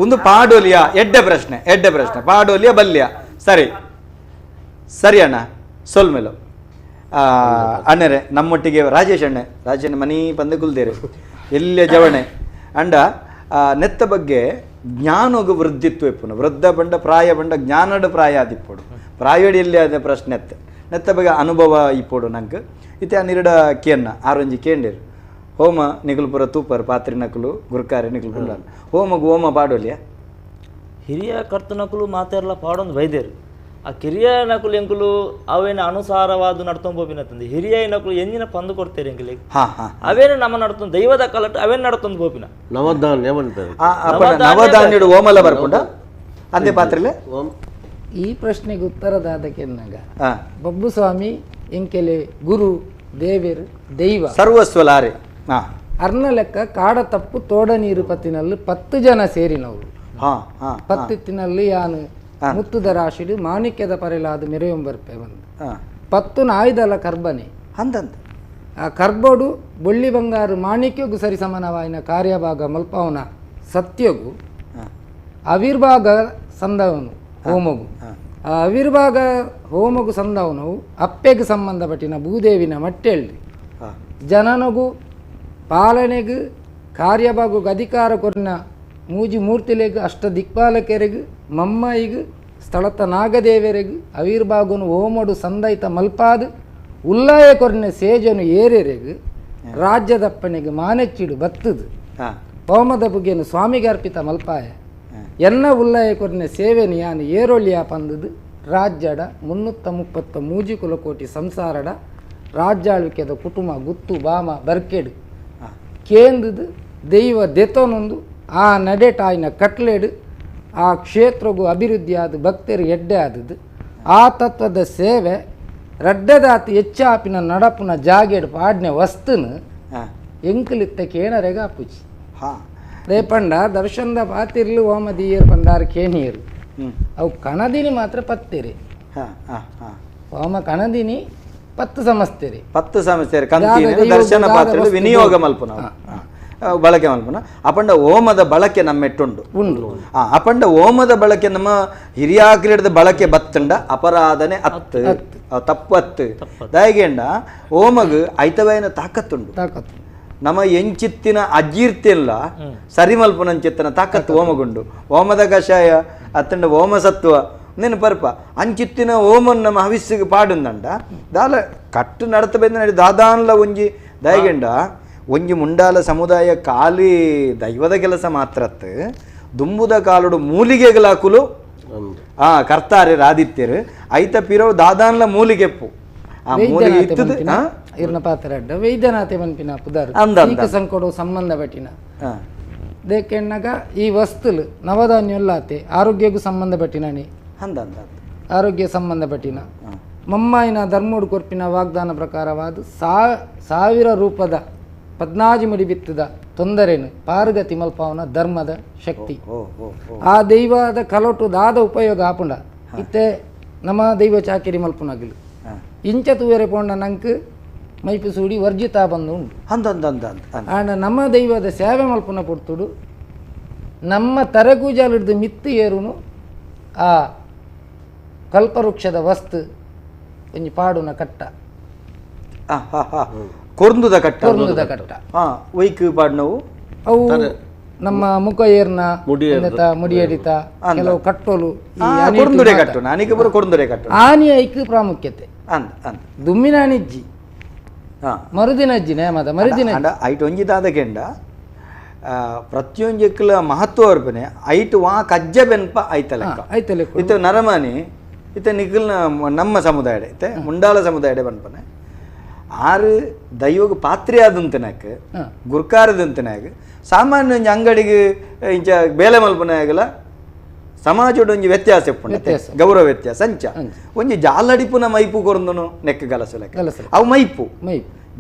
ಒಂದು ಪಾಡೋಲಿಯ ಎಡ್ಡೆ ಪ್ರಶ್ನೆ ಎಡ್ಡೆ ಪ್ರಶ್ನೆ ಪಾಡೋಲಿಯ ಬಲ್ಯ ಸರಿ ಸರಿ ಅಣ್ಣ ಸೊಲ್ಮೇಲು ಅಣ್ಣರೇ ನಮ್ಮೊಟ್ಟಿಗೆ ರಾಜೇಶ್ ಅಣ್ಣೆ ರಾಜೇಶ್ ಮನಿ ಪಂದೆ ಕುಲ್ದೇರು ಎಲ್ಲಿಯ ಜವಣೆ ಅಂಡ ನೆತ್ತ ಬಗ್ಗೆ ಜ್ಞಾನೋಗು ವೃದ್ಧಿತ್ವ ಇಪ್ಪುನು ವೃದ್ಧ ಬಂಡ ಪ್ರಾಯ ಬಂಡ ಜ್ಞಾನಡು ಪ್ರಾಯ ಆದಿಪ್ಪೋಡು ಪ್ರಾಯೋಡಿ ಎಲ್ಲಿ ಆದ ಪ್ರಶ್ನೆ ಎತ್ತ ನೆತ್ತ ಬಗ್ಗೆ ಅನುಭವ ಇಪ್ಪೋಡು ನಂಗೆ ಇತ್ತೆ ಆ ನಿರಡ ಕೇನ್ನ ಆರೊಂಜಿ ಕೇಂಡಿರು ಹೋಮ ನಿಗುಲ್ಪುರ ತೂಪರ್ ಪಾತ್ರಿ ನಕಲು ಗುರುಕಾರಿ ನಿಗುಲ್ಪುರ ಹೋಮಗು ಹೋಮ ಪಾಡೋಲಿಯ ಹಿರಿಯ ಕರ್ತನಕುಲು ಮಾತೆರ್ಲ ಪಾಡೊಂದು ಬೈದೇರು ಆ ಕಿರಿಯ ನಕುಲು ಎಂಕುಲು ಅವೇನ ಅನುಸಾರವಾದ ನಡ್ತೊಂದು ಬೋಪಿನ ಹಿರಿಯ ನಕುಲು ಎಂಜಿನ ಪಂದು ಕೊಡ್ತೇವೆ ಎಂಕುಲಿ ಅವೇನ ನಮ್ಮ ನಡ್ತೊಂದು ದೈವದ ಕಲಟ್ ಅವೇನ ನಡ್ತೊಂದು ಬೋಪಿನ ನವಧಾನ್ಯ ನವಧಾನ್ಯಡು ಓಮಲ ಬರ್ಪುಂಡ ಅಂದೇ ಪಾತ್ರೆಲೆ ಈ ಪ್ರಶ್ನೆಗೆ ಉತ್ತರದಾದಕ್ಕೆನ್ನಾಗ ಬಬ್ಬು ಸ್ವಾಮಿ ಎಂಕೆಲೆ ಗುರು ದೇವೇರು ದೈವ ಸರ್ವಸ್ವಲಾರೆ ಅರ್ನ ಲೆಕ್ಕ ಕಾಡ ತಪ್ಪು ತೋಡ ನೀರು ಪತ್ತಿನಲ್ಲಿ 10 ಜನ ಸೇರಿನವರು ಪತ್ತಿನಲ್ಲಿ ಯಾನು ಮುತ್ತುದ ರಾಶಿಡು ಮಾಣಿಕ್ಯದ ಪರೆಲಾದ ಮೆರೆಯೊಂಬರ್ಪೆ ಬಂದು 10 ನಾಯ್ದಲ ಕರ್ಬನೆ ಅಂತಂತ ಆ ಕರ್ಬೋಡು ಬೊಳ್ಳಿ ಬಂಗಾರು ಮಾಣಿಕ್ಯಗೂ ಸರಿ ಸಮಾನವಾಯಿನ ಕಾರ್ಯಭಾಗ ಮಲ್ಪವನ ಸತ್ಯಗೂ ಅವಿರ್ಭಾಗ ಸಂದವನು ಹೋಮಗು ಆ ಅವಿರ್ಭಾಗ ಹೋಮಗು ಸಂದವನು ಅಪ್ಪೆಗೆ ಸಂಬಂಧಪಟ್ಟಿನ ಭೂದೇವಿನ ಮಟ್ಟೆಳ್ಳಿ ಜನನಗು ಪಾಲನೆಗು ಕಾರ್ಯಭಾಗು ಅಧಿಕಾರ ಕೊರಿನ ಮೂಜಿ ಮೂರ್ತಿಲೆಗು ಅಷ್ಟ ದಿಕ್ಪಾಲಕರಿಗು ಮಮ್ಮಾಯಿಗು ಸ್ಥಳತ ನಾಗದೇವರಿಗು ಅವಿರ್ಭಾಗನು ಹೋಮಡು ಸಂದೈತ ಮಲ್ಪಾದು ಉಲ್ಲಾಯ ಕೊರಿನ ಸೇಜನು ಏರೆರೆಗು ರಾಜ್ಯದಪ್ಪನಿಗೆ ಮಾನೆಚ್ಚಿಡು ಬತ್ತದು ಹೋಮದ ಬುಗ್ಗೆನು ಸ್ವಾಮಿಗೆ ಅರ್ಪಿತ ಮಲ್ಪಾಯ ಎನ್ನ ಉಲ್ಲಾಯ ಕೊರಿನ ಸೇವೆನು ಯಾನು ಏರೊಳ್ಳಿಯ ಪಂದದು ರಾಜ್ಯಡ 333 ಕುಲಕೋಟಿ ಸಂಸಾರಡ ರಾಜ್ಯಾಳ್ವಿಕೆದ ಕುಟುಂಬ ಗುತ್ತು ಬಾಮ ಬರ್ಕೆಡು ಕೇಂದ್ರದು ದೈವ ದೆತನೊಂದು ಆ ನಡೆಟಾಯಿನ ಕಟ್ಲೆಡು ಆ ಕ್ಷೇತ್ರಗೂ ಅಭಿವೃದ್ಧಿಯಾದ ಭಕ್ತರು ಎಡ್ಡೆ ಆದದ್ದು ಆ ತತ್ವದ ಸೇವೆ ರಡ್ಡದಾತಿ ಹೆಚ್ಚಾಪಿನ ನಡಪುನ ಜಾಗೆಡು ಪಾಡ್ನೆ ವಸ್ತುನು ಎಂಕಲಿತ್ತ ಕೇಣರೆಗ ಅಪ್ಪುಚಿ ರೇಪಂಡ ದರ್ಶನದ ಪಾತಿರ್ಲು ಹೋಮದೀಯರು ಪಂಡಾರು ಕೇಣಿಯರು ಅವು ಕಣದಿನಿ ಮಾತ್ರ ಪತ್ತಿರಿ ಹೋಮ ಕಣದಿನಿ 10 ಸಮಸ್ತೆರಿ 10 ಸಮಸ್ತೆರಿ ಕಂತಿನ ದರ್ಶನ ಪಾತ್ರೆ ವಿನಿಯೋಗ ಮಲ್ಪುನ ಬಳಕೆ ಮಲ್ಪುನ ಅಪಂಡ ಹೋಮದ ಬಳಕೆ ನಮ್ಮೆಟ್ಟುಂಡು ಉಂಡು ಅಪಂಡ ಹೋಮದ ಬಳಕೆ ನಮ್ಮ ಹಿರಿಯಾಕ್ರಿಯದ ಬಳಕೆ ಬತ್ತಂಡ ಅಪರಾಧನೆ ಅತ್ತು ತಪ್ಪು ಅತ್ತು ದಯಗೇಂಡ ಹೋಮಗು ಐತವೈನ ತಾಕತ್ತುಂಡು ತಾಕತ್ತು ನಮ್ಮ ಎಂಚಿತ್ತಿನ ಅಜೀರ್ತಿಲ್ಲ ಸರಿಮಲ್ಪುನಂಚಿತ್ತಿನ ತಾಕತ್ತು ಹೋಮಗುಂಡು ಹೋಮದ ಕಷಾಯ ಅತ್ತಂಡ ಹೋಮ ಸತ್ವ ನಿನ್ನ ಪರ್ಪ ಅಂಚಿತ್ತಿನ ಹೋಮನ್ ನಮ್ಮ ಹವಿಸ್ಸಿಗೆ ಪಾಡುಂದಂಡ ದಾಲ ಕಟ್ಟು ನಡತ ಬಂದ ದಾದಾನ್ಲ ಒಂಜಿ ದಯಗೆಂಡ ಒಂಜಿ ಮುಂಡಾಲ ಸಮುದಾಯ ಖಾಲಿ ದೈವದ ಕೆಲಸ ಮಾತ್ರತ್ತು ದುಂಬುದ ಕಾಲುಡು ಮೂಲಿಗೆಗಳಾಕುಲು ಆ ಕರ್ತಾರೆ ರಾದಿತ್ಯರು ಐತ ಪಿರೋ ದಾದಾನ್ಲ ಮೂಲಿಗೆಪ್ಪು ಆ ಮೂಲಿಗೆ ಇತ್ತದು ಇರ್ನ ಪಾತ್ರ ಅಡ್ಡ ವೈದ್ಯನಾಥೆ ಮನ್ಪಿನ ಪುದಾರು ಸಂಕೊಡು ಸಂಬಂಧ ಪಟ್ಟಿನ ದೇಕೆಣ್ಣಗ ಈ ವಸ್ತುಲು ನವಧಾನ್ಯಲ್ಲಾತೆ ಆರೋಗ್ಯಕ್ಕೂ ಸಂಬಂಧಪಟ್ಟಿನಾನೆ ಆರೋಗ್ಯ ಸಂಬಂಧಪಟ್ಟಿನ ಮಮ್ಮಾಯಿನ ಧರ್ಮೋಡು ಕೊರ್ಪಿನ ವಾಗ್ದಾನ ಪ್ರಕಾರವಾದ 1000 ರೂಪದ 14 ಮುಡಿ ಬಿತ್ತದ ತೊಂದರೆನು ಪಾರುಗತಿ ಮಲ್ಪಾವನ ಧರ್ಮದ ಶಕ್ತಿ ಆ ದೈವದ ಕಲೋಟು ದಾದ ಉಪಯೋಗ ಆಪುಂಡ ಇತ್ತೆ ನಮ್ಮ ದೈವ ಚಾಕಿರಿ ಮಲ್ಪುನಗಲು ಇಂಚ ತೂವೆರೆ ಪೋಂಡ ನಂಕ್ ಮೈಪು ಸೂಡಿ ವರ್ಜಿತ ಬಂದು ಉಂಟು ಆಂಡ ನಮ್ಮ ದೈವದ ಸೇವೆ ಮಲ್ಪುನ ಪೊರ್ತುಡು ನಮ್ಮ ತರಗೂಜಾಲಿಡ್ದು ಮಿತ್ತು ಏರುನು ಆ ಕಲ್ಪವೃಕ್ಷದ ವಸ್ತು ಒಂಜಿ ಪಾಡುನ ಕಟ್ಟ ಕೊರ್ಂದುದ ಕಟ್ಟ ಕೊರ್ಂದುದ ಕಟ್ಟ ಒಯ್ಕ್ ಪಾಡ್ನವು ಅವು ನಮ್ಮ ಮುಖ ಏರ್ನ ಮುಡಿಯಡಿತ ಕೆಲವು ಕಟ್ಟೋಲು ಕೊರಂದುಡೆ ಕಟ್ಟು ನಾನಿಗೆ ಬರೋ ಕೊರಂದುಡೆ ಕಟ್ಟು ಆನಿ ಐಕ್ ಪ್ರಾಮುಖ್ಯತೆ ದುಮ್ಮಿನ ಅನಿಜ್ಜಿ ಮರುದಿನ ಅಜ್ಜಿ ನೇಮದ ಮರುದಿನ ಐಟ್ ಒಂಜಿದಾದ ಕೆಂಡ ಪ್ರತಿಯೊಂಜಕ್ಲ ಮಹತ್ವ ಅರ್ಪಣೆ ಐಟ್ ವಾ ಕಜ್ಜ ಬೆನ್ಪ ಐತಲೆಕ್ಕ ಐತಲೆಕ್ಕ ಇತ್ತ ನರಮಾನಿ ಇತ್ತ ನಿಖಲ್ನ ನಮ್ಮ ಸಮುದಾಯ ಇತ್ತೆ ಮುಂಡಾಲ ಸಮುದಾಯ ಬನ್ಪನೆ ಆರು ದೈವಗ ಪಾತ್ರೆಯಾದಂತನಾಕ ಗುರ್ಕಾರದಂತನಾಗ ಸಾಮಾನ್ಯ ಒಂಜಿ ಅಂಗಡಿಗೆ ಇಂಚ ಬೇಲೆ ಮಲ್ಪನೆ ಆಗಲ ಸಮಾಜದ ಒಂಜಿ ವ್ಯತ್ಯಾಸ ಇಪ್ಪುಂಡು ಗೌರವ ವ್ಯತ್ಯಾಸ ಅಂಚ ಒಂಜಿ ಜಾಲಡಿಪುನ ಮೈಪು ಕೊರಂದನು ನೆಕ್ಕ ಗಲಸಲೆಕ್ಕ ಅವು ಮೈಪು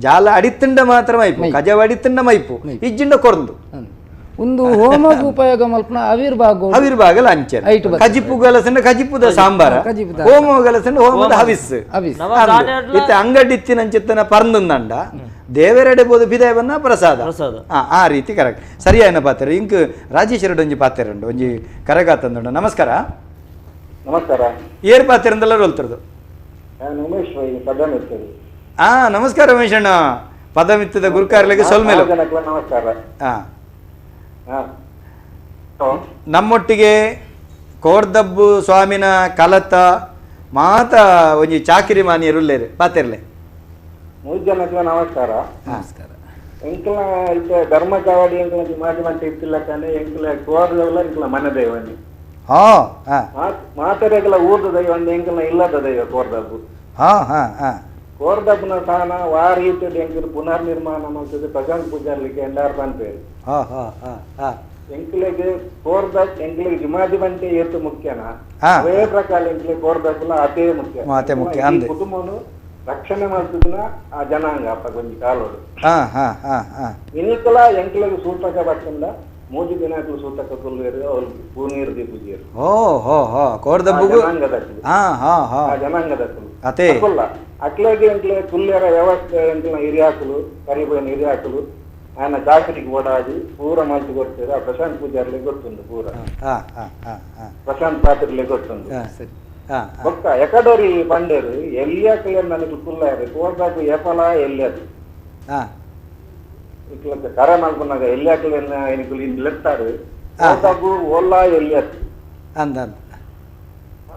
ಜಾಲ ಅಡಿತ್ತಂಡ ಮಾತ್ರ ಮೈಪು ಕಜವ ಅಡಿತ್ತಂಡ ಮೈಪು ಇಜ್ಜಿಂಡ ಕೊರಂದು ಒಂದು ಹೋಮಗೂ ಉಪಯೋಗ ಮಲ್ಪನ ಅವಿರ್ಭಾಗ ಅವಿರ್ಭಾಗಲ ಅಂಚೆ ಕಜಿಪು ಗಲಸಂಡ ಕಜಿಪುದ ಸಾಂಬಾರ ಹೋಮ ಗಲಸಂಡ ಹೋಮದ ಹವಿಸ್ ಇತ್ತೆ ಅಂಗಡಿ ಇತ್ತಿನಂಚಿತ್ತನ ಪರಂದಂಡ ದೇವರೆಡೆ ಬೋದು ಬಿದಾಯವನ್ನ ಪ್ರಸಾದ ಆ ರೀತಿ ಕರೆಕ್ಟ್ ಸರಿಯಾದ ಪಾತ್ರ ಇಂಕ್ ರಾಜೇಶ್ವರ ಒಂಜಿ ಪಾತ್ರ ಉಂಡು ಒಂಜಿ ಕರಗಾತಂದುಂಡು. ನಮಸ್ಕಾರ. ನಮಸ್ಕಾರ. ಏರ್ ಪಾತ್ರ ಹೋಲ್ತಿರೋದು? ಉಮೇಶ್. ಹಾ ನಮಸ್ಕಾರ ಉಮೇಶ್ ಅಣ್ಣ. ಪದಮಿತ್ತದ ಗುರುಕಾರ್ಲಿಗೆ ಸೊಲ್ಮೇಲು ನಮಸ್ಕಾರ. ಹಾ ನಮ್ಮೊಟ್ಟಿಗೆ ಕೋರ್ದಬ್ಬು ಸ್ವಾಮಿನ ಕಲತ ಮಾತ ಒಂಜಿ ಚಾಕಿರಿ ಮಾನಿಯರುಲ್ಲೇರು ಪಾತಿರ್ಲೆ. ಮೂರು ಜನಕ್ಕೆ ನಮಸ್ಕಾರ. ನಮಸ್ಕಾರ. ಎಂಕಲ ಇತ್ತೆ ಧರ್ಮ ಚಾವಡಿ ಎಂಕಲ ಮಾಜಿ ಮಂಟ ಇತ್ತಿಲ್ಲ ಕಾನೆ ಎಂಕಲ ಕೋರ್ದವಲ್ಲ ಎಂಕಲ ಮನೆ ದೈವನಿ ಹಾ ಹಾ ಮಾತರೆಗಳ ಊರ್ದ ದೈವ ಎಂಕಲ ಇಲ್ಲದ ದೈವ ಕೋರ್ದಬ್ಬು. ಹಾ ಹಾ ಹಾ ಕೋರ್ದಬ್ಬನ ಸ್ಥಾನ ವಾರ ರೀತಿಯಲ್ಲಿ ಎಂಕಲ್ ಪುನರ್ ನಿರ್ಮಾಣ ಮಾಡ್ತದೆ ಪ್ರಶಾಂತ್ ಪೂಜಾರ್ಲಿಕ್ಕೆ ಎಂಡಾರ್ ಪನ್ಪೇರು. ಹಾ ಹಾ ಹಾ ಹಾ ಎಂಕ್ಲೆಗೆ ಕೋರ್ದ ಎಂಕ್ಲೆಗೆ ಜಿಮಾಜಿ ಬಂಟೆ ಏತು ಮುಖ್ಯನಾ ಅವೇ ಪ್ರಕಾರ ಎಂಕ್ಲೆ ಕೋರ್ದಬ್ಬಲ ಅದೇ ಮುಖ್ಯ ಅದೇ ಮುಖ್ಯ ಅಂದೆ ಕುಟುಂಬನು ರಕ್ಷಣೆ ಮಾಡ್ತಿದ್ನ ಆ ಜನಾಂಗ ಅಪ್ಪ ಕೊಂಚ ಕಾಲೋಡು. ಹಾ ಹಾ ಹಾ ಹಾ ಇನಿಕಲ ಎಂಕ್ಲೆಗೆ ಸೂತಕ ಬಕ್ಕಂಡ ಮೂಜಿ ದಿನಕ್ಕೂ ಸೂತಕ ಕೊಲ್ವೇರು ಅವ್ರು ಪೂನೀರು ದೀಪುಜಿಯರು. ಓ ಹೋ ಹೋ ಕೋರ್ದಬ್ಬು ಜನಾಂಗದಕ್ಕಲು. ಹಾ ಹಾ ಹಾ ಆ ಜನಾಂಗದಕ್ಕಲು ಅದೇ ಅಕುಲ್ಲ ಅಕ್ಲೆಗೆ ಎಂಕ್ಲೆ ಕುಲ್ಯರ ವ್ಯವಸ್ಥೆ ಎಂಕ್ಲ ಹಿರಿಯಾಕಲು ಕರಿಬೋಯಿನ ಹಿರಿಯಾಕಲು ఆయన ಚಾಕರಿಗೆ ಓಡಾಡಿ ಪೂರ ಮಲ್ತು ಕೊಡ್ತೇವೆ. ಆ ಪ್ರಶಾಂತ್ ಪೂಜಾರ್ಲೆ ಗೊತ್ತುಂಡು ಪೂರ ಪ್ರಶಾಂತ್ ಪಾತ್ರೆಲೆ ಗೊತ್ತುಂಡು. ಬೊಕ್ಕ ಎಕಡೋರಿ ಬಂಡೇರು ಎಲ್ಲಿಯಾಕಲೆ ನನಗೆ ಕುಲ್ಲಾರು ಕೋರ್ದಾಕು ಎಪಲ ಎಲ್ಲಿಯದು ಇಕ್ಲಕ್ಕೆ ಕರೆ ಮಲ್ಪನಾಗ ಎಲ್ಲಿಯಾಕಲೆ ಎನಿಕುಲು ಲೆತ್ತಾರು ಕೋರ್ದಾಕು ಓಲ್ಲಾ ಎಲ್ಲಿಯದು ಅಂದ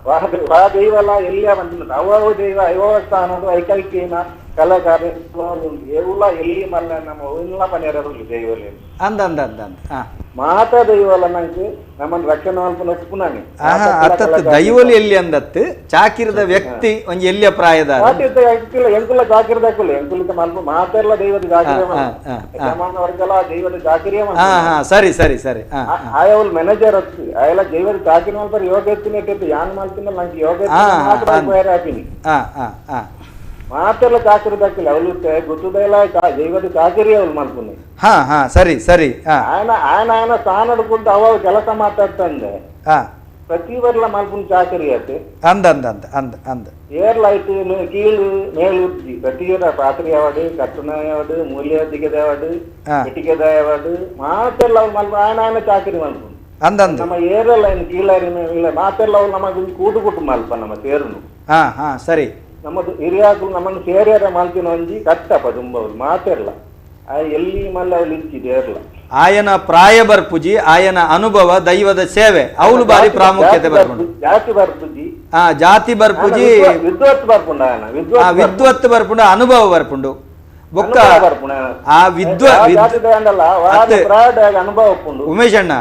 ವಾ ದೈವಲ ಎಲ್ಲಿಯ ಬಂದ ಅವ ದೈವ ಐವ ಸ್ಥಾನದು ಐಕೈಕೇನ ಕಲಾಕಾರ ಏವುಲ ಎಲ್ಲಿ ಮಲ್ಲ ನಮ್ಮ ಇಲ್ಲ ಪನೇರರು ದೈವಲೆ ಅಂದ ಅಂದ ಅಂದ ಅಂದ ಮಾತಾ ದೈವಲ ನಂಗೆ ನಮ್ಮನ್ನು ರಕ್ಷಣೆ ಮಲ್ಪನ ಒಪ್ಪುನಾನೆ. ಅತ್ತತ್ತು ದೈವಲು ಎಲ್ಲಿ ಅಂದತ್ತು ಚಾಕಿರದ ವ್ಯಕ್ತಿ ಒಂಜಿ ಎಲ್ಲಿಯ ಪ್ರಾಯದ ಎಂಕುಲ ಚಾಕಿರದಾಕುಲ್ಲ ಎಂಕುಲಿತ ಮಲ್ಪ ಮಾತೆಲ್ಲ ದೈವದ ಚಾಕಿರಿಯ ಯಜಮಾನ ವರ್ಗಲ ದೈವದ ಚಾಕಿರಿಯ. ಸರಿ ಸರಿ ಸರಿ. ಆಯವ್ಲು ಮ್ಯಾನೇಜರ್ ಹತ್ತು ಆಯಲ್ಲ ದೈವದ ಚಾಕಿರಿ ಮಲ್ಪರ ಯೋಗ ಎತ್ತಿನ ಯಾನ್ ಮಲ್ತಿನ ನಂಗೆ ಯೋಗ ಹಾಕಿನಿ ಮಾತೆಲ್ಲ ಚಾಕಿರಿ ಅವಳು ಗೊತ್ತದೆಲ್ಲ ದೈವದ ಚಾಕಿರಿ ಅವಳು ಮಲ್ಪುನಿ. ಹಾ ಹಾ ಸರಿ ಸರಿ. ఆయన ఆయన ఆయన ಸ್ಥಾನಡ್ಕೊಂಡು ಅವ ಕೆಲಸ ಮಾತಾಡ್ತಂದೆ ಪ್ರತಿ ವರ್ಲ ಮಲ್ಪುನ ಚಾಕರಿ ಆಯ್ತು ಅಂದ ಅಂದ ಅಂದ ಅಂದ ಅಂದ ಏರ್ಲಾಯ್ತು ಕೀಳು ಮೇಲು ಉಜ್ಜಿ ಪ್ರತಿಯೊರ ಪಾತ್ರಿ ಅವಾಡು ಕಟ್ಟುನ ಅವಾಡು ಮೂಲ್ಯ ದಿಗದ ಅವಾಡು ಪೆಟ್ಟಿಗೆದ ಅವಾಡು ಮಾತೆಲ್ಲ ಅವ್ರು ಮಲ್ಪ ఆయన ఆయన ಚಾಕರಿ ಮಲ್ಪುನು ಅಂದ ಅಂದ ನಮ್ಮ ಏರಲ್ಲ ಏನು ಕೀಳಾರಿ ಇಲ್ಲ ಮಾತೆಲ್ಲ ಅವ್ರು ನಮಗೆ ಕೂಟು ಕೂಟು ಮಲ್ಪ ನಮ್ಮ ಸೇರುನು. ಹಾ ಹಾ ಸರಿ. ನಮ್ಮದು ಹಿರಿಯಾಕುಲು ನಮ್ಮನ್ನು ಸೇರ್ಯಾರ ಮಲ್ತಿನ ಒಂಜಿ ಕಟ್ಟಪ್ಪ ತುಂಬ ಅವ್ರು ಮಾತೆಲ್ಲ ಎಲ್ಲಿ ಮಲ್ಲ ಅವಳು ಇಚ್ಚಿದೆ ಇರಲ್ಲ. ಆಯನ ಪ್ರಾಯ ಬರ್ಪುಜಿ ಆಯನ ಅನುಭವ ದೈವದ ಸೇವೆ ಅವಳು ಬಾರಿ ಪ್ರಾಮುಖ್ಯತೆ ಬರ್ಪುಂಡು. ಜಾತಿ ಬರ್ಪುಜಿ ಜಾತಿ ಬರ್ಪುಜಿ ವಿದ್ವತ್ ಬರ್ಪುಂಡು ಆಯನ ವಿದ್ವತ್ ಬರ್ಪುಂಡು ಅನುಭವ ಬರ್ಪುಂಡು ಬೊಕ್ಕ ಆ ವಿದ್ವ ಅನುಭವ ಉಪ್ಪುಂಡು. ಉಮೇಶ್ ಅಣ್ಣ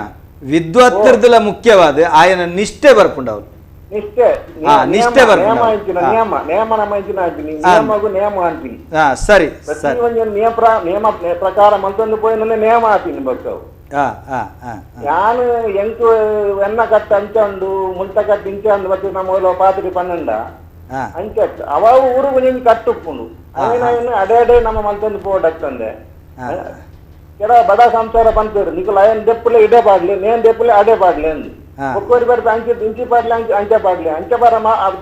ವಿದ್ವತ್ತಿರ್ದಲ ಮುಖ್ಯವಾದ ಆಯನ ನಿಷ್ಠೆ ಬರ್ಪುಂಡು ಅವಳು ನಿಷ್ಠೆ ನಿಷ್ಠೆ ನಿಯಮ ನಿಯಮ ನಿಯಮ ಅಂತೀನಿ. ಸರಿ ಪ್ರತಿಯೊಂದು ನಿಯಮ ಪ್ರಕಾರ ಮಲ್ತೊಂದು ಪೋಯಿನ ನಿಯಮ ಆತೀನಿ ಬಕ್ಕವು. ಯಾನು ಎಂಕು ಎನ್ನ ಕಟ್ಟ ಅಂಚ ಉಂಡು ಮುಂಟ ಕಟ್ಟ ಇಂಚ ಉಂಡು ಮತ್ತೆ ನಮ್ಮ ಪಾತ್ರಿ ಪನ್ನಂಡ ಅಂಚ ಅವ ಊರು ನಿಂಗೆ ಕಟ್ಟುಪ್ಪುಂಡು ಅವನ ಅಡೆ ಅಡೆ ನಮ್ಮ ಮಲ್ತೊಂದು ಪೋಡಕ್ತಂದೆ ಕೆಲ ಬಡ ಸಂಸಾರ ಪಂತೇರು ನಿಕುಲು ಅಯನ್ ದೆಪ್ಪುಲೆ ಇಡೆ ಪಾಡ್ಲಿ ನೇನ್ ದೆಪ್ಪುಲೆ ಅಡೆ ಪಾಡ್ಲಿ ಅಂದು ಒಕ್ಕೋರಿ ಬರ್ಪ ಅಂಚೆ ಇಂಚಿ ಪಾಡ್ಲಿ ಅಂಚೆ ಅಂಚೆ ಪಾಡ್ಲಿ ಅಂಚೆ ಬಾರ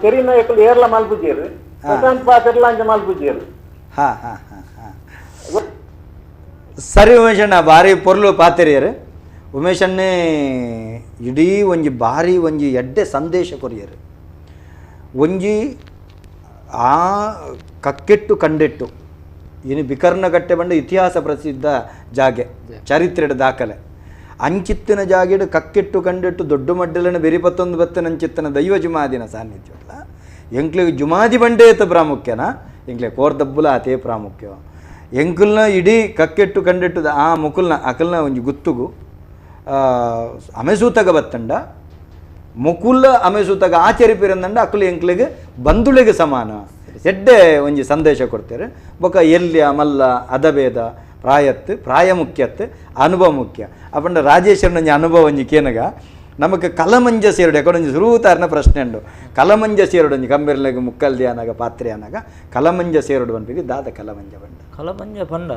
ತೆರಿನ ಎಕ್ಕಲು ಏರ್ಲ ಮಲ್ಪುಜೇರು ಪ್ರಶಾಂತ್ ಪಾತ್ರೆಲ ಅಂಚೆ ಮಲ್ಪುಜೇರು. ಹಾ ಹಾ ಹಾ ಹಾ ಸರಿ ಉಮೇಶಣ್ಣ ಭಾರಿ ಪೊರ್ಲು ಪಾತೆರಿಯರು. ಉಮೇಶಣ್ಣೆ ಇಡೀ ಒಂಜಿ ಭಾರಿ ಒಂಜಿ ಎಡ್ಡೆ ಸಂದೇಶ ಕೊರಿಯರು. ಒಂಜಿ ಆ ಕಕ್ಕೆಟ್ಟು ಕಂಡೆಟ್ಟು ಇನ್ನು ಬಿಕರ್ನಗಟ್ಟೆ ಬಂಡ ಇತಿಹಾಸ ಪ್ರಸಿದ್ಧ ಜಾಗೆ ಚರಿತ್ರೆಡ ದಾಖಲೆ. ಅಂಚಿತ್ತಿನ ಜಾಗೆಡು ಕಕ್ಕೆಟ್ಟು ಕಂಡಿಟ್ಟು ದೊಡ್ಡ ಮಡ್ಡಲನ ಬೆರಿಪತ್ತೊಂದು ಬತ್ತನಂಚಿತ್ತನ ದೈವ ಜುಮಾದಿನ ಸಾನ್ನಿಧ್ಯ ಎಂಕ್ಲಿಗೆ ಜುಮಾದಿ ಬಂಡೇತ ಪ್ರಾಮುಖ್ಯನ ಎಂಕ್ಲೆ ಕೋರ್ದಬ್ಬುಲ ಆತೇ ಪ್ರಾಮುಖ್ಯ ಎಂಕುಲ್ನ ಇಡೀ ಕಕ್ಕೆಟ್ಟು ಕಂಡಿಟ್ಟು ಆ ಮುಕುಲ್ನ ಅಕಲ್ನ ಒಂಜಿ ಗುತ್ತುಗು ಅಮೆಸೂತಗ ಬತ್ತಂಡ ಮುಕುಲ್ಲ ಅಮೆಸೂತಗ ಆಚರಿಪಿರಂದಂಡ ಅಕುಲು ಎಂಕ್ಲಿಗೆ ಬಂಧುಳಿಗೆ ಸಮಾನ ಎಡ್ಡೆ ಒಂಜಿ ಸಂದೇಶ ಕೊಡ್ತಾರೆ. ಬೊಕ ಎಲ್ಯ ಮಲ್ಲ ಅದಭೇದ ಪ್ರಾಯತ್ತು ಪ್ರಾಯ ಮುಖ್ಯತ್ತು ಅನುಭವ ಮುಖ್ಯ. ಅಪ್ಪಂಡ ರಾಜೇಶ್ವರನ ಒಂಜಿ ಅನುಭವ ಒಂಜಿ ಕೇನಗ ನಮಕ್ ಕಲಮಂಜ ಸೇರುಡು ಯಾಕಂದ್ರೆ ಒಂಜಿ ಸುರೂತಾರನ ಪ್ರಶ್ನೆ ಉಂಡು. ಕಲಮಂಜ ಸೇರುಡು ಒಂಜಿ ಕಂಬೆರ್ಲೆಗ್ ಮುಕ್ಕಲ್ದಿ ಅನಾಗ ಪಾತ್ರೆ ಅನಾಗ ಕಲಮಂಜ ಸೇರುಡು ಪನ್ಪಿಗೆ ದಾದ ಕಲಮಂಜ ಬಂಡ ಕಲಮಂಜ ಪಂಡ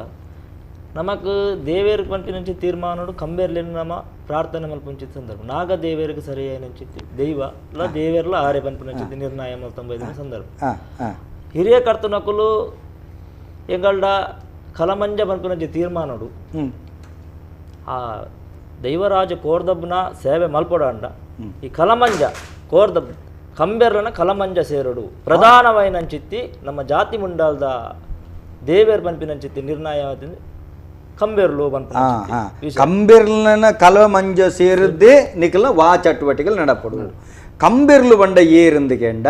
ನಮಕ್ ದೇವೇರ್ಗ್ ಪನ್ಪಿನಂಚಿ ತೀರ್ಮಾನಡು ಕಂಬೆರ್ಲೆನ್ ನಮ ಪ್ರಾರ್ಥನೆ ಮಲ್ಪುಂಚಿತ್ತ ಸಂದರ್ಭ ನಾಗ ದೇವೇರ್ಗ್ ಸರಿಯಾಯಿನಂಚಿತ್ತಿ ದೈವ ಲ ದೇವೇರ್ಲ ಆರೆ ಪನ್ಪಿನಂಚಿತ್ತಿ ನಿರ್ಣಯ ಮಲ್ತೊಂಬೈದಿನ ಸಂದರ್ಭ. ಹಿರಿಯ ಕರ್ತನಕುಲು ಎಂಗಲ್ಡ ಕಲಮಂಜ ಪನ್ಪಿನಂಚಿ ತೀರ್ಮಾನಡು ಆ ದೈವರಾಜ ಕೋರ್ದಬ್ನ ಸೇವೆ ಮಲ್ಪೊಡಂಡ ಈ ಕಲಮಂಜ ಕೋರ್ದಬ್ ಕಂಬೆರ್ಲನ ಕಲಮಂಜ ಸೇರುಡು ಪ್ರಧಾನವಾಯಿನಂಚಿತ್ತಿ ನಮ್ಮ ಜಾತಿ ಮುಂಡಾಲ್ದ ದೇವೇರ್ ಪನ್ಪಿನಂಚಿತ್ತಿ ನಿರ್ಣಯ ಕಂಬೆರ್ಲು ಪನ್ಪಿನ ಕಂಬೆರ್ಲನ ಕಲಮಂಜ ಸೇರಿದ್ದೇ ನಿಕಲ ವಾ ಚಟುವಟಿಕೆలు ನಡಪಡು. ಕಂಬೆರ್ಲು ಬಂಡ ಏರಿಂದು ಕೆಂಡ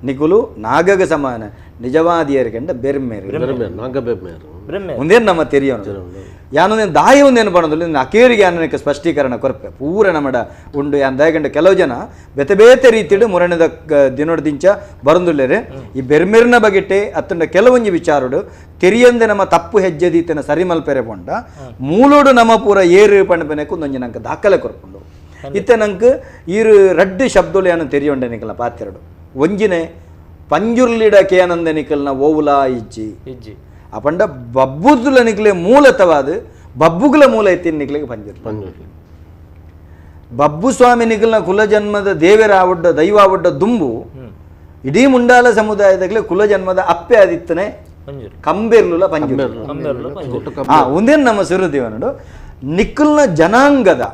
ನಿಕುಲು ನಾಗಗ ಸಮಾನ ನಿಜವಾದಿಯರು ಕೆಂಡ ಬೆರ್ಮೇರು ಒಂದೇನು ನಮ್ಮ ತೆರಿಯೋನು ಯಾನೊಂದೇನು ದಾಯ ಒಂದೇನು ಪಣದಲ್ಲಿ ಅಕೇರಿಗೆ ಯಾನಕ್ಕೆ ಸ್ಪಷ್ಟೀಕರಣ ಕೊರಪೆ ಪೂರ ನಮ್ಮಡ ಉಂಡು. ಯಾನ್ ದಾಯಗಂಡ ಕೆಲವು ಜನ ಬೇತೆ ಬೇತೆ ರೀತಿಡು ಮುರಣದ ದಿನೋಡ್ದಿಂಚ ಬರಂದುಲ್ಲೇರೆ ಈ ಬೆರ್ಮೆರ್ನ ಬಗೆಟೆ ಅತ್ತಂಡ ಕೆಲವೊಂಜಿ ವಿಚಾರಡು ತೆರಿಯಂದೆ ನಮ್ಮ ತಪ್ಪು ಹೆಜ್ಜೆ ದೀತನ ಸರಿ ಮಲ್ಪೆರೆ ಪೊಂಡ ಮೂಲೋಡು ನಮ್ಮ ಪೂರ ಏರು ಪಣಪೆನಕ್ಕೆ ಒಂದೊಂಜಿ ನಂಗೆ ದಾಖಲೆ ಕೊರ್ಪುಂಡು. ಇತ್ತೆ ನಂಗೆ ಈರು ರಡ್ಡು ಶಬ್ದಲು ಯಾನು ತೆರಿಯೊಂಡೆ ನಿಕಲ್ನ ಪಾತ್ರೆಡು ಒಂಜಿನೆ ಪಂಜುರ್ಲಿಡ ಕೇನಂದೆ ನಿಕಲ್ನ ಓವುಲಾ ಇಜ್ಜಿ ಇಜ್ಜಿ ಅಪಂಡ ಬಬ್ಬುದುಲ ನಿಕ್ಲೆ ಮೂಲತವಾದ ಬಬ್ಬುಗುಲ ಮೂಲ ಐತಿನ ನಿಕ್ಲೆಗೆ ಪಂಜುರ್ಲಿ ಬಬ್ಬು ಸ್ವಾಮಿ ನಿಕಲ್ನ ಕುಲಜನ್ಮದ ದೇವರ ಆವಡ್ಡ ದೈವ ಆವಡ್ಡ ದುಂಬು ಇಡೀ ಮುಂಡಾಲ ಸಮುದಾಯದಾಗಲೇ ಕುಲಜನ್ಮದ ಅಪ್ಪೆ ಆದಿತ್ತನೆ ಕಂಬೆರ್ಲುಲ ಪಂಜುರ್ಲಿ. ಒಂದೇನು ನಮ್ಮ ಸುರುದೇವನಡು ನಿಕ್ಕಲ್ನ ಜನಾಂಗದ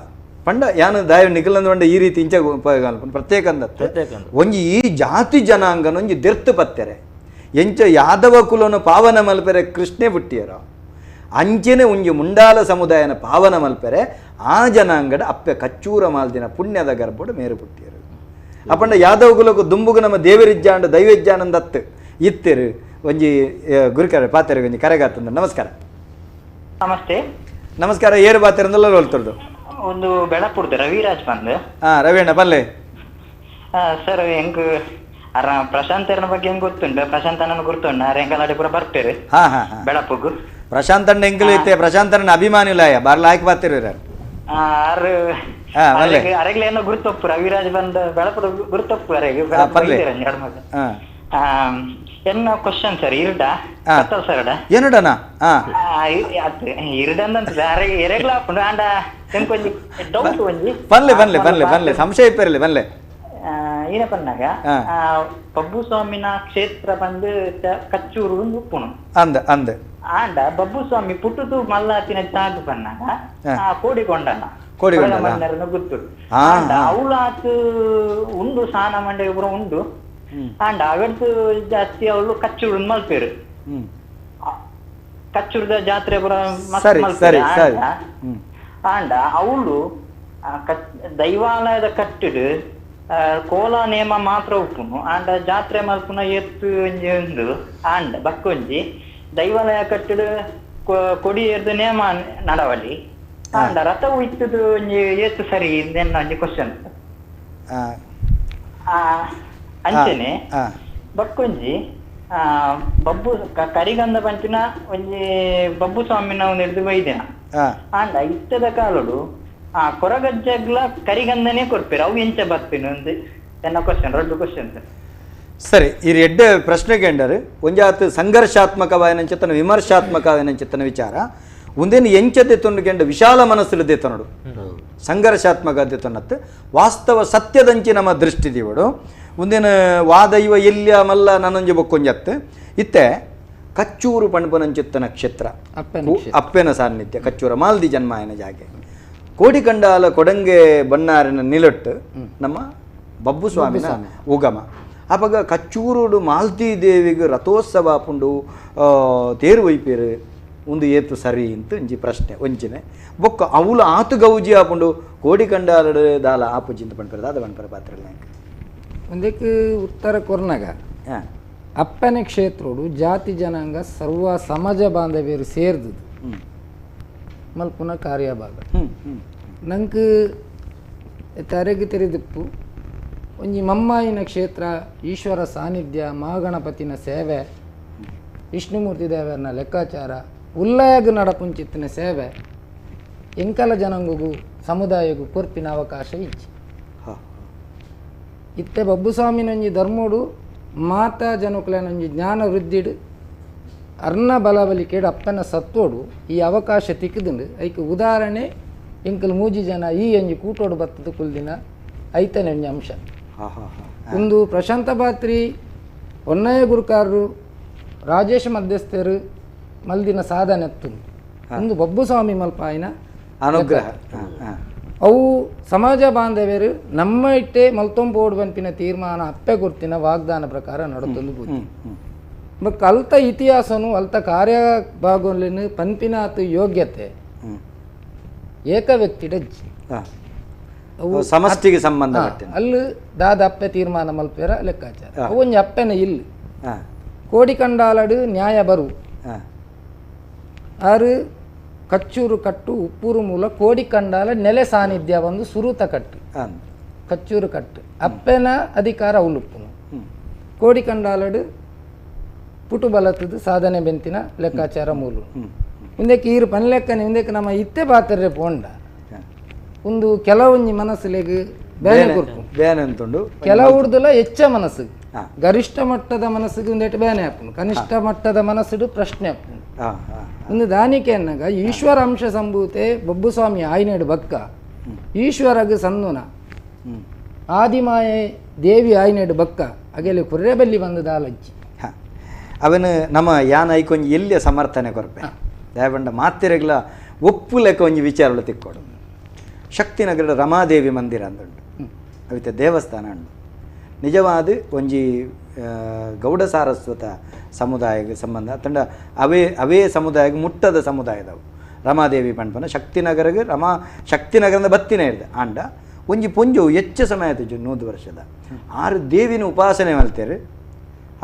ಪಂಡ ಯಾನು ದಾಯ ನಿಕಲ್ನ ಪಂಡ ಈ ರೀತಿ ಇಂಚ ಪ್ರತ್ಯೇಕ ಅಂದತ್ತೆ ಒಂಜಿ ಈ ಜಾತಿ ಜನಾಂಗನ ಒಂಜಿ ದೆರ್ತು ಪತ್ತೆರೆ ಎಂಚ ಯಾದವ ಕುಲನು ಪಾವನ ಮಲ್ಪೆರೆ ಕೃಷ್ಣೆ ಬುಟ್ಟಿಯರ ಅಂಚೆನೆ ಒಂಜಿ ಮುಂಡಾಲ ಸಮುದಾಯನ ಪಾವನ ಮಲ್ಪೆರೆ ಆ ಜನಾಂಗಡ ಅಪ್ಪೆ ಕಚ್ಚೂರ ಮಾಲ್ದಿನ ಪುಣ್ಯದ ಗರ್ಭಡು ಮೇರು ಪುಟ್ಟಿಯರು. ಅಪ್ಪಂಡ ಯಾದವ ಕುಲಕು ದುಂಬುಗು ನಮ್ಮ ದೇವರಿಜ್ಜಾಂಡ ದೈವಜ್ಜಾನಂದತ್ತು ಇತ್ತೆರು ಒಂಜಿ ಗುರುಕರ ಪಾತೆರು ಒಂಜಿ ಕರೆಗಾತಂದ. ನಮಸ್ಕಾರ. ನಮಸ್ತೆ. ನಮಸ್ಕಾರ. ಏರು ಪಾತೆರಂದಲ್ಲ ಹೋಲ್ತೊಡ್ದು ಒಂದು ಬೆಳಪುಡ್ದು ರವಿರಾಜ್ ಬಂದು. ಹಾ ರವಿಯಣ್ಣ ಪಲ್ಲೆ. ಸರ್ ಹೆಂಗ್ ಅರ ಪ್ರಶಾಂತ್ ಬಗ್ಗೆ ಹೆಂಗ್ ಗೊತ್ತುಂಟು? ಪ್ರಶಾಂತ್ ಅಣ್ಣನ ಗುರ್ತುಂಡು ಅರೆ ಪೂರ ಬರ್ಪೇರು ಬೆಳಪುಗು. ಪ್ರಶಾಂತ್ ಅಣ್ಣ ಎಂಕಲ್ ಇತ್ತೆ ಪ್ರಶಾಂತ್ ಅಣ್ಣ ಅಭಿಮಾನಿ ಲಾಯ ಬಾರ್ಲ ಹಾಕಿ ಬಾತಿರು ಅರೆಗ್ಲ ಏನೋ ಗುರ್ತೊಪ್ಪು ರವಿರಾಜ್ ಬಂದ ಬೆಳಪುಡು ಗುರ್ತೊಪ್ಪು ಅರೆಗೆ ಎನ್ನ ಕ್ವಶನ್ ಸರ್ ಇರ್ಡ ಸರ್ ಏನಡಣ ಇರ್ಡ ಅಂತ ಎರೆಗ್ಲ ಹಾಕೊಂಡು ಆಂಡ ಎಂಕೊಂಜಿ ಡೌಟ್ ಒಂಜಿ ಬನ್ಲೆ ಬನ್ಲೆ ಬನ್ಲೆ ಬನ್ಲೆ ಸಂಶಯ ಇಪ್ಪರ್ಲಿ ಬನ್ಲೆ. ಏನಪ್ಪನ್ನಾಗ ಬಬ್ಬು ಸ್ವಾಮಿನ ಕ್ಷೇತ್ರ ಬಂದು ಕಚ್ಚೂರು ಉಪ್ಪುನು ಅಂದ ಅಂದ ಆಂಡ ಬಬ್ಬು ಸ್ವಾಮಿ ಪುಟ್ಟುದು ಮಲ್ಲಾತಿನ ಚಾಗ್ ಬನ್ನಾಗ ಕೋಡಿಕೊಂಡನ ಕೋಡಿಕೊಂಡ ಗುತ್ತು ಅವಳಾತು ಉಂಡು ಸಾನ ಮಂಡೆ ಪೂರ ಉಂಡು ಆಂಡ ಅವೆಡ್ದು ಜಾಸ್ತಿ ಅವಳು ಕಚ್ಚೂರು ಮಲ್ಪೇರು ಕಚ್ಚೂರದ ಜಾತ್ರೆ ಪೂರ ಮಸ್ತ್ ಮಲ್ಪೇರು. ಆಂಡ ಅವಳು ದೈವಾಲಯದ ಕಟ್ಟಿಡು ಕೋಲ ನೇಮ ಮಾತ್ರ ಉಪ್ಪುನು ಆಂಡ ಜಾತ್ರೆ ಮಲ್ಪುನ ಎತ್ತು ಒಂಜಿ ಉಂಡು ಆಂಡ ಬಕ್ಕೊಂಜಿ ದೈವಾಲಯ ಕಟ್ಟಿಡು ಕೊಡಿ ಎರ್ದು ನೇಮ ನಡವಲಿ ಆಂಡ ರಥವು ಇತ್ತದು ಒಂಜಿ ಏತು ಸರಿ ಎನ್ನ ಒಂಜಿ ಕ್ವಶನ್ ಅಂಚನೆ ಬಕ್ಕೊಂಜಿ ಬಬ್ಬು ಕರಿಗಂಧ ಪಂಚಿನ ಒಂಜಿ ಬಬ್ಬು ಸ್ವಾಮಿನ ಒಂದು ಹಿಡಿದು ಬೈದಿನ ಆಂಡ ಇತ್ತದ ಕಾಲಡು ಆ ಕೊರಗಜ್ಜಗ್ಲ ಕರಿಗಂಧನೇ ಕೊರ್ಪೇರು ಅವು ಎಂಚ ಬರ್ತೀನಿ ಒಂದು ಎನ್ನ ಕ್ವಶನ್ ರಡ್ಡು ಕ್ವಶನ್ ಸರಿ. ಈ ಎಡ್ಡೆ ಪ್ರಶ್ನೆಗೆ ಎಂಡರು ಒಂಜಾತು ಸಂಘರ್ಷಾತ್ಮಕವಾಯನಂಚಿತ್ತನ ವಿಮರ್ಶಾತ್ಮಕವಾಯನಂಚಿತ್ತನ ವಿಚಾರ ಒಂದೇನು ಎಂಚತೆ ತೊಂಡು ವಿಶಾಲ ಮನಸ್ಸು ದೇತನಡು ಸಂಘರ್ಷಾತ್ಮಕ ದೇತನತ್ತು ವಾಸ್ತವ ಸತ್ಯದಂಚಿ ನಮ್ಮ ದೃಷ್ಟಿ ದೇವಡು ಒಂದೇನು ವಾದ ಇವ ಎಲ್ಲಿಯ ಮಲ್ಲ ನನ್ನೊಂಜಿ ಬೊಕ್ಕೊಂಜತ್ತು ಇತ್ತೆ ಕಚ್ಚೂರು ಪಣ್ಪನಂಚಿತ್ತನ ಕ್ಷೇತ್ರ ಅಪ್ಪೆನ ಸಾನ್ನಿಧ್ಯ ಕಚ್ಚೂರ ಮಾಲ್ದಿ ಜನ್ಮಾಯನ ಜಾಗೆ ಕೋಡಿಕಂಡಾಲ ಕೊಡಂಗೆ ಬಣ್ಣಾರಿನ ನಿಲಟ್ಟು ನಮ್ಮ ಬಬ್ಬು ಸ್ವಾಮಿನ ಉಗಮ. ಅಪಗ ಕಚ್ಚೂರುಡು ಮಾಲ್ತಿ ದೇವಿಗೆ ರಥೋತ್ಸವ ಪುಂಡು ತೇರು ಒಯ್ಪೇರು ಒಂದು ಏತು ಸರಿ ಅಂತ ಒಂಜಿ ಪ್ರಶ್ನೆ ಒಂಜಿನೆ ಬೊಕ್ಕ ಅವುಲು ಆತು ಗೌಜಿ ಆಪುಂಡು ಕೋಡಿ ಕಂಡಾಲಡು ದಾಲ ಆಪುಜಿಂತ ಪನ್ಪೆರ್ ದಾದ ಪನ್ಪೆರ್ ಪಾತ್ರ ಒಂದಕ್ಕೆ ಉತ್ತರ ಕೊರ್ನಗ ಅಪ್ಪನೆ ಕ್ಷೇತ್ರೋಡು ಜಾತಿ ಜನಾಂಗ ಸರ್ವ ಸಮಾಜ ಬಾಂಧವ್ಯರು ಸೇರ್ದು ಮಲ್ಪುನ ಕಾರ್ಯಭಾಗ ನಂಗೆ ತರೆಗೆ ತೆರೆದಿಪ್ಪು ಒಂಜಿ ಮಮ್ಮಾಯಿನ ಕ್ಷೇತ್ರ ಈಶ್ವರ ಸಾನ್ನಿಧ್ಯ ಮಹಾಗಣಪತಿನ ಸೇವೆ ವಿಷ್ಣುಮೂರ್ತಿ ದೇವರನ ಲೆಕ್ಕಾಚಾರ ಉಲ್ಲಾಯಗ ನಡಪುಂಚಿತ್ತಿನ ಸೇವೆ ಎಂಕಲ ಜನಾಂಗಗೂ ಸಮುದಾಯಗೂ ಕೊರ್ಪಿನ ಅವಕಾಶ ಇಚ್ಚಿ ಇತ್ತೆ ಬಬ್ಬುಸ್ವಾಮಿನೊಂಜಿ ಧರ್ಮೋಡು ಮಾತಾ ಜನಕುಲನೊಂಜಿ ಜ್ಞಾನ ವೃದ್ಧಿಡು ಅರ್ಣ ಬಲಬಲಿಕೆಡು ಅಪ್ಪನ ಸತ್ತೋಡು ಈ ಅವಕಾಶ ತಿಕ್ಕದುಂಡು ಐಕ್ ಉದಾಹರಣೆ ಎಂಕಲ್ ಮೂಜಿ ಜನ ಈ ಒಂಜಿ ಕೂಟೋಡು ಬತ್ತದ ಕುಲ್ದಿನ ಐತನೆ ಒಂಜಿ ಅಂಶ ಒಂದು ಪ್ರಶಾಂತ ಬಾತ್ರಿ ಹೊನ್ನಯ್ಯ ಗುರುಕಾರರು ರಾಜೇಶ್ ಮಧ್ಯಸ್ಥರು ಮಲ್ದಿನ ಸಾಧನೆ ಎತ್ತುಂಡು ಒಂದು ಬಬ್ಬುಸ್ವಾಮಿ ಮಲ್ಪಾಯಿನ ಅನುಗ್ರಹ ಅವು ಸಮಾಜ ಬಾಂಧವ್ಯರು ನಮ್ಮ ಇಟ್ಟೆ ಮಲ್ತೊಂಬೋಡು ಬನ್ಪಿನ ತೀರ್ಮಾನ ಅಪ್ಪೆ ಗುರ್ತಿನ ವಾಗ್ದಾನ ಪ್ರಕಾರ ನಡತೊಂದು ಬುದ್ಧಿ ಬಟ್ ಅಲ್ತ ಇತಿಹಾಸನು ಅಲ್ತ ಕಾರ್ಯ ಭಾಗಲಿನ ಪನ್ಪಿನಾತು ಯೋಗ್ಯತೆ ಏಕ ವ್ಯಕ್ತಿಡಜ್ಜಿ ಅವು ಸಮಷ್ಟಿಗೆ ಸಂಬಂಧ ಅಲ್ಲಿ ದಾದ ಅಪ್ಪೆ ತೀರ್ಮಾನ ಮಲ್ಪೇರ ಲೆಕ್ಕಾಚಾರ ಅವು ಒಂಜಿ ಅಪ್ಪೆನ ಇಲ್ಲಿ ಕೋಡಿ ಕಂಡಾಲಡು ನ್ಯಾಯ ಬರು ಆರು ಕಚ್ಚೂರು ಕಟ್ಟು ಉಪ್ಪೂರು ಮೂಲ ಕೋಡಿ ಕಂಡಾಲ ನೆಲೆ ಸಾನ್ನಿಧ್ಯ ಒಂದು ಸುರೂತ ಕಟ್ಟು ಕಚ್ಚೂರು ಕಟ್ಟು ಅಪ್ಪೆನ ಅಧಿಕಾರ ಉಲುಪ್ಪುನು ಕೋಡಿ ಕಂಡಾಲಡು ಪುಟು ಬಲತದ ಸಾಧನೆ ಬೆಂತಿನ ಲೆಕ್ಕಾಚಾರ ಮೂಲು ಮುಂದಕ್ಕೆ ಈರು ಪನ್ಲೆಕ್ಕನೆ ಮುಂದಕ್ಕೆ ನಮ್ಮ ಇತ್ತೆ ಪಾತ್ರೆ ಪೋಂಡ ಒಂದು ಕೆಲವೊಂಜಿ ಮನಸ್ಸುಲೆಗ್ ಬೇನೆ ಕೊರ್ಪು ಬೇನೆ ಅಂತುಂಡು ಕೆಲವುಡ್ದಲ ಹೆಚ್ಚ ಮನಸ್ಸು ಗರಿಷ್ಠ ಮಟ್ಟದ ಮನಸ್ಸಿಗೆ ಒಂದೇಟು ಬೇನೆ ಹಾಪುನು ಕನಿಷ್ಠ ಮಟ್ಟದ ಮನಸ್ಸುಡು ಪ್ರಶ್ನೆ ಹಾಪುನು ಒಂದು ದಾನಿಕೆ ಅನ್ನಾಗ ಈಶ್ವರ ಅಂಶ ಸಂಭೂತೆ ಬಬ್ಬುಸ್ವಾಮಿ ಆಯ್ನೇಡು ಬಕ್ಕ ಈಶ್ವರಗ ಸಂದುನ ಆದಿಮಾಯೆ ದೇವಿ ಆಯ್ನೇಡು ಬಕ್ಕ ಅಗೆಲೆ ಕುರ್ರೆಬಲ್ಲಿ ಬಂದು ದಾಲಜ್ಜಿ ಅವನು ನಮ್ಮ ಯಾನ ಐಕೊಂಜಿ ಎಲ್ಲಿಯ ಸಮರ್ಥನೆ ಕೊರ್ಪೆ ದಯಬಂಡ ಮಾತಿರಗ್ಲ ಒಪ್ಪು ಲೆಕ್ಕ ಒಂಜಿ ವಿಚಾರಗಳು ತಿಕ್ಕೋಡು ಶಕ್ತಿನಗರದ ರಮಾದೇವಿ ಮಂದಿರ ಅಂದುಂಡು ಅವಿತ ದೇವಸ್ಥಾನ ಉಂಡು ನಿಜವಾದ ಒಂಜಿ ಗೌಡ ಸಾರಸ್ವತ ಸಮುದಾಯಕ್ಕೆ ಸಂಬಂಧ ತಂಡ ಅವೇ ಅವೇ ಸಮುದಾಯಕ್ಕೆ ಮುಟ್ಟದ ಸಮುದಾಯದವು ರಮಾದೇವಿ ಪಂಪನ ಶಕ್ತಿನಗರಗೆ ರಮಾ ಶಕ್ತಿನಗರದ ಬತ್ತಿನ ಇರ್ದೆ ಆಂಡ ಒಂಜಿ ಪೊಂಜು ಹೆಚ್ಚ ಸಮಯ ಆಯ್ತು 100 ವರ್ಷದ ಆರು ದೇವಿನ ಉಪಾಸನೆ ಮಲ್ತೇರು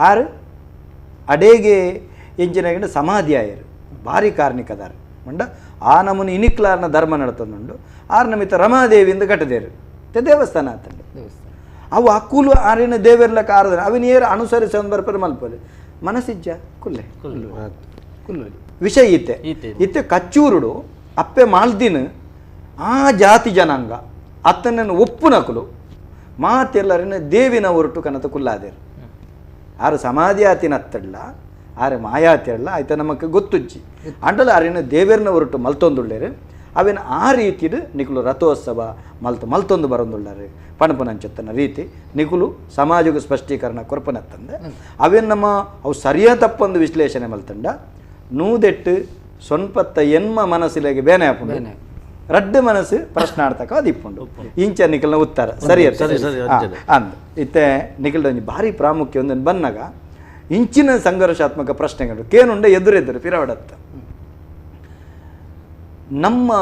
ಆರು ಅಡೇಗೆ ಎಂಜಿನ ಸಮಾಧಿ ಆಯರು ಭಾರಿ ಕಾರ್ಣಿಕದಾರ ಮಂಡ ಆ ನಮೂನೆ ಇನಿಕ್ಲಾರ್ನ ಧರ್ಮ ನಡತಂದುಂಡು ಆರು ನಮಿತ ರಮಾದೇವಿಯಿಂದ ಕಟ್ಟದೇರು ದೇವಸ್ಥಾನ ಆತಂಡು ಅವು ಅಕ್ಕುಲು ಆರಿನ ದೇವರ್ಲಕ್ಕ ಆರದನ ಅವಿನ ಏರು ಅನುಸರಿಸ ಬರ್ಪರ ಮಲ್ಪಲೆ ಮನಸ್ಸಿಜ್ಜ ಕುಲ್ಲೆ ಕುಲ್ಲೆ ವಿಷಯ ಇತ್ತೆ ಇತ್ತೆ ಕಚ್ಚೂರುಡು ಅಪ್ಪೆ ಮಾಲ್ದಿನ ಆ ಜಾತಿ ಜನಾಂಗ ಅತ್ತನನ್ನು ಒಪ್ಪುನಕುಲು ಮಾತೆಲ್ಲರಿನ ದೇವಿನ ಹೊರಟು ಕನತ ಕುಲ್ಲಾದೇರು ಆರು ಸಮಾಧಿ ಆತಿನ ಅತ್ತಡ್ಲ ಆರೆ ಮಾಯಾತಿರಲ್ಲ ಆಯ್ತ ನಮಕ್ ಗೊತ್ತುಜ್ಜಿ ಅಂಡಲ ಆರಿನ ದೇವೇರ್ನ ಹೊರಟು ಮಲ್ತೊಂದುಳ್ಳೇರು ಅವಿನ ಆ ರೀತಿಡು ನಿಕುಲು ರಥೋತ್ಸವ ಮಲ್ತು ಮಲ್ತೊಂದು ಬರೊಂದುಳ್ಳಾರು ಪಣಪುನಂಚತ್ತನ ರೀತಿ ನಿಕುಲು ಸಮಾಜಕ್ಕೆ ಸ್ಪಷ್ಟೀಕರಣ ಕೊರ್ಪನತ್ತಂದೆ ಅವೇನು ನಮ್ಮ ಅವು ಸರಿಯ ತಪ್ಪೊಂದು ವಿಶ್ಲೇಷಣೆ ಮಲ್ತಂಡ 108 ಸೊನ್ಪತ್ತ ಎನ್ಮ ಮನಸ್ಸಿಲೆಗೆ ಬೇನೆ ಹಾಪುಂಡು ರಡ್ಡು ಮನಸ್ಸು ಪ್ರಶ್ನಾರ್ಥಕ ಅದು ಇಪ್ಪುಂಡು ಇಂಚ ನಿಕಲ್ನ ಉತ್ತರ ಸರಿ ಅಂದ್ ಇತ್ತೆ ನಿಕಲ್ದ ಒಂಜಿ ಭಾರಿ ಪ್ರಾಮುಖ್ಯ ಒಂದನ್ನು ಬನ್ನಾಗ ಇಂಚಿನ ಸಂಘರ್ಷಾತ್ಮಕ ಪ್ರಶ್ನೆಗಳು ಕೇನುಂಡ ಎದುರೆದುರು ಪಿರವಡತ್ತ ನಮ್ಮ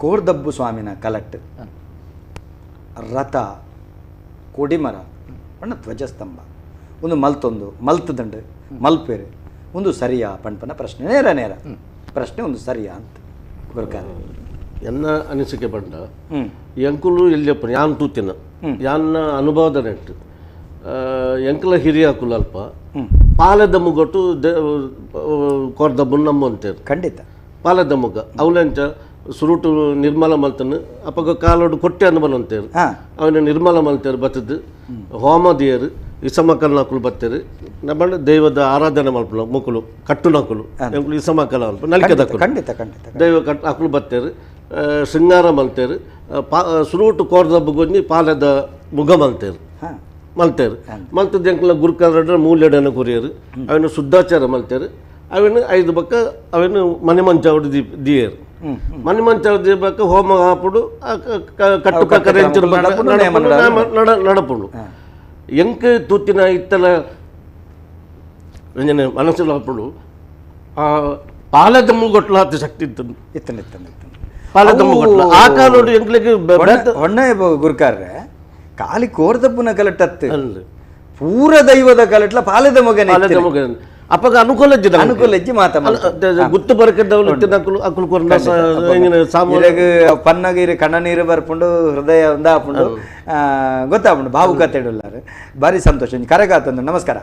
ಕೋರ್ದಬ್ಬು ಸ್ವಾಮಿನ ಕಲಟ್ ರಥ ಕೊಡಿಮರ ಪಣ್ಣ ಧ್ವಜಸ್ತಂಭ ಒಂದು ಮಲ್ತೊಂದು ಮಲ್ತದಂಡು ಮಲ್ಪೇರು ಒಂದು ಸರಿಯಾ ಪಣ್ಪನ ಪ್ರಶ್ನೆ ನೇರ ನೇರ ಪ್ರಶ್ನೆ ಒಂದು ಸರಿಯಾ ಅಂತ ಗುರುಕಾರ ಎನ್ನ ಅನಿಸಿಕೆ ಬಂಡ ಎಂಕುಲು ಎಲ್ಲಿಯಪ್ಪ ಯಾನ್ ತೂತಿನ ಯಾನ್ನ ಅನುಭವದ ನೆಟ್ಟು ಎಂಕಲ ಹಿರಿಯ ಅಲ್ಪ ಪಾಲದ ಮುಗಟ್ಟು ಕೊರ್ದಬ್ಬು ನಮ್ಮ ಅಂತೇಳಿ ಖಂಡಿತ ಪಾಲದ ಮುಗ ಅವಲೆಂಚ ಸುರುಟು ನಿರ್ಮಲ ಮಲ್ತನು ಅಪ್ಪಗ ಕಾಲೋಡು ಕೊಟ್ಟೆ ಅನುಬಲ ಅಂತೇರು ಅವನ ನಿರ್ಮಲ ಮಲ್ತೇರು ಬತ್ತದ್ದು ಹೋಮದಿಯರು ಇಸಮಕಲ್ನಕುಲು ಬತ್ತೇರು ನಮ್ಮ ದೈವದ ಆರಾಧನೆ ಮಲ್ಪುನ ಮುಕುಲು ಕಟ್ಟುನಕುಲು ಎಂಕುಲು ಇಸಮಕಲ ಅಲ್ಪ ನಲಿಕೆದಕುಲು ಖಂಡಿತ ಖಂಡಿತ ದೈವ ಕಟ್ ಅಕುಲು ಬತ್ತೇರು ಶೃಂಗಾರ ಮಲ್ತೇರು ಪಾ ಸುರುಟು ಕೋರ್ದಬ್ಬ ಪಾಲದ ಮುಗ ಮಲ್ತೇರು ಮಲ್ತೇರು ಮಲ್ತದ್ದು ಎಂಕುಲ ಗುರುಕಾರಡ್ರ ಮೂಲೆಡನ ಕೊರಿಯರು ಅವನು ಶುದ್ಧಾಚಾರ ಮಲ್ತೇರು ಅವನು 5 ಬಕ್ಕ ಅವನು ಮನೆ ಮಂಚಾವಡು ದಿಯರು ಮನೆ ಮಂಚಾವಡು ದೀಪಕ್ಕ ಹೋಮ ಹಾಪುಡು ಕಟ್ಟು ಪ್ರಕಾರ ನಡಪುಂಡು ಎಂಕ್ ತೂತಿನ ಇತ್ತಲ ಮನಸ್ಸು ಹಾಪುಡು ಆ ಪಾಲೆದ ಮುಗೊಟ್ಲ ಶಕ್ತಿ ಇತ್ತು ಇತ್ತನ ಇತ್ತನ ಇತ್ತನ ಪಾಲೆದ ಮುಗೊಟ್ಲ ಆ ಕಾಲೋಡು ಎಂಕ್ಲೆಗ್ ಹೊಣ್ಣೆ ಗುರುಕಾರ್ರೆ ಕಾಲಿ ಕೋರ್ದಪ್ಪುನ ಕಲಟತ್ತು ಪೂರ ದೈವದ ಕಲಟ್ಲ ಪಾಲೆದ ಮಗನ ಪಾಲೆದ ಮಗನ ಅಪ್ಪಗ ಅನುಕೂಲ ಅನುಕೂಲ ಇಜ್ಜಿ ಮಾತ ಗುತ್ತು ಬರಕದವಳು ಪನ್ನಗ ಇರು ಕಣ್ಣ ನೀರು ಬರ್ಪುಂಡು ಹೃದಯ ಒಂದಾಪುಂಡು ಗೊತ್ತಾಪುಂಡು ಭಾವುಕತೆ ಇಡುಲ್ಲಾರು ಭಾರಿ ಸಂತೋಷ ಕರೆಗಾತಂದು. ನಮಸ್ಕಾರ.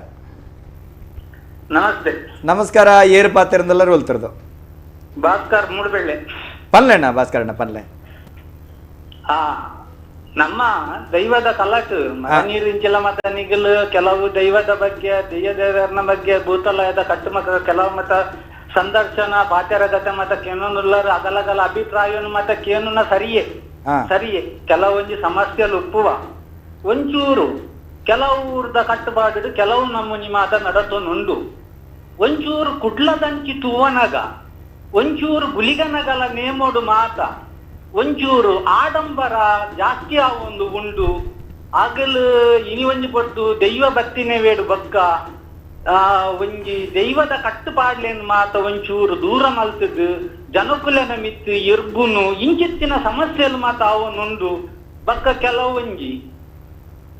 ನಮಸ್ತೆ. ನಮಸ್ಕಾರ. ಏರು ಪಾತ್ರೆಂದೆಲ್ಲರೂ ಹೋಲ್ತಿರೋದು ಭಾಸ್ಕರ್ ಮೂಡಬೆಳ್ಳೆ. ಪಲ್ಲೆಣ್ಣ ಭಾಸ್ಕರಣ್ಣ ಪಲ್ಲೆ. ಆ ನಮ್ಮ ದೈವದ ಕಲಾಟು ಮರ ನೀರು ಇಂಚಿಲ್ಲ ಮತ ನಿಗಲು ಕೆಲವು ದೈವದ ಬಗ್ಗೆ ದೈವ ದೇವರನ ಬಗ್ಗೆ ಭೂತಲಯದ ಕಟ್ಟುಮತ ಕೆಲವು ಮತ ಸಂದರ್ಶನ ಪಾತ್ಯರಗತೆ ಮತ ಕೇನುಲ್ಲರು ಅಗಲಗಲ ಅಭಿಪ್ರಾಯನು ಮತ ಕೇನುನ ಸರಿಯೇ ಸರಿಯೇ ಕೆಲವೊಂದು ಸಮಸ್ಯೆలు ಉಪ್ಪುವ ಒಂಚೂರು ಕೆಲವು ಊರ್ದ ಕಟ್ಟುಪಾಡು ಕೆಲವು ನಮೂನಿ ಮಾತ ನಡತೊನುಂಡು ಒಂಚೂರು ಕುಡ್ಲದಂಚಿ ತೂವನಗ ಒಂಚೂರು ಗುಲಿಗನಗಲ ನೇಮೋಡು ಮಾತ ಒಂಚೂರು ಆಡಂಬರ ಜಾಸ್ತಿ ಒಂದು ಉಂಡು ಆಗಲು ಇನಿ ಒಂಜಿ ಪೊಟ್ಟು ದೈವ ಭಕ್ತಿನೇ ವೇಡು ಬಕ್ಕ ಆ ಒಂಜಿ ದೈವದ ಕಟ್ಟುಪಾಡ್ಲೇನು ಮಾತ ಒಂಚೂರು ದೂರ ಮಲ್ತದ್ದು ಜನಕುಲನ ಮಿತ್ತು ಎರ್ಬುನು ಇಂಚಿತ್ತಿನ ಸಮಸ್ಯೆಲು ಮಾತ ಅವನುಂಡು ಬಕ್ಕ ಕೆಲವೊಂಜಿ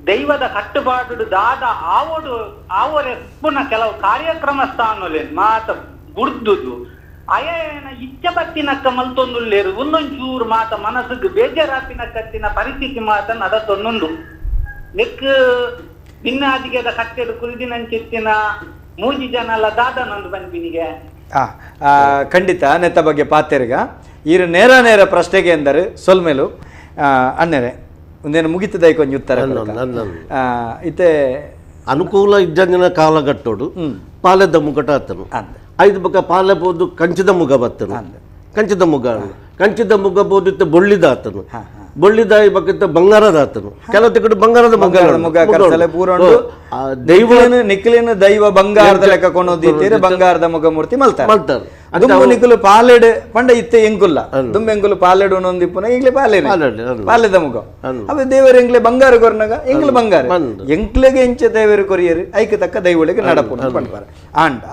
ದೈವದ ಕಟ್ಟುಪಾಡು ದಾದ ಆವೋಡು ಆವರೆ ಪುನಃ ಕೆಲವು ಕಾರ್ಯಕ್ರಮ ಸ್ಥಾನಲೆ ಮಾತ ಗುರ್ದುದು ಅಯನ ಇಚ್ಛೆ ಬತ್ತಿನಕ್ಕ ಮಲ್ತೊಂದುಲ್ಲೇರು ಒಂದೊಂಚೂರು ಮಾತ ಮನಸ್ಸಿಗೆ ಬೇಜಾರಾಪಿನ ಕತ್ತಿನ ಪರಿಸ್ಥಿತಿ ಮಾತ ನಡತೊಂದುಂಡು ನೆಕ್ ಭಿನ್ನಾದಿಗೆದ ಕಟ್ಟೆಡು ಕುಲ್ದಿನಂಚಿತ್ತಿನ ಮೂಜಿ ಜನ ಅಲ್ಲ ದಾದನೊಂದು ಬಂದ್ಬಿನಿಗೆ. ಖಂಡಿತ ನೆತ್ತ ಬಗ್ಗೆ ಪಾತೆರ್ಗ ಈರು ನೇರ ನೇರ ಪ್ರಶ್ನೆಗೆ ಎಂದರು ಸೊಲ್ಮೇಲು ಅಣ್ಣರೆ ಒಂದೇನು ಮುಗಿತದ ಕೊಂಚ ಉತ್ತರ ಇತ್ತೆ ಅನುಕೂಲ ಇದ್ದಂದಿನ ಕಾಲಗಟ್ಟೋಡು ಪಾಲೆದ ಮುಗಟ ಆತನು ಐದು ಬಕ್ಕ ಪಾಲೆ ಬೋದು ಕಂಚಿದ ಮುಗ ಬತ್ತನು ಕಂಚಿದ ಮುಗ ಕಂಚಿದ ಮುಗ ಬೋದಿತ್ತು ಬೊಳ್ಳಿದ ಆತನು ಬೊಳ್ಳಿದಾಯಿ ಬಕ್ಕಿತ್ತ ಬಂಗಾರದ ಆತನು ಕೆಲವು ತಿಕ್ಕಡು ಬಂಗಾರದ ಮುಗ ಮುಗ ದೈವ ನಿಖಲಿನ ದೈವ ಬಂಗಾರದ ಲೆಕ್ಕ ಕೊಂಡೋದಿತ್ತೀರಿ ಬಂಗಾರದ ಮುಗ ಮೂರ್ತಿ ಮಲ್ತಾರೆ ಮಲ್ತಾರೆ ದುಂಬು ನಿಕುಲು ಪಾಲೆಡು ಪಂಡ ಇತ್ತೆ ಎಂಕುಲ್ಲ ದುಂಬು ಎಂಕುಲು ಪಾಲೆಡು ಒಂದಿಪ್ಪುನ ಈಗಲೇ ಪಾಲೆ ಪಾಲೆದ ಮುಗ ಅವೆ ದೇವರು ಎಂಕ್ಲೆ ಬಂಗಾರ ಕೊರ್ನಗ ಎಂಕ್ಲು ಬಂಗಾರ ಎಂಕ್ಲೆಗೆ ಎಂಚ ದೇವರು ಕೊರಿಯರು ಐಕೆ ತಕ್ಕ ದೈವಳಿಗೆ ನಡಪುನ ಪಂಡ್ಪಾರ ಆಂಡ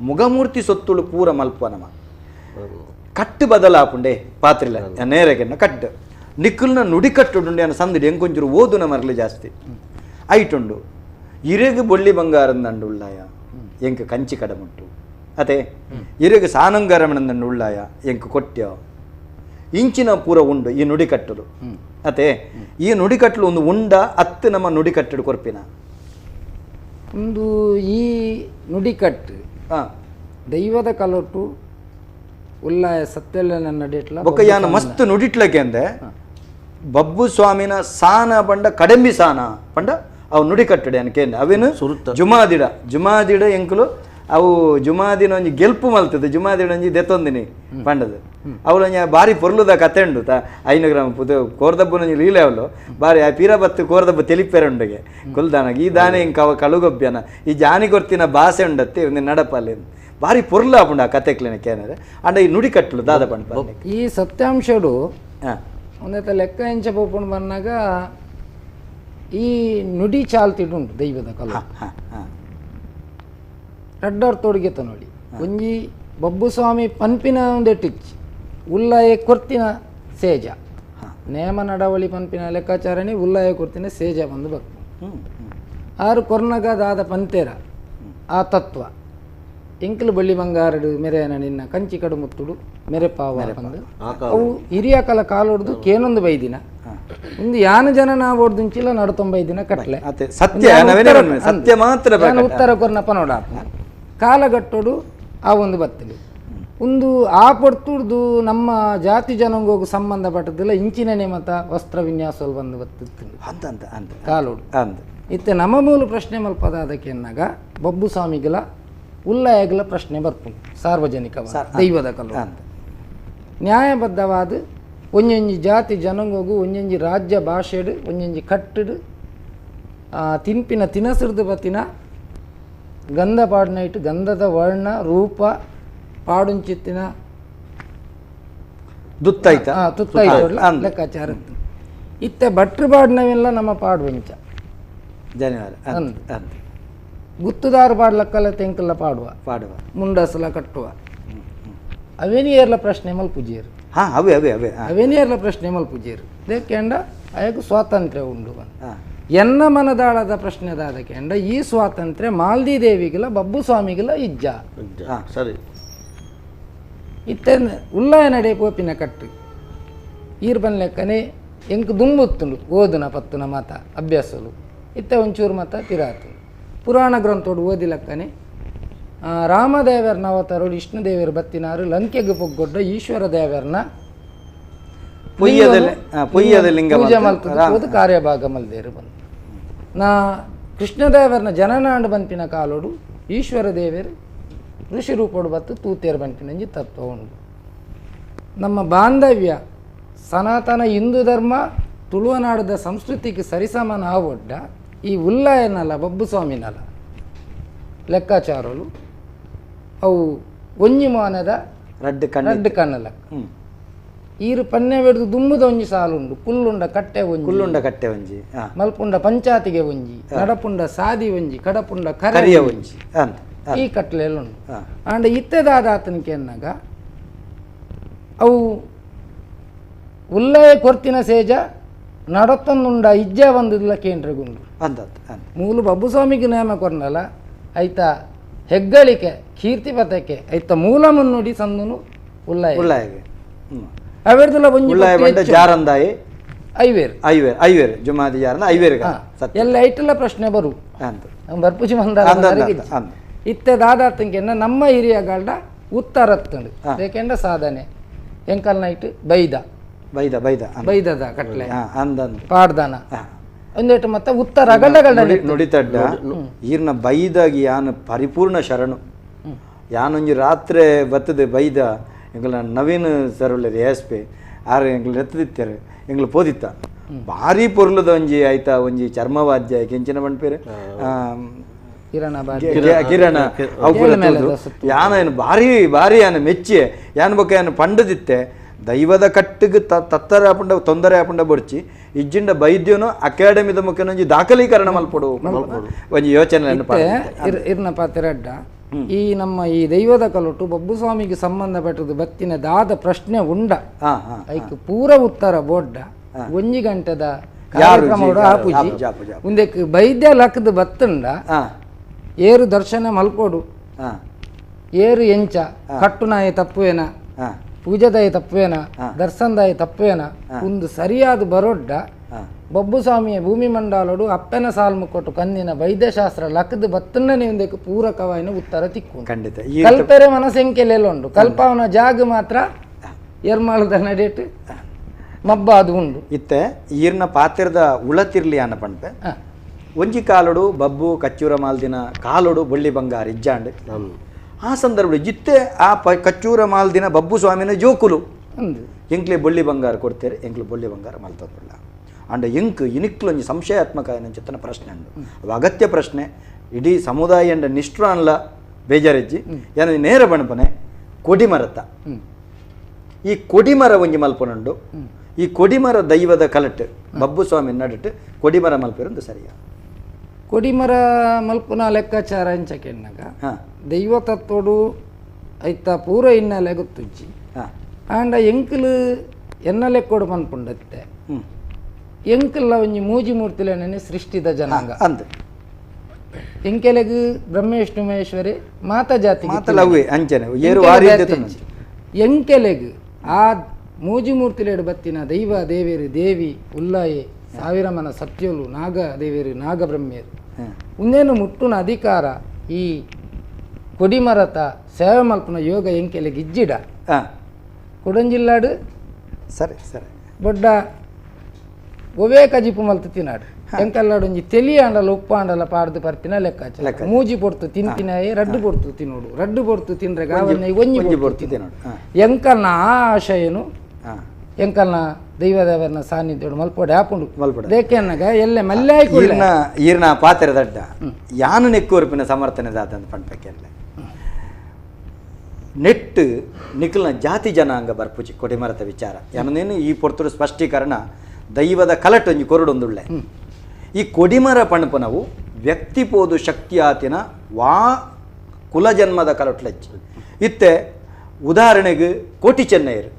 ಮುಗಮೂರ್ತಿ ಸೊತ್ತುಳು ಪೂರ ಮಲ್ಪ ನಮ ಕಟ್ಟು ಬದಲಾಪುಂಡೆ ಪಾತ್ರಿಲ ನೇರಗೆನ್ನ ಕಟ್ಟು ನಿಕ್ಕುಲ್ನ ನುಡಿಕಟ್ಟುಂಡೆ ಅನ್ನ ಸಂದಿಡಿ ಎಂಕೊಂಚೂರು ಓದುನ ಮರಲಿ ಜಾಸ್ತಿ ಐಟುಂಡು ಇರೆಗು ಬೊಳ್ಳಿ ಬಂಗಾರಂದಂಡು ಉಳ್ಳಾಯ ಎಂಕ್ ಕಂಚಿ ಕಡಮುಟ್ಟು ಅದೇ ಇರೆಗು ಸಾನಂಗರಮಣಂದಂಡು ಉಳ್ಳಾಯ ಎಂಕ್ ಕೊಟ್ಯ ಇಂಚಿನ ಪೂರ ಉಂಡು ಈ ನುಡಿಕಟ್ಟಲು ಅದೇ ಈ ನುಡಿಕಟ್ಟಲು ಒಂದು ಉಂಡ ಅತ್ತು ನಮ್ಮ ನುಡಿಕಟ್ಟಡು ಕೊರ್ಪಿನ ಒಂದು ಈ ನುಡಿಕಟ್ಟು ದೈವದ ಕಲೊಟ್ಟು ಉಲ್ಲಾಯ ಸತ್ಯಲ್ಲ ನಡೆಟ್ಲ ಬೊಕ್ಕ ಯಾನ ಮಸ್ತ್ ನುಡಿಟ್ಲಕ್ಕೆ ಅಂದೆ ಬಬ್ಬು ಸ್ವಾಮಿನ ಸಾನ ಪಂಡ ಕಡಂಬಿ ಸಾನ ಪಂಡ ಅವು ನುಡಿಕಟ್ಟಡೆ ಅನ್ಕೇಂದೆ ಅವೇನು ಜುಮಾದಿಡ ಜುಮಾದಿಡ ಎಂಕುಲು ಅವು ಜುಮಾದಿನ ಒಂಜಿ ಗೆಲ್ಪು ಮಲ್ತದೆ ಜುಮಾದಿಡ ಒಂಜಿ ದೆತ್ತೊಂದಿನಿ ಪಂಡದು ಅವಳು ಬಾರಿ ಪೊರ್ಲುದ ಕತೆ ಉಂಡು ತಾ ಐನು ಗ್ರಾಮ ಪುದು ಕೋರ್ದಬ್ಬನೊಂಜಿ ಲೀಲೆ ಅವಳು ಬಾರಿ ಆ ಪೀರ ಬತ್ತು ಕೋರ್ದಬ್ಬ ತೆಲಿಪೆರೆ ಉಂಡುಗೆ ಕುಲ್ದಾನಾಗ ಈ ದಾನೆ ಇಂಕ ಅವ ಕಳುಗೊಬ್ಬ್ಯನ ಈ ಜಾನಿ ಕೊರ್ತಿನ ಬಾಸೆ ಉಂಡತ್ತೆ ಒಂದು ನಡಪಲ್ಲಿ ಬಾರಿ ಪೊರ್ಲು ಆಪುಂಡು ಆ ಕತೆ ಕೇನರೆ ಅಂಡ ಈ ನುಡಿಕಟ್ಟಲು ದಾದ ಪಂಡ ಈ ಸತ್ಯಾಂಶಡು ಒಂದೈತ ಲೆಕ್ಕ ಎಂಚ ಪೋಪುಂಡು ಬಂದಾಗ ಈ ನುಡಿ ಚಾಲ್ತಿಡುಂಟು ದೈವದ ಕಲ ರಡ್ಡರ್ ತೋಡಿಗೆತ ನೋಡಿ ಒಂಜಿ ಬಬ್ಬುಸ್ವಾಮಿ ಪನ್ಪಿನ ಒಂದೆಟ್ಟಿಚ್ಚಿ ಉಲ್ಲಾಯ ಕೊರ್ತಿನ ಸೇಜ ನೇಮ ನಡವಳಿ ಪನ್ಪಿನ ಲೆಕ್ಕಾಚಾರಣೆ ಉಲ್ಲಾಯ ಕೊರ್ತಿನ ಸೇಜ ಬಂದು ಬಕ್ಕು ಆರು ಕೊರ್ನಗ ದಾದ ಪಂತೇರ ಆ ತತ್ವ ಎಂಕಲು ಬಳ್ಳಿ ಬಂಗಾರಡು ಮೆರೆಯನ ನಿನ್ನ ಕಂಚಿ ಕಡು ಮುತ್ತುಡು ಮೆರೆ ಪಾವ ಬಂದು ಅವು ಹಿರಿಯ ಕಾಲ ಕಾಲೊಡ್ದು ಕೇನೊಂದು ಬೈದಿನ ಒಂದು ಯಾನ ಜನ ನಾವು ಹೊಡ್ದುಂಚಿಲ್ಲ ನಡತೊಂಬೈದಿನ ಕಟ್ಲೆ ಸತ್ಯ ಸತ್ಯ ಮಾತ್ರ ಉತ್ತರ ಕೊರ್ನ ಪನೋಡ ಕಾಲಗಟ್ಟೋಡು ಆ ಒಂದು ಬತ್ತಲಿ ಒಂದು ಆ ಪೊರ್ತುಡ್ದು ನಮ್ಮ ಜಾತಿ ಜನಾಂಗಕ್ಕೂ ಸಂಬಂಧಪಟ್ಟದಿಲ್ಲ ಇಂಚಿನ ಮತ ವಸ್ತ್ರ ವಿನ್ಯಾಸ ಬಂದು ಬತ್ತಿತ್ತು ಅಂತ ಅಂತ ಅಂತ ಕಾಲೋಡು ಇತ್ತೆ ನಮ್ಮ ಮೂಲ ಪ್ರಶ್ನೆ ಮಲ್ಪದ ಅದಕ್ಕೆ ಎನ್ನಾಗ ಬಬ್ಬು ಸ್ವಾಮಿಗಳ ಉಲ್ಲಾಯಗಳ ಪ್ರಶ್ನೆ ಬರ್ಪುಂಡು ಸಾರ್ವಜನಿಕ ದೈವದ ಕಲು ನ್ಯಾಯಬದ್ಧವಾದ ಒಂಜೊಂಜಿ ಜಾತಿ ಜನಾಂಗಗೂ ಒಂಜೊಂಜಿ ರಾಜ್ಯ ಭಾಷೆಡು ಒಂಜೊಂಜಿ ಕಟ್ಟಡು ತಿನ್ಪಿನ ತಿನಸಿರ್ದು ಬತ್ತಿನ ಗಂಧ ಪಾಡಿನ ಇಟ್ಟು ಗಂಧದ ವರ್ಣ ರೂಪ ಪಾಡುಂಚಿತ್ತಿನ ದುತ್ತಾಯ್ತ ತುತ್ತಾಯ್ತ ಲೆಕ್ಕಾಚಾರ ಇತ್ತೆ ಭಟ್ರು ಪಾಡಿನವೆಲ್ಲ ನಮ್ಮ ಪಾಡುವಂಚ ಜನಿವಾರ ಗುತ್ತುದಾರು ಪಾಡ್ಲಕ್ಕಲ್ಲ ತೆಂಕಲ್ಲ ಪಾಡುವ ಪಾಡುವ ಮುಂಡಸಲ ಕಟ್ಟುವ ಅವೇನಿಯರ್ಲ ಪ್ರಶ್ನೆ ಮಲ್ಪುಜೇರು. ಹಾಂ, ಅವೇ ಅವೇ ಅವೇ ಅವೇನಿಯರ್ಲ ಪ್ರಶ್ನೆ ಮಲ್ಪುಜೇರು. ದೇಕೆಂಡ ಅಯಕು ಸ್ವಾತಂತ್ರ್ಯ ಉಂಡು. ಎನ್ನ ಮನದಾಳದ ಪ್ರಶ್ನೆದಾದ ಕೆಂಡ ಈ ಸ್ವಾತಂತ್ರ್ಯ ಮಾಲ್ದಿ ದೇವಿಗಿಲ್ಲ ಬಬ್ಬು ಸ್ವಾಮಿಗಿಲ್ಲ ಇಜ್ಜ. ಸರಿ, ಇತ್ತೆ ಉಲ್ಲಾಯ ನಡೆ ಪೋಪಿನ ಕಟ್ಟು ಈರ್ ಬನ್ಲೆಕ್ಕನೆ ಎಂಕ್ ದುಂಬುತ್ತುಂಡು ಓದುನ ಪತ್ತುನ ಮಾತ ಅಭ್ಯಾಸಲು ಇತ್ತೆ ಒಂಚೂರು ಮಾತ ತಿರಾತು. ಪುರಾಣ ಗ್ರಂಥೋಡು ಓದಿಲಕ್ಕನೆ ರಾಮದೇವರನ ಅವತಾರೋಡು ವಿಷ್ಣುದೇವರು ಬತ್ತಿನಾರು ಲಂಕೆಗೆ ಪೊಗ್ಗೊಡ್ಡ ಈಶ್ವರ ದೇವರನ ಪೂಜೆ ಮಲ್ತದ ಕಾರ್ಯಭಾಗ ಮಲ್ದೇರು ಬಂದು. ನಾ ಕೃಷ್ಣದೇವರನ ಜನನಾಂಡು ಬಂಪಿನ ಕಾಲೋಡು ಈಶ್ವರ ದೇವರು ಋಷಿ ರೂಪೋಡು ಬತ್ತು ತೂತೇರು ಬಂಪಿನಂಜಿ ತತ್ವ ಉಂಡು. ನಮ್ಮ ಬಾಂಧವ್ಯ ಸನಾತನ ಹಿಂದೂ ಧರ್ಮ ತುಳುವನಾಡದ ಸಂಸ್ಕೃತಿಗೆ ಸರಿಸಮಾನ ಆವೊಡ್ಡ ಈ ಉಲ್ಲಾಯನಲ್ಲ ಬಬ್ಬು ಸ್ವಾಮಿನಲ್ಲ ಲೆಕ್ಕಾಚಾರಲು ಅವು ಒಂಜಿ ಮಾನದ ರಡ್ಡು ಕಣ್ಣಲ್ಲ. ಈರು ಪನ್ನೆ ಬೆಡ್ದು ದುಂಬುದ ಒಂಜಿ ಸಾಲುಂಡು, ಕುಲ್ಲುಂಡ ಕಟ್ಟೆ ಒಂಜಿ, ಕುಲ್ಲುಂಡ ಕಟ್ಟೆ ಒಂಜಿ, ಮಲ್ಪುಂಡ ಪಂಚಾತಿಗೆ ಒಂಜಿ, ನಡಪುಂಡ ಸಾದಿ ಒಂಜಿ, ಕಡಪುಂಡ ಕರೆಯ ಒಂಜಿ, ಈ ಕಟ್ಲೆಲ್ಲ ಉಂಡು. ಆಂಡ ಇತ್ತೆದಾದ ಆತನಿಗೆ ಅನ್ನಾಗ ಅವು ಉಲ್ಲಯ ಕೊರ್ತಿನ ಸೇಜ ನಡತ್ತೊಂದುಂಡ ಇಜ್ಜ ಬಂದಿಲ್ಲ ಕೇಂದ್ರಗುಂಡು. ಮೂಲು ಬಬ್ಬುಸ್ವಾಮಿಗೆ ನೇಮ ಕೊರ್ನಲ್ಲ ಐತ ಹೆಗ್ಗಳಿಕೆ ಕೀರ್ತಿ ಪತಕ್ಕೆ ಐತ ಮೂಲ ಮುನ್ನುಡಿ ಸಂದನು ಉಲ್ಲಾಯ ಉಲ್ಲಾಯಗೆ ಅವೆರ್ದಲ್ಲ ಒಂಜಿ ಉಲ್ಲಾಯ ಬಂಡ ಜಾರಂದಾಯಿ ಐವೇರ್ ಐವೇರ್ ಐವೇರ್ ಜುಮಾದಿ ಜಾರಂದ ಐವೇರ್ ಎಲ್ಲ ಐಟಲ್ಲ ಪ್ರಶ್ನೆ ಬರು ಬರ್ಪುಜಿ ಮಂದ ಇತ್ತೆ ದಾದಾತಂಕೆನ್ನ ನಮ್ಮ ಹಿರಿಯಗಾಲ್ಡ ಉತ್ತರತ್ತಂಡು ಏಕೆಂಡ ಸಾಧನೆ ಎಂಕಲ್ ನೈಟ್ ಬೈದ ಬೈದ ಬೈದ ಬೈದದ ಕಟ್ಲೆ ಪಾಡ್ದಾನ ಒಂದೇಟು ಮತ್ತೆ ಉತ್ತರ ಗಂಡಗಳ್ಡ ನುಡಿತಡ್ಡ ಈರ್ನ ಬೈದಾಗಿ ಯಾನು ಪರಿಪೂರ್ಣ ಶರಣು. ಯಾನೊಂಜಿ ರಾತ್ರಿ ಬತ್ತದೆ ಬೈದ ಎಂಕಲ್ನ ನವೀನ್ ಸರ್ ಉಳ್ಳೇರು S P R ಎಂಕಲ್ ಎತ್ತದಿತ್ತಾರೆ ಎಂಗ್ಲು ಪೋದಿತ್ತ ಭಾರಿ ಪೊರ್ಲದ ಒಂಜಿ ಆಯ್ತಾ ಒಂಜಿ ಚರ್ಮವಾದ್ಯ ಕೆಂಚಿನ ಬಂಡ್ಪೇರು ಕಿರಣ ಅವು ಯಾನ ಏನು ಭಾರಿ ಭಾರಿ ಯಾನ ಮೆಚ್ಚಿ ಯಾನ್ ಬೊಕ್ಕ ಯಾನು ಪಂಡದಿತ್ತೆ ದೈವದ ಕಟ್ಟಿಗೆ ತತ್ತರ ಆಪುಂಡ ತೊಂದರೆ ಆಪುಂಡ ಬೊಡ್ಚಿ ಇಜ್ಜಿಂಡ ಬೈದ್ಯನು ಅಕಾಡೆಮಿದ ಮುಖೇನ ಒಂಜಿ ದಾಖಲೀಕರಣ ಮಲ್ಪೊಡು ಒಂಜಿ ಯೋಚನೆ ಇರ್ನ ಪಾತ್ರ. ಈ ನಮ್ಮ ಈ ದೈವದ ಕಲೊಟ್ಟು ಬಬ್ಬುಸ್ವಾಮಿಗೆ ಸಂಬಂಧಪಟ್ಟದ್ದು ಬತ್ತಿನ ದಾದ ಪ್ರಶ್ನೆ ಉಂಡ ಐಕ್ ಪೂರ ಉತ್ತರ ಬೋಡ್ಡ ಒಂಜಿ ಗಂಟೆದ ಕಾರ್ಯಕ್ರಮ ಆಪುಜಿ ಉಂದೆಕ್ ಬೈದ್ಯ ಲಕ್ಕದ ಬತ್ತುಂಡ ಏರು ದರ್ಶನ ಮಲ್ಕೊಡು ಏರು ಎಂಚ ಕಟ್ಟುನಾಯ ತಪ್ಪುವೇನ ಪೂಜಾದಾಯ ತಪ್ಪುವೇನ ದರ್ಶನದಾಯ ತಪ್ಪುವೇನ ಒಂದು ಸರಿಯಾದ ಬರೋಡ್ಡ ಬಬ್ಬುಸ್ವಾಮಿಯ ಭೂಮಿ ಮಂಡಲೋಡು ಅಪ್ಪನ ಸಾಲ್ಮು ಕೊಟ್ಟು ಕಣ್ಣಿನ ವೈದ್ಯಶಾಸ್ತ್ರ ಲಕ್ಕದ ಬತ್ತನ್ನೇ ಒಂದಕ್ಕೆ ಪೂರಕವಾಯಿನ ಉತ್ತರ ತಿಕ್ಕು. ಖಂಡಿತ ಕಲ್ಪೆರೆ ಮನಸ್ಸೆಂಕೆಲೆಲ್ಲ ಉಂಡು ಕಲ್ಪಾವನ ಜಾಗ ಮಾತ್ರ ಎರ್ಮಾಳದ ನಡೆಟ್ ಮಬ್ಬ ಅದು ಉಂಡು. ಇತ್ತೆ ಈರ್ನ ಪಾತ್ರದ ಉಳತಿರ್ಲಿ ಅನ್ನ ಪಂಪೆ ಒಂಜಿ ಕಾಲೋಡು ಬಬ್ಬು ಕಚ್ಚೂರ ಮಾಲ್ದಿನ ಕಾಲೋಡು ಬೊಳ್ಳಿ ಬಂಗಾರ ಇಜ್ಜಾಂಡ್ ಆ ಸಂದರ್ಭ ಜಿತ್ತೆ ಆ ಕಚ್ಚೂರ ಮಾಲ್ದಿನ ಬಬ್ಬು ಸ್ವಾಮಿನ ಜೋಕುಲು ಎಂಕ್ಲೆ ಬೊಳ್ಳಿ ಬಂಗಾರ ಕೊಡ್ತೇರೆ ಎಂಕ್ಲು ಬೊಳ್ಳಿ ಬಂಗಾರ ಮಲ್ತದಲ್ಲ ಅಂಡ ಎಂಕ್ ಇನಿಕ್ಲು ಒಂಜಿ ಸಂಶಯಾತ್ಮಕ ಚಿತ್ತನ ಪ್ರಶ್ನೆ ಅಂಡು ಅವು ಅಗತ್ಯ ಪ್ರಶ್ನೆ ಇಡೀ ಸಮುದಾಯ ಅಂಡ ನಿಷ್ಠುರ ಅನ್ಲ ಬೇಜಾರಿಜ್ಜಿ ಏನ ನೇರ ಬಣಪನೆ ಕೊಡಿಮರತ ಈ ಕೊಡಿಮರ ಒಂಜಿ ಮಲ್ಪನುಂಡು ಈ ಕೊಡಿಮರ ದೈವದ ಕಲಟ್ ಬಬ್ಬು ಸ್ವಾಮಿ ನಡುಟ್ ಕೊಡಿಮರ ಮಲ್ಪಿರಂದು ಸರಿಯಾ ಕೊಡಿಮರ ಮಲ್ಪುನ ಲೆಕ್ಕಾಚಾರ ಎಂಚಕೆನ್ನಾಗ ದೈವ ತತ್ವಡು ಐತ ಪೂರ ಹಿನ್ನೆಲೆ ಗೊತ್ತುಜ್ಜಿ ಆಂಡ ಎಂಕಲು ಎನ್ನ ಲೆಕ್ಕೋಡು ಮನ್ಪುಂಡತ್ತೆ ಎಂಕಲ್ಲ ಒಂಜಿ ಮೂಜಿ ಮೂರ್ತಿಲೇನೆ ಸೃಷ್ಟಿದ ಜನಾಂಗ ಅಂತ ಎಂಕೆಲೆಗ್ ಬ್ರಹ್ಮ ವಿಷ್ಣು ಮಹೇಶ್ವರಿ ಮಾತಾ ಜಾತಿ ಎಂಕೆಲೆಗ್ ಆ ಮೂಜಿ ಮೂರ್ತಿಲೇಡು ಬತ್ತಿನ ದೈವ ದೇವೇರು ದೇವಿ ಉಲ್ಲಾಯೆ ಸಾವಿರಮನ ಸತ್ಯಲು ನಾಗ ದೇವೇರು ನಾಗಬ್ರಹ್ಮೇರು ಉಂದೇನು ಮುಟ್ಟುನ ಅಧಿಕಾರ ಈ ಕೊಡಿಮರತ ಸೇವೆ ಮಲ್ಪುನ ಯೋಗ ಎಂಕೆಲೆಗ್ ಇಜ್ಜಿಡ ಕೊಡಂಜಿಲ್ಲಾಡು ಸರಿ ಸರಿ ಬೊಡ್ಡ ಒವೇ ಕಜಿಪು ಮಲ್ತು ತಿನ್ನಾಡು ಎಂಕಲ್ಲಾಡು ಒಂಜಿ ತೆಲಿ ಆಂಡಲ ಉಪ್ಪು ಆಂಡಲ ಪಾಡ್ದು ಪರ್ಪಿನ ಲೆಕ್ಕಾಚಾರ ಮೂಜಿ ಪೊರ್ತು ತಿನ್ಪಿನಾಯೆ ರಡ್ಡು ಪೊರ್ತು ತಿನ್ನೋಡು ರಡ್ಡು ಪೊರ್ತು ತಿಂದ್ರೆ ಗಾವನ್ನ ಒಂಜಿ ಪೊರ್ತು ತಿನ್ನೋಡು ಎಂಕಲ್ನ ಆ ಆಶಯನು ಎಂಕಲ್ನ ದೈವದೇವರನ ಸಾನ್ನಿಧ್ಯ ಮಲ್ಪೋಡೆ ಆಪುಂಡು ಮಲ್ಪೋಡೆ ದೇಕೆನ್ನಗ ಎಲ್ಲೆ ಮಲ್ಲಾಯಿ ಈರ್ನ ಈರ್ನ ಪಾತ್ರೆ ದಡ್ಡ ಯಾನು ನೆಕ್ಕೂರ್ಪಿನ ಸಮರ್ಥನೆ ದಾತಂತ ಪಂಪೆಕೆಲ್ಲ ನೆಟ್ಟು ನಿಖಲ್ನ ಜಾತಿ ಜನಾಂಗ ಬರ್ಪುಜಿ ಕೊಡಿಮರತ ವಿಚಾರ ಯಾನಂದೇನು ಈ ಪೊರ್ತುಡು ಸ್ಪಷ್ಟೀಕರಣ ದೈವದ ಕಲಟ್ ಒಂಜಿ ಕೊರಡೊಂದುಳ್ಳೆ ಈ ಕೊಡಿಮರ ಪಣಪನವು ವ್ಯಕ್ತಿ ಪೋದು ಶಕ್ತಿ ಆತಿನ ವಾ ಕುಲಜನ್ಮದ ಕಲಟ್ಲಜ್ಜಿ ಇತ್ತೆ ಉದಾಹರಣೆಗೆ ಕೋಟಿ ಚೆನ್ನಯ್ಯರು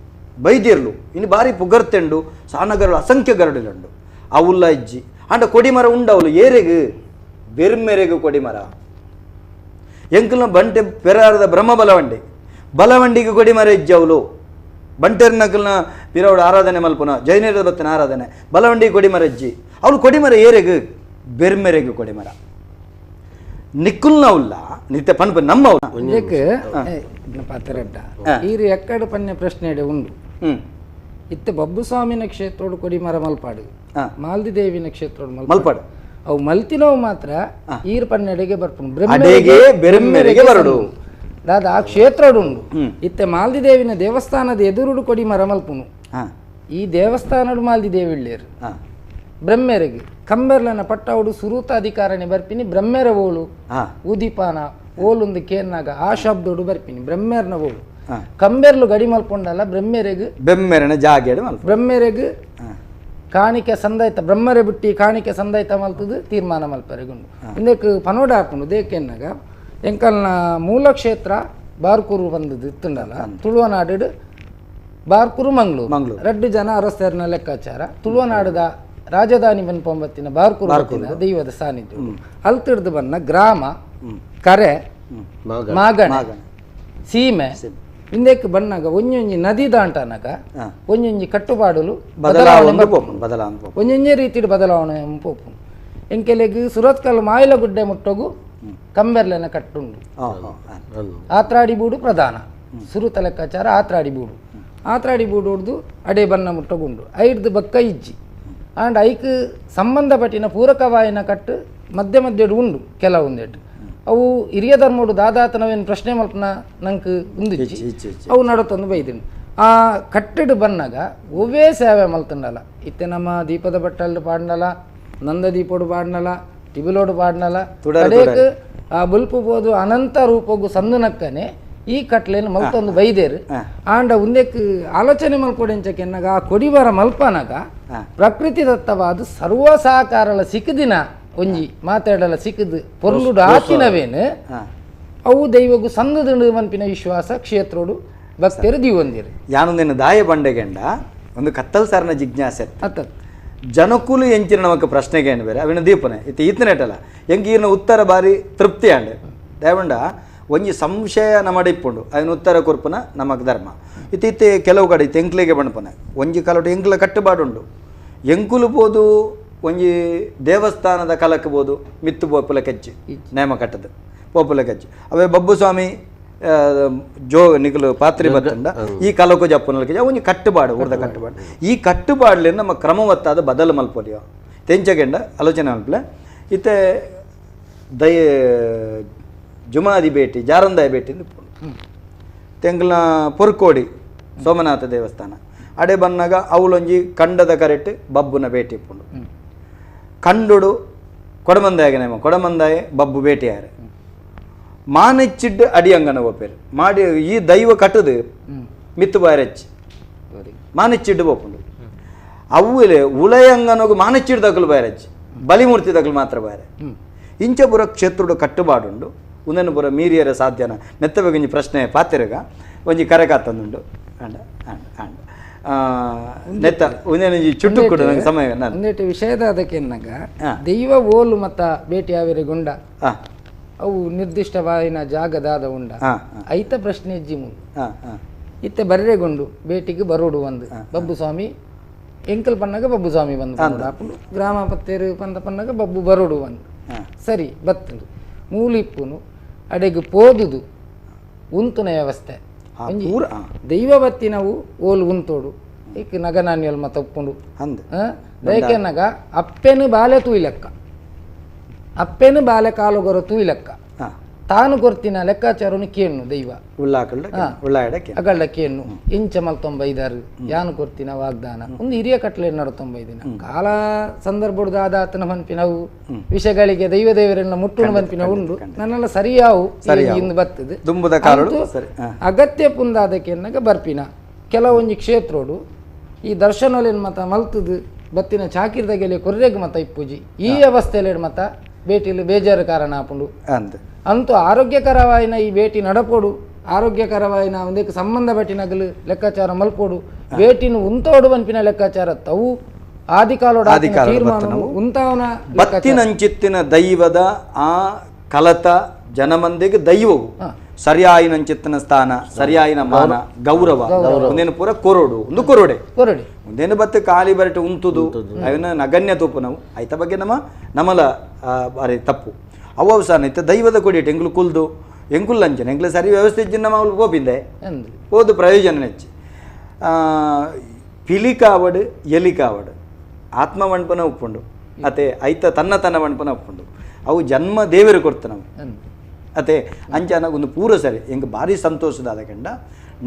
ಬೈದಿರ್ಲು ಇನ್ನು ಬಾರಿ ಪುಗರ್ತೆಂಡು ಸಾನಗರಳು ಅಸಂಖ್ಯ ಗರಡುಲುಂಡು ಅವುಲ್ಲ ಇಜ್ಜಿ ಆಂಡ ಕೊಡಿಮರ ಉಂಡವಳು ಏರೆಗು ಬೆರ್ಮೆರೆಗು ಕೊಡಿಮರ ಎಂಕಲ್ನ ಬಂಟೆ ಪೆರಾರದ ಬ್ರಹ್ಮ ಬಲವಂಡಿ ಬಲವಂಡಿಗೆ ಕೊಡಿಮರ ಇಜ್ಜಿ ಅವಳು ಬಂಟೆರ್ನಕಲ್ನ ಪಿರವಡು ಆರಾಧನೆ ಮಲ್ಪುನ ಜೈನರ ಬತ್ತನ ಆರಾಧನೆ ಬಲವಂಡಿಗೆ ಕೊಡಿಮರ ಇಜ್ಜಿ ಅವಳು ಕೊಡಿಮರ ಏರೆಗು ಬೆರ್ಮೆರೆಗು ಕೊಡಿಮರ ನಿಕ್ಕುಲ್ನ ಉಲ್ಲ ನಿತ್ಯ ಪನ್ಪ ನಮ್ಮ ಪಾತ್ರಡ್ಡ ಈರು ಎಕ್ಕಡು ಪನ್ಯ ಪ್ರಶ್ನೆ ಉಂಡು ಇತ್ತೆ ಬಬ್ಬುಸ್ವಾಮಿನ ಕ್ಷೇತ್ರೋಡು ಕೊಡಿಮರ ಮಲ್ಪಾಡು ಮಾಲ್ದಿದೇವಿನ ಕ್ಷೇತ್ರೋಡು ಮಲ್ಪಾಡು ಅವು ಮಲ್ತಿನವು ಮಾತ್ರ ಈರು ಪನ್ನೆಡೆಗೆ ಬರ್ಪುಂಡು ಬೆರ್ಮೆರೆಗೆ ಬರಡು ದಾದ ಆ ಕ್ಷೇತ್ರೋಡು ಉಂಡು ಇತ್ತೆ ಮಾಲ್ದಿದೇವಿನ ದೇವಸ್ಥಾನದ ಎದುರುಡು ಕೊಡಿಮರ ಮಲ್ಪುನು ಈ ದೇವಸ್ಥಾನಡು ಮಾಲ್ದಿದೇವಿ ಇಳ್ಳೇರು ಬ್ರಹ್ಮೆರೆಗೆ ಕಂಬೆರ್ಲನ ಪಟ್ಟವಡು ಸುರೂತ ಅಧಿಕಾರನೆ ಬರ್ಪಿನಿ ಬ್ರಹ್ಮೆರ ಓಳು ಉದಿಪಾನ ಓಲೊಂದು ಕೇನ್ನಾಗ ಆ ಶಬ್ದೋಡು ಬರ್ಪಿನಿ ಬ್ರಹ್ಮೆರ್ನ ಓಳು ಕಂಬೆರ್ಲು ಗಡಿ ಮಲ್ಪೊಂಡಲ್ಲ ಬ್ರಹ್ಮೆರೆಗ್ ಬೆಮ್ಮೆರನ ಜಾಗೆಡು ಬ್ರಹ್ಮೆರೆಗ್ ಕಾಣಿಕೆ ಸಂದಾಯ್ತ ಬ್ರಹ್ಮರೆ ಬಿಟ್ಟಿ ಕಾಣಿಕೆ ಸಂದಾಯ್ತ ಮಲ್ತದು ತೀರ್ಮಾನ ಮಲ್ಪರೆಗುಂಡು ಇಂದಕ್ಕೆ ಪನೋಡ ಹಾಕೊಂಡು ದೇಕೆನ್ನಾಗ ಎಂಕಲ್ನ ಮೂಲ ಕ್ಷೇತ್ರ ಬಾರ್ಕೂರು ಬಂದದ್ದು ಇತ್ತುಂಡಲ್ಲ ತುಳುವನಾಡು ಬಾರ್ಕೂರು ಮಂಗಳೂರು ಮಂಗಳೂರು ರಡ್ಡು ಜನ ಅರಸರ್ನ ಲೆಕ್ಕಾಚಾರ ತುಳುವನಾಡದ ರಾಜಧಾನಿ ಬನ್ಪೊಂಬತ್ತಿನ ಬಾರ್ಕೂರು ದೈವದ ಸಾನ್ನಿಧ್ಯ ಅಲ್ತಿಡ್ದು ಬನ್ನ ಗ್ರಾಮ ಕರೆ ಮಾಗಣ ಸೀಮೆ ಇಂದಕ್ಕೆ ಬನ್ನಾಗ ಒಂಜೊಂಜಿ ನದಿ ದಾಂಟನಾಗ ಒಂಜೊಂಜಿ ಕಟ್ಟುಪಾಡಲು ಬದಲಾವಣೆ ಒಂಜೊಂಜೆ ರೀತಿಯ ಬದಲಾವಣೆ ಪೋಪು ಎಂಕೆಲೆಗ್ ಸುರತ್ಕಲ್ ಮಾಯಿಲಗುಡ್ಡೆ ಮುಟ್ಟೋಗು ಕಂಬೆರ್ಲೆನ ಕಟ್ಟುಂಡು ಆತ್ರಾಡಿ ಬೂಡು ಪ್ರಧಾನ ಸುರುತ ಲೆಕ್ಕಾಚಾರ ಆತ್ರಾಡಿ ಬೂಡು ಆತ್ರಾಡಿ ಬೂಡು ಹೊಡ್ದು ಅಡೆ ಬನ್ನ ಮುಟ್ಟೋಗುಂಡು ಐಡ್ದು ಬಕ್ಕ ಇಜ್ಜಿ ಆಂಡ್ ಐಕ್ ಸಂಬಂಧಪಟ್ಟಿನ ಪೂರಕವಾಯಿನ ಕಟ್ಟು ಮಧ್ಯ ಮಧ್ಯಡು ಉಂಡು ಕೆಲವೊಂದೆಟ್ಟು ಅವು ಹಿರಿಯ ಧರ್ಮಡು ದಾದಾತನವೇನು ಪ್ರಶ್ನೆ ಮಲ್ಪನ ನಂಗೆ ಉಂದಿಜ್ಜಿ ಅವು ನಡತೊಂದು ಬೈದಿನಿ ಆ ಕಟ್ಟೆಡು ಬನ್ನಾಗ ಒವ್ವೇ ಸೇವೆ ಮಲ್ತಂಡಲ್ಲ ಇತ್ತೆ ನಮ್ಮ ದೀಪದ ಬಟ್ಟಲ್ಡು ಪಾಡ್ನಲ್ಲ ನಂದ ದೀಪೋಡು ಪಾಡ್ನಲ್ಲ ಟಿಬಿಲೋಡು ಪಾಡ್ನಲ್ಲ ಕಡೆಕ್ ಆ ಬುಲ್ಪು ಬೋದು ಅನಂತ ರೂಪಗು ಸಂದುನಕ್ಕನೆ ಈ ಕಟ್ಲೇನು ಮಲ್ತೊಂದು ಬೈದೇರು ಆಂಡ ಉಂದೆಕ್ ಆಲೋಚನೆ ಮಲ್ಕೊಡೆಂಚಕೆನ್ನಾಗ ಆ ಕೊಡಿಬರ ಮಲ್ಪನಾಗ ಪ್ರಕೃತಿ ದತ್ತವಾದ ಸರ್ವ ಸಹಕಾರಲ ಸಿಕ್ಕದಿನ ಒಂಜಿ ಮಾತಾಡಲ ಸಿಕ್ಕದು ಪೊರ್ಲುಡು ಆತಿನವೇನು ಅವು ದೈವಗು ಸಂದದಂಡು ಮನ್ಪಿನ ವಿಶ್ವಾಸ ಕ್ಷೇತ್ರೋಡು ಭಕ್ತರು ದೀವೊಂದಿರು ಯಾನೊಂದಿನ ದಾಯ ಬಂಡೆಗೆಂಡ ಒಂದು ಕತ್ತಲ್ ಸಾರನ ಜಿಜ್ಞಾಸೆ ಅತ್ತ ಜನಕುಲು ಎಂಚಿನ ನಮಕ್ ಪ್ರಶ್ನೆಗೆ ಏನು ಬೇರೆ ಅವಿನ ದೀಪನೆ ಇತ್ತೆ ಈತನೇಟಲ್ಲ ಎಂಕ್ ಈರ್ನ ಉತ್ತರ ಬಾರಿ ತೃಪ್ತಿ ಅಂಡೆ ದಯವಂಡ ಒಂಜಿ ಸಂಶಯ ನಮ್ಮಡೆ ಇಪ್ಪುಂಡು ಅದನ್ನ ಉತ್ತರ ಕೊರ್ಪುನ ನಮಕ್ ಧರ್ಮ ಇತ್ತೆ ಇತ್ತೆ ಕೆಲವು ಕಡೆ ಇತ್ತೆ ಎಂಕ್ಲೆಗೆ ಬಣ್ಪನೆ ಒಂಜಿ ಕಾಲೋಟು ಎಂಕ್ಲ ಕಟ್ಟುಪಾಡುಂಡು ಎಂಕುಲು ಪೋದು ಒಂಜಿ ದೇವಸ್ಥಾನದ ಕಲಕ್ಕೆ ಬೋದು ಮಿತ್ತು ಪೋಪುಲ ಕೆಚ್ಚಿ ನೇಮ ಕಟ್ಟದು ಪೋಪುಲ ಕೆಚ್ಚಿ ಅವೇ ಬಬ್ಬುಸ್ವಾಮಿ ಜೋ ನಿಕಲು ಪಾತ್ರಿ ಬತ್ತಂಡ ಈ ಕಲಕು ಜಪ್ಪುನಲ್ಕೆ ಒಂಜಿ ಕಟ್ಟುಪಾಡು ಊರ್ದ ಕಟ್ಟುಪಾಡು ಈ ಕಟ್ಟುಪಾಡ್ಲಿ ನಮ್ಮ ಕ್ರಮವತ್ತಾದ ಬದಲು ಮಲ್ಪೊಲಿಯೋ ತೆಂಚಗೆಂಡ ಆಲೋಚನೆ ಮಲ್ಪಲೆ ಇತ್ತೆ ದಯ ಜುಮಾದಿ ಭೇಟಿ ಜಾರಂದಾಯ ಭೇಟಿ ತೆಂಗ್ಲ ಪೊರ್ಕೋಡಿ ಸೋಮನಾಥ ದೇವಸ್ಥಾನ ಅಡೆ ಬನ್ನಾಗ ಅವಳೊಂಜಿ ಕಂಡದ ಕರೆಟ್ ಬಬ್ಬುನ ಭೇಟಿ ಇಪ್ಪುಂಡು ಕಂಡುಡು ಕೊಡಮಂದಾಯಗೆ ನೇಮ ಕೊಡಮಂದಾಯ ಬಬ್ಬು ಭೇಟಿಯಾರೆ ಮಾನೆಚ್ಚಿಡ್ ಅಡಿಯಂಗನ ಒಪ್ಪೇರು ಮಾಡಿ ಈ ದೈವ ಕಟ್ಟದು ಮಿತ್ತು ಬಾರೆಚ್ಚಿ ಮಾನೆಚ್ಚಿಡ್ಡು ಬೋಪುಂಡು ಅವ್ವಿಲೆ ಉಳಯಂಗನೋಗು ಮಾನೆಚ್ಚಿಡ್ ದಕ್ಕಲು ಬಾರೆಚ್ಚಿ ಬಲಿಮೂರ್ತಿ ದಕ್ಕಲು ಮಾತ್ರ ಬಾರೆ ಇಂಚಪುರ ಕ್ಷೇತ್ರುಡು ಕಟ್ಟುಪಾಡುಂಡು ಉಂದನ್ನು ಪುರ ಮೀರಿಯರ ಸಾಧ್ಯನ ನೆತ್ತಬೇಕೊಂಜಿ ಪ್ರಶ್ನೆ ಪಾತಿರಗ ಒಂಜಿ ಕರೆಕಾತಂದುಂಡು ಅಂಡ ಅಂಡ ಅಂಡ ನೆತ್ತ ಒಂದೇನೊಂಜಿ ಚುಟ್ಟು ಕೂಡ ನಂಗೆ ಸಮಯ ಒಂದೇಟು ವಿಷಯದ ಅದಕ್ಕೆನ್ನಾಗ ದೈವ ಓಲು ಮತ್ತ ಭೇಟಿ ಆವಿರೆ ಗುಂಡ ಅವು ನಿರ್ದಿಷ್ಟವಾಯಿನ ಜಾಗದಾದ ಉಂಡ ಐತ ಪ್ರಶ್ನೆ ಇಜ್ಜಿ ಮುಂದೆ ಇತ್ತೆ ಬರ್ರೆಗುಂಡು ಭೇಟಿಗೆ ಬರೋಡು ಒಂದು ಬಬ್ಬು ಸ್ವಾಮಿ ಎಂಕಲ್ ಪನ್ನಾಗ ಬಬ್ಬು ಸ್ವಾಮಿ ಬಂದು ಗ್ರಾಮ ಪತ್ತೇರು ಪಂದ ಪನ್ನಾಗ ಬಬ್ಬು ಬರೋಡು ಒಂದು ಸರಿ ಬತ್ತುಂಡು ಮೂಲಿಪ್ಪುನು ಅಡೆಗೆ ಪೋದುದು ಉಂತುನ ವ್ಯವಸ್ಥೆ ದೈವ ಬತ್ತಿನವು ಓಲು ಉಂತೋಡು ಏಕ್ ನಗನಾನ್ಯಲ್ ಮತ್ತ ಉಪ್ಪುಂಡು ದಯಕೆನಗ ಅಪ್ಪೆನು ಬಾಲೆ ತೂಯ್ಲೆಕ್ಕ ಅಪ್ಪೆನು ಬಾಲೆ ಕಾಲುಗೊರ ತೂಯ್ಲೆಕ್ಕ ತಾನು ಕೊರ್ತಿನ ಲೆಕ್ಕಾಚಾರನು ಕೇಣ್ಣು ದೈವ ಅಗಳ್ಳ ಕೇಣ್ಣು ಇಂಚ ಮಲ್ತೊಂಬೈದಾರು ಯಾನು ಕೊರ್ತಿನ ವಾಗ್ದಾನ ಒಂದು ಹಿರಿಯ ಕಟ್ಲೆ ನಡತೊಂಬೈದಿನ ಕಾಲ ಸಂದರ್ಭದ ಆದಾತನ ಮನ್ಪಿನವು ವಿಷಯಗಳಿಗೆ ದೈವ ದೇವರನ್ನ ಮುಟ್ಟುನ ಮನ್ಪಿನ ಉಂಡು ನನ್ನೆಲ್ಲ ಸರಿಯಾವು ಇಂದು ಬರ್ತದೆ ಅಗತ್ಯ ಪುಂದಾದಕ್ಕೆ ಬರ್ಪಿನ ಕೆಲವೊಂಜಿ ಕ್ಷೇತ್ರೋಡು ಈ ದರ್ಶನಲೇನು ಮತ ಮಲ್ತದು ಬತ್ತಿನ ಚಾಕಿರ್ದಗೆಲೆ ಕೊರ್ರೆಗ್ ಮತ ಇಪ್ಪುಜಿ ಈ ಅವಸ್ಥೆಯಲ್ಲಿ ಮತ ಭೇಟಿಲಿ ಬೇಜಾರು ಕಾರಣ ಆಪುಂಡು ಅಂತೂ ಆರೋಗ್ಯಕರವಾಯಿನ ಈ ಭೇಟಿ ನಡಪೋಡು ಆರೋಗ್ಯಕರವಾಯಿನ ಒಂದಕ್ಕೆ ಸಂಬಂಧಪಟ್ಟಿನಗಲು ಲೆಕ್ಕಾಚಾರ ಮಲ್ಪೋಡು ವೇಟಿನ ಉಂತೋಡು ಪನ್ಪಿನ ಲೆಕ್ಕಾಚಾರ ತವು ಆದಿಕಾಲೋಡ ತೀರ್ಮಾನ ಉಂತಾವನ ಬತ್ತಿನಂಚಿತ್ತಿನ ದೈವದ ಆ ಕಲತ ಜನಮಂದಿಗೆ ದೈವವು ಸರಿಯಾಯಿನಂಚಿತ್ತಿನ ಸ್ಥಾನ ಸರಿಯಾಯಿನ ಮಾನ ಗೌರವ ಒಂದೇನು ಪೂರ ಕೊರೋಡು ಒಂದು ಕೊರೋಡೆ ಕೊರಡೆ ಒಂದೇನು ಬತ್ತು ಖಾಲಿ ಬರಟೆ ಉಂತುದು ಅವನ ನಗಣ್ಯ ತೂಪು ನಾವು ಐತ ಬಗ್ಗೆ ನಮ್ಮ ನಮಲ ಬಾರಿ ತಪ್ಪು ಅವು ಅವಸಾನ ಇತ್ತು ದೈವದ ಕೊಡಿಟ್ಟು ಎಂಗ್ಲು ಕುಲ್ದು ಎಂಕುಲ್ ಅಂಚನೆ ಎಂಗ್ಲು ಸರಿ ವ್ಯವಸ್ಥೆ ಇಜ್ಜಿನ ನಮ್ಮ ಅವ್ಲು ಗೋಪಿಂದೆ ಹೋದು ಪ್ರಯೋಜನ ನೆಚ್ಚಿ ಪಿಲಿ ಕಾವಡು ಎಲಿ ಕಾವಡು ಆತ್ಮ ವಣ್ಪನ ಉಪ್ಪುಂಡು ಅತೆ ಐತ ತನ್ನ ತನ್ನ ವಣ್ಪನ ಉಪ್ಪುಂಡು ಅವು ಜನ್ಮ ದೇವರು ಕೊಡ್ತ ನಾವು ಅತೆ ಅಂಚನ ಒಂದು ಪೂರ ಸರಿ ಎಂಗೆ ಭಾರಿ ಸಂತೋಷದಾದ ಕಂಡ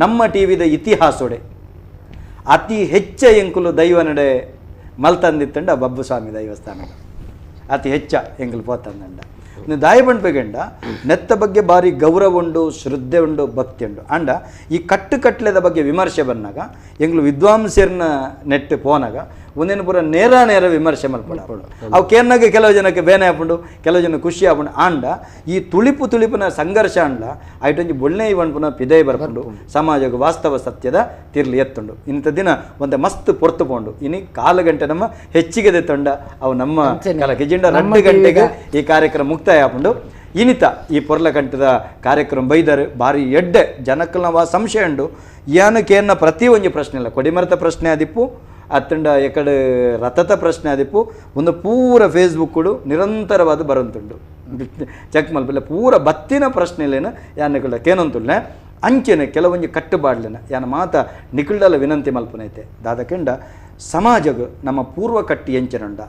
ನಮ್ಮ ಟಿ ವಿದ ಇತಿಹಾಸೋಡೆ ಅತಿ ಹೆಚ್ಚ ಎಂಕುಲು ದೈವ ನಡೆ ಮಲ್ತಂದಿತ್ತಂಡ ಬಬ್ಬುಸ್ವಾಮಿ ದೈವಸ್ಥಾನ ಅತಿ ಹೆಚ್ಚ ಎಂಕುಲು ಪೋತಂದಂಡ ದಾಯಬಂಡ್ಪೆಗಂಡ ನೆತ್ತ ಬಗ್ಗೆ ಭಾರಿ ಗೌರವ ಉಂಡು ಶ್ರದ್ಧೆ ಉಂಡು ಭಕ್ತಿ ಉಂಡು ಅಂಡ ಈ ಕಟ್ಟುಕಟ್ಲೆದ ಬಗ್ಗೆ ವಿಮರ್ಶೆ ಬಂದಾಗ ಎಂಗ್ಲು ವಿದ್ವಾಂಸರ್ನ ನೆಟ್ಟು ಪೋನಾಗ ಒಂದೇನು ಪೂರ ನೇರ ನೇರ ವಿಮರ್ಶೆ ಮಲ್ಪಡ ಅವು ಕೇರ್ನಾಗ ಕೆಲವು ಜನಕ್ಕೆ ಬೇನೆ ಹಾಪುಂಡು ಕೆಲವು ಜನ ಖುಷಿ ಆಪುಂಡು ಆಂಡ ಈ ತುಳಿಪು ತುಳಿಪುನ ಸಂಘರ್ಷ ಅಂಡ ಐಟೊಂಜಿ ಬೊಳ್ಳೆ ಇವನ್ಪುನ ಪಿದೈ ಬರ್ಪುಂಡು ಸಮಾಜಕ್ಕೆ ವಾಸ್ತವ ಸತ್ಯದ ತಿರ್ಲಿ ಎತ್ತುಂಡು ಇಂಥ ದಿನ ಒಂದು ಮಸ್ತ್ ಪೊರ್ತು ಪೋಂಡು ಇನಿ ಕಾಲು ಗಂಟೆ ನಮ್ಮ ಹೆಚ್ಚಿಗೆ ತೊಂಡ ಅವು ನಮ್ಮ ಕೆಜಿಂಡ 2 ಗಂಟೆಗೆ ಈ ಕಾರ್ಯಕ್ರಮ ಮುಕ್ತಾಯ ಆಪುಂಡು. ಇನಿತ ಈ ಪೊರ್ಲಕಂಠದ ಕಾರ್ಯಕ್ರಮ ಬೈದರು ಭಾರಿ ಎಡ್ಡೆ ಜನಕ್ಕಲ್ನ ಸಂಶಯ ಉಂಡು ಯಾನಕ್ಕೇನ ಪ್ರತಿ ಒಂಜಿ ಪ್ರಶ್ನೆ ಇಲ್ಲ ಕೊಡಿಮರತ ಪ್ರಶ್ನೆ ಆದಿಪ್ಪು ಅತ್ತಂಡ ಎಕಡೆ ರಥದ ಪ್ರಶ್ನೆ ಆದಿಪ್ಪು ಒಂದು ಪೂರ ಫೇಸ್ಬುಕ್ಕುಡು ನಿರಂತರವಾದ ಬರಂತುಂಡು ಚೆಕ್ ಮಲ್ಪಿಲ್ಲ ಪೂರ ಬತ್ತಿನ ಪ್ರಶ್ನೆ ಇಲ್ಲೇನ ಯಾನಕುಳ್ಳ ಕೇನಂತುಳ್ಳೆ ಅಂಚೆನೆ ಕೆಲವೊಂಜಿ ಕಟ್ಟುಬಾಡ್ಲೇನ ಯಾನ ಮಾತ ನಿಕುಳ್ಡಲ ವಿನಂತಿ ಮಲ್ಪನೈತೆ ದಾದಕೆಂಡ ಸಮಾಜಗ ನಮ್ಮ ಪೂರ್ವ ಕಟ್ಟಿ ಎಂಚನುಂಡ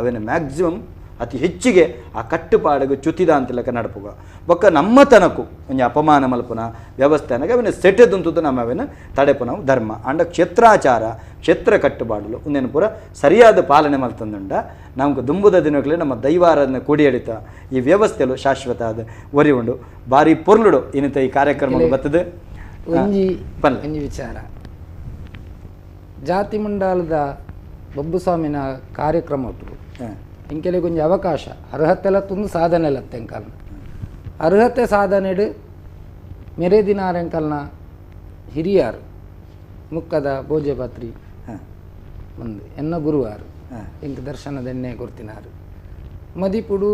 ಅವೇನ ಮ್ಯಾಕ್ಸಿಮಮ್ ಅತಿ ಹೆಚ್ಚಿಗೆ ಆ ಕಟ್ಟುಪಾಡಿಗೆ ಚ್ಯುತಿದ ಅಂತಿಲಕ ನಡಪುಗ ಬೊಕ್ಕ ನಮ್ಮ ತನಕು ಒಂಜಿ ಅಪಮಾನ ಮಲ್ಪುನ ವ್ಯವಸ್ಥೆ ಅನಗ ಅವೇನು ಸೆಟೆದುಂತದ್ದು ನಮ್ಮ ಅವೇನು ತಡೆಪುನವು ಧರ್ಮ ಅಂಡ ಕ್ಷೇತ್ರಾಚಾರ ಕ್ಷೇತ್ರ ಕಟ್ಟುಪಾಡಲು ಒಂದೇನು ಪೂರ ಸರಿಯಾದ ಪಾಲನೆ ಮಲ್ತಂದುಂಡ ನಮ್ಗೆ ದುಂಬುದ ದಿನಗಳೇ ನಮ್ಮ ದೈವಾರಾಧನೆ ಕೊಡಿಯಡಿತ ಈ ವ್ಯವಸ್ಥೆಲು ಶಾಶ್ವತ ಆದ ಒರಿ ಉಂಡು ಭಾರಿ ಪೊರ್ಲುಡು ಇನ್ನಿತ ಈ ಕಾರ್ಯಕ್ರಮ ಬರ್ತದೆ. ಒಂಜಿ ಒಂಜಿ ವಿಚಾರ ಜಾತಿ ಮಂಡಲದ ಬಬ್ಬುಸ್ವಾಮಿನ ಕಾರ್ಯಕ್ರಮ ಉಂಟು ಇಂಕೆಲಿಗೆ ಒಂಜಿ ಅವಕಾಶ ಅರ್ಹತೆಲ ತುಂದು ಸಾಧನೆ ಲತ್ತೆ ಎಂಕಲ್ನ ಅರ್ಹತೆ ಸಾಧನೆಡು ಮೆರೆದಿನಾರ್ ಎಂಕಲ್ನ ಹಿರಿಯಾರು ಮುಕ್ಕದ ಭೋಜಪಾತ್ರಿ ಒಂದು ಎನ್ನ ಗುರುವಾರು ಇಂಕ್ ದರ್ಶನದೆನ್ನೆ ಗುರ್ತಿನಾರು ಮದಿಪುಡು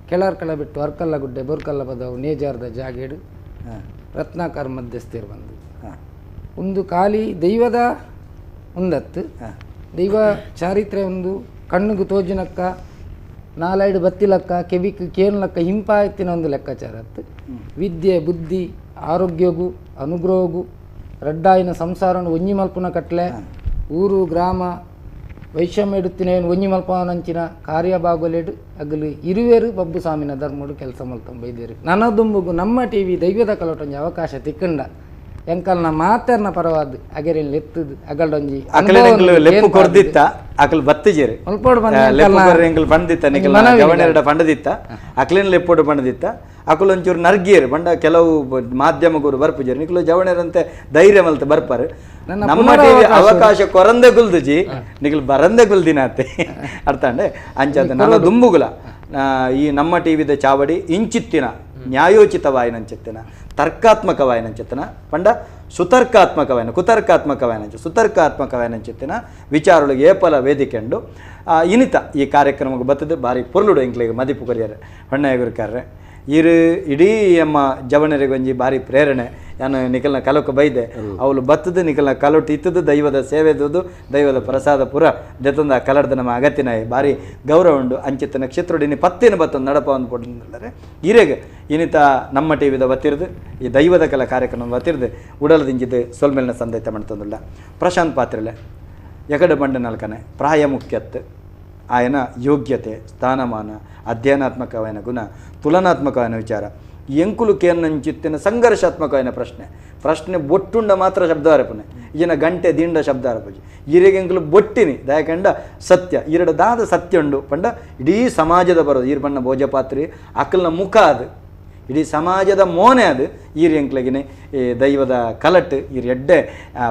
ಕೆಳರ್ಕಳ ಬಿಟ್ಟು ಅರ್ಕಲ್ಲ ಗುಡ್ಡೆ ಬೋರ್ಕಲ್ಲ ಬದವು ನೇಜಾರ್ದ ಜಾಗೇಡು ರತ್ನಾಕರ್ ಮಧ್ಯಸ್ಥಿರು ಬಂದು ಒಂದು ಖಾಲಿ ದೈವದ ಒಂದತ್ತು ದೈವ ಚಾರಿತ್ರೆ ಒಂದು ಕಣ್ಣುಗು ತೋಜಿನಕ್ಕ ನಾಲೈಡು ಬತ್ತಿಲಕ್ಕ ಕೆವಿಕ್ ಕೇನ್ಲಕ್ಕ ಹಿಂಪಾಯತ್ತಿನ ಒಂದು ಲೆಕ್ಕಾಚಾರ ಅತ್ತು ವಿದ್ಯೆ ಬುದ್ಧಿ ಆರೋಗ್ಯಗೂ ಅನುಗ್ರಹಗೂ ರಡ್ಡಾಯಿನ ಸಂಸಾರನು ಒಂಜಿ ಮಲ್ಪುನ ಕಟ್ಲೆ ಊರು ಗ್ರಾಮ ವೈಷಮ್ಯ ಇಡುತ್ತಿನ ಒಂಜಿ ಮಲ್ಪನಂಚಿನ ಕಾರ್ಯಭಾಗಲೆಡು ಅಗಲು ಇರುವೇರು ಬಬ್ಬು ಸ್ವಾಮಿನ ಧರ್ಮಡು ಕೆಲಸ ಮಲ್ತೊಂಬೈದೇರು ನನ್ನ ದುಂಬುಗು ನಮ್ಮ ಟಿ ವಿ ದೈವದ ಕಲೋಟೊಂಜಿ ಅವಕಾಶ ತಿಕ್ಕಂಡ ಎಂಕಲ್ನ ಮಾತರ್ನ ಪರವಾದ ಅಗೆರೆಲ್ ಎತ್ತದು ಅಗಲ್ಡೊಂಜಿ ಲೆಪ್ಪು ಕೊರ್ದಿತ್ತ ಅಕಲ್ ಬತ್ತಿಜೇರು ಲೆಪ್ಪು ಪಂಡಿತ್ತ ಜವಣೆರಡ ಪಂಡದಿತ್ತ ಅಕ್ಲಿನ ಲೆಪ್ಪೋಡು ಪಂಡದಿತ್ತ ಅಕುಲು ಒಂಚೂರು ನರ್ಗಿಯರು ಬಂಡ ಕೆಲವು ಮಾಧ್ಯಮಗೂರು ಬರ್ಪುಜೇರು ನಿಕಲು ಜವಣೆರಂತೆ ಧೈರ್ಯ ಮಲ್ತ ಬರ್ಪಾರು ನಮ್ಮ ಟಿವಿ ಅವಕಾಶ ಕೊರಂದೆ ಗುಲ್ದುಜಿ ನಿಕಲು ಬರಂದೆ ಗುಲ್ದಿನಾತೆ ಅರ್ಥಂಡೆ ಅಂಚಾದ ನನ್ನ ದುಂಬುಗುಲ ಈ ನಮ್ಮ ಟಿವಿದ ಚಾವಡಿ ಇಂಚಿತ್ತಿನ ನ್ಯಾಯೋಚಿತವಾಯಿನಂಚಿತ್ತಿನ ತರ್ಕಾತ್ಮಕವಾಯಿನಂಚಿತ್ತಿನ ಪಂಡ ಸುತರ್ಕಾತ್ಮಕವಾಯಿನ ಕುತರ್ಕಾತ್ಮಕವಾಯಿನಂಚ ಸುತರ್ಕಾತ್ಮಕವಾಯಿನಂಚಿತ್ತಿನ ವಿಚಾರೊಳಗೆ ಏಪಲ ವೇದಿಕೆಂಡು ಇನಿತ ಈ ಕಾರ್ಯಕ್ರಮಕ್ಕೆ ಬರ್ತದೆ ಭಾರಿ ಪೊರ್ಲುಡು ಎಂಕ್ಲೆಗ್ ಮದಿಪು ಕೊರಿಯರ್ ಹೊಣ್ಣಯ್ಯ ಇರು ಇಡೀ ನಮ್ಮ ಜವಣರಿಗೊಂಜಿ ಭಾರಿ ಪ್ರೇರಣೆ ಯಾನು ನಿಕಲ್ನ ಕಲಕ್ಕೆ ಬೈದೆ ಅವಳು ಬತ್ತದು ನಿಕಲ್ನ ಕಲೊಟ್ಟು ಇತ್ತದು ದೈವದ ಸೇವೆದುದು ದೈವದ ಪ್ರಸಾದ ಪೂರ ದೆತ್ತಂದ ಕಲರ್ದ ನಮ್ಮ ಅಗತ್ತಿನಾಯಿ ಭಾರಿ ಗೌರವ ಉಂಡು ಅಂಚಿತ್ತನ ಕ್ಷೇತ್ರಡಿನಿ ಪತ್ತಿನ ಬತ್ತೊಂದು ನಡಪ ಅಂದ್ಕೊಟ್ಟಿದ್ದಾರೆ ಹಿರೇಗ ಇನ್ನಿತ ನಮ್ಮ ಟಿ ವಿದ ಬತ್ತಿರ್ದು ಈ ದೈವದ ಕಲ ಕಾರ್ಯಕ್ರಮ ಬತ್ತಿರ್ದು ಉಡಲದಿಂಚಿದ್ದು ಸೊಲ್ಮೇಲಿನ ಸಂದೈತ ಮಾಡ್ತಂದುಳ್ಳ ಪ್ರಶಾಂತ್ ಪಾತ್ರೆಲೆ ಎಕಡೆ ಬಂಡ ನಾಲ್ಕನೆ ಪ್ರಾಯ ಮುಖ್ಯತ್ತು ಆಯನ ಯೋಗ್ಯತೆ ಸ್ಥಾನಮಾನ ಅಧ್ಯಯನಾತ್ಮಕವಾದ ಗುಣ ತುಲನಾತ್ಮಕವಾದ ವಿಚಾರ ಎಂಕುಲು ಕೇನಂಚಿತ್ತಿನ ಸಂಘರ್ಷಾತ್ಮಕವಾದ ಪ್ರಶ್ನೆ ಪ್ರಶ್ನೆ ಬೊಟ್ಟುಂಡ ಮಾತ್ರ ಶಬ್ದ ಅರಪುನೆ ಈಗಿನ ಗಂಟೆ ದಿಂಡ ಶಬ್ದ ಅರಪುಜಿ ಈರೆಗೆ ಎಂಕುಲು ಬೊಟ್ಟಿನಿ ದಯಕಂಡ ಸತ್ಯ ಈರಡ ದಾದ ಸತ್ಯ ಉಂಡು ಪಂಡ ಇಡೀ ಸಮಾಜದ ಬರೋದು ಈರ್ ಬಣ್ಣ ಭೋಜಪಾತ್ರಿ ಅಕಲ್ನ ಮುಖ ಅದು ಇಡೀ ಸಮಾಜದ ಮೋನೆ ಅದು ಈರ್ ಎಂಕ್ಲೆಗಿನ ಈ ದೈವದ ಕಲಟ್ ಈರ್ ಎಡ್ಡೆ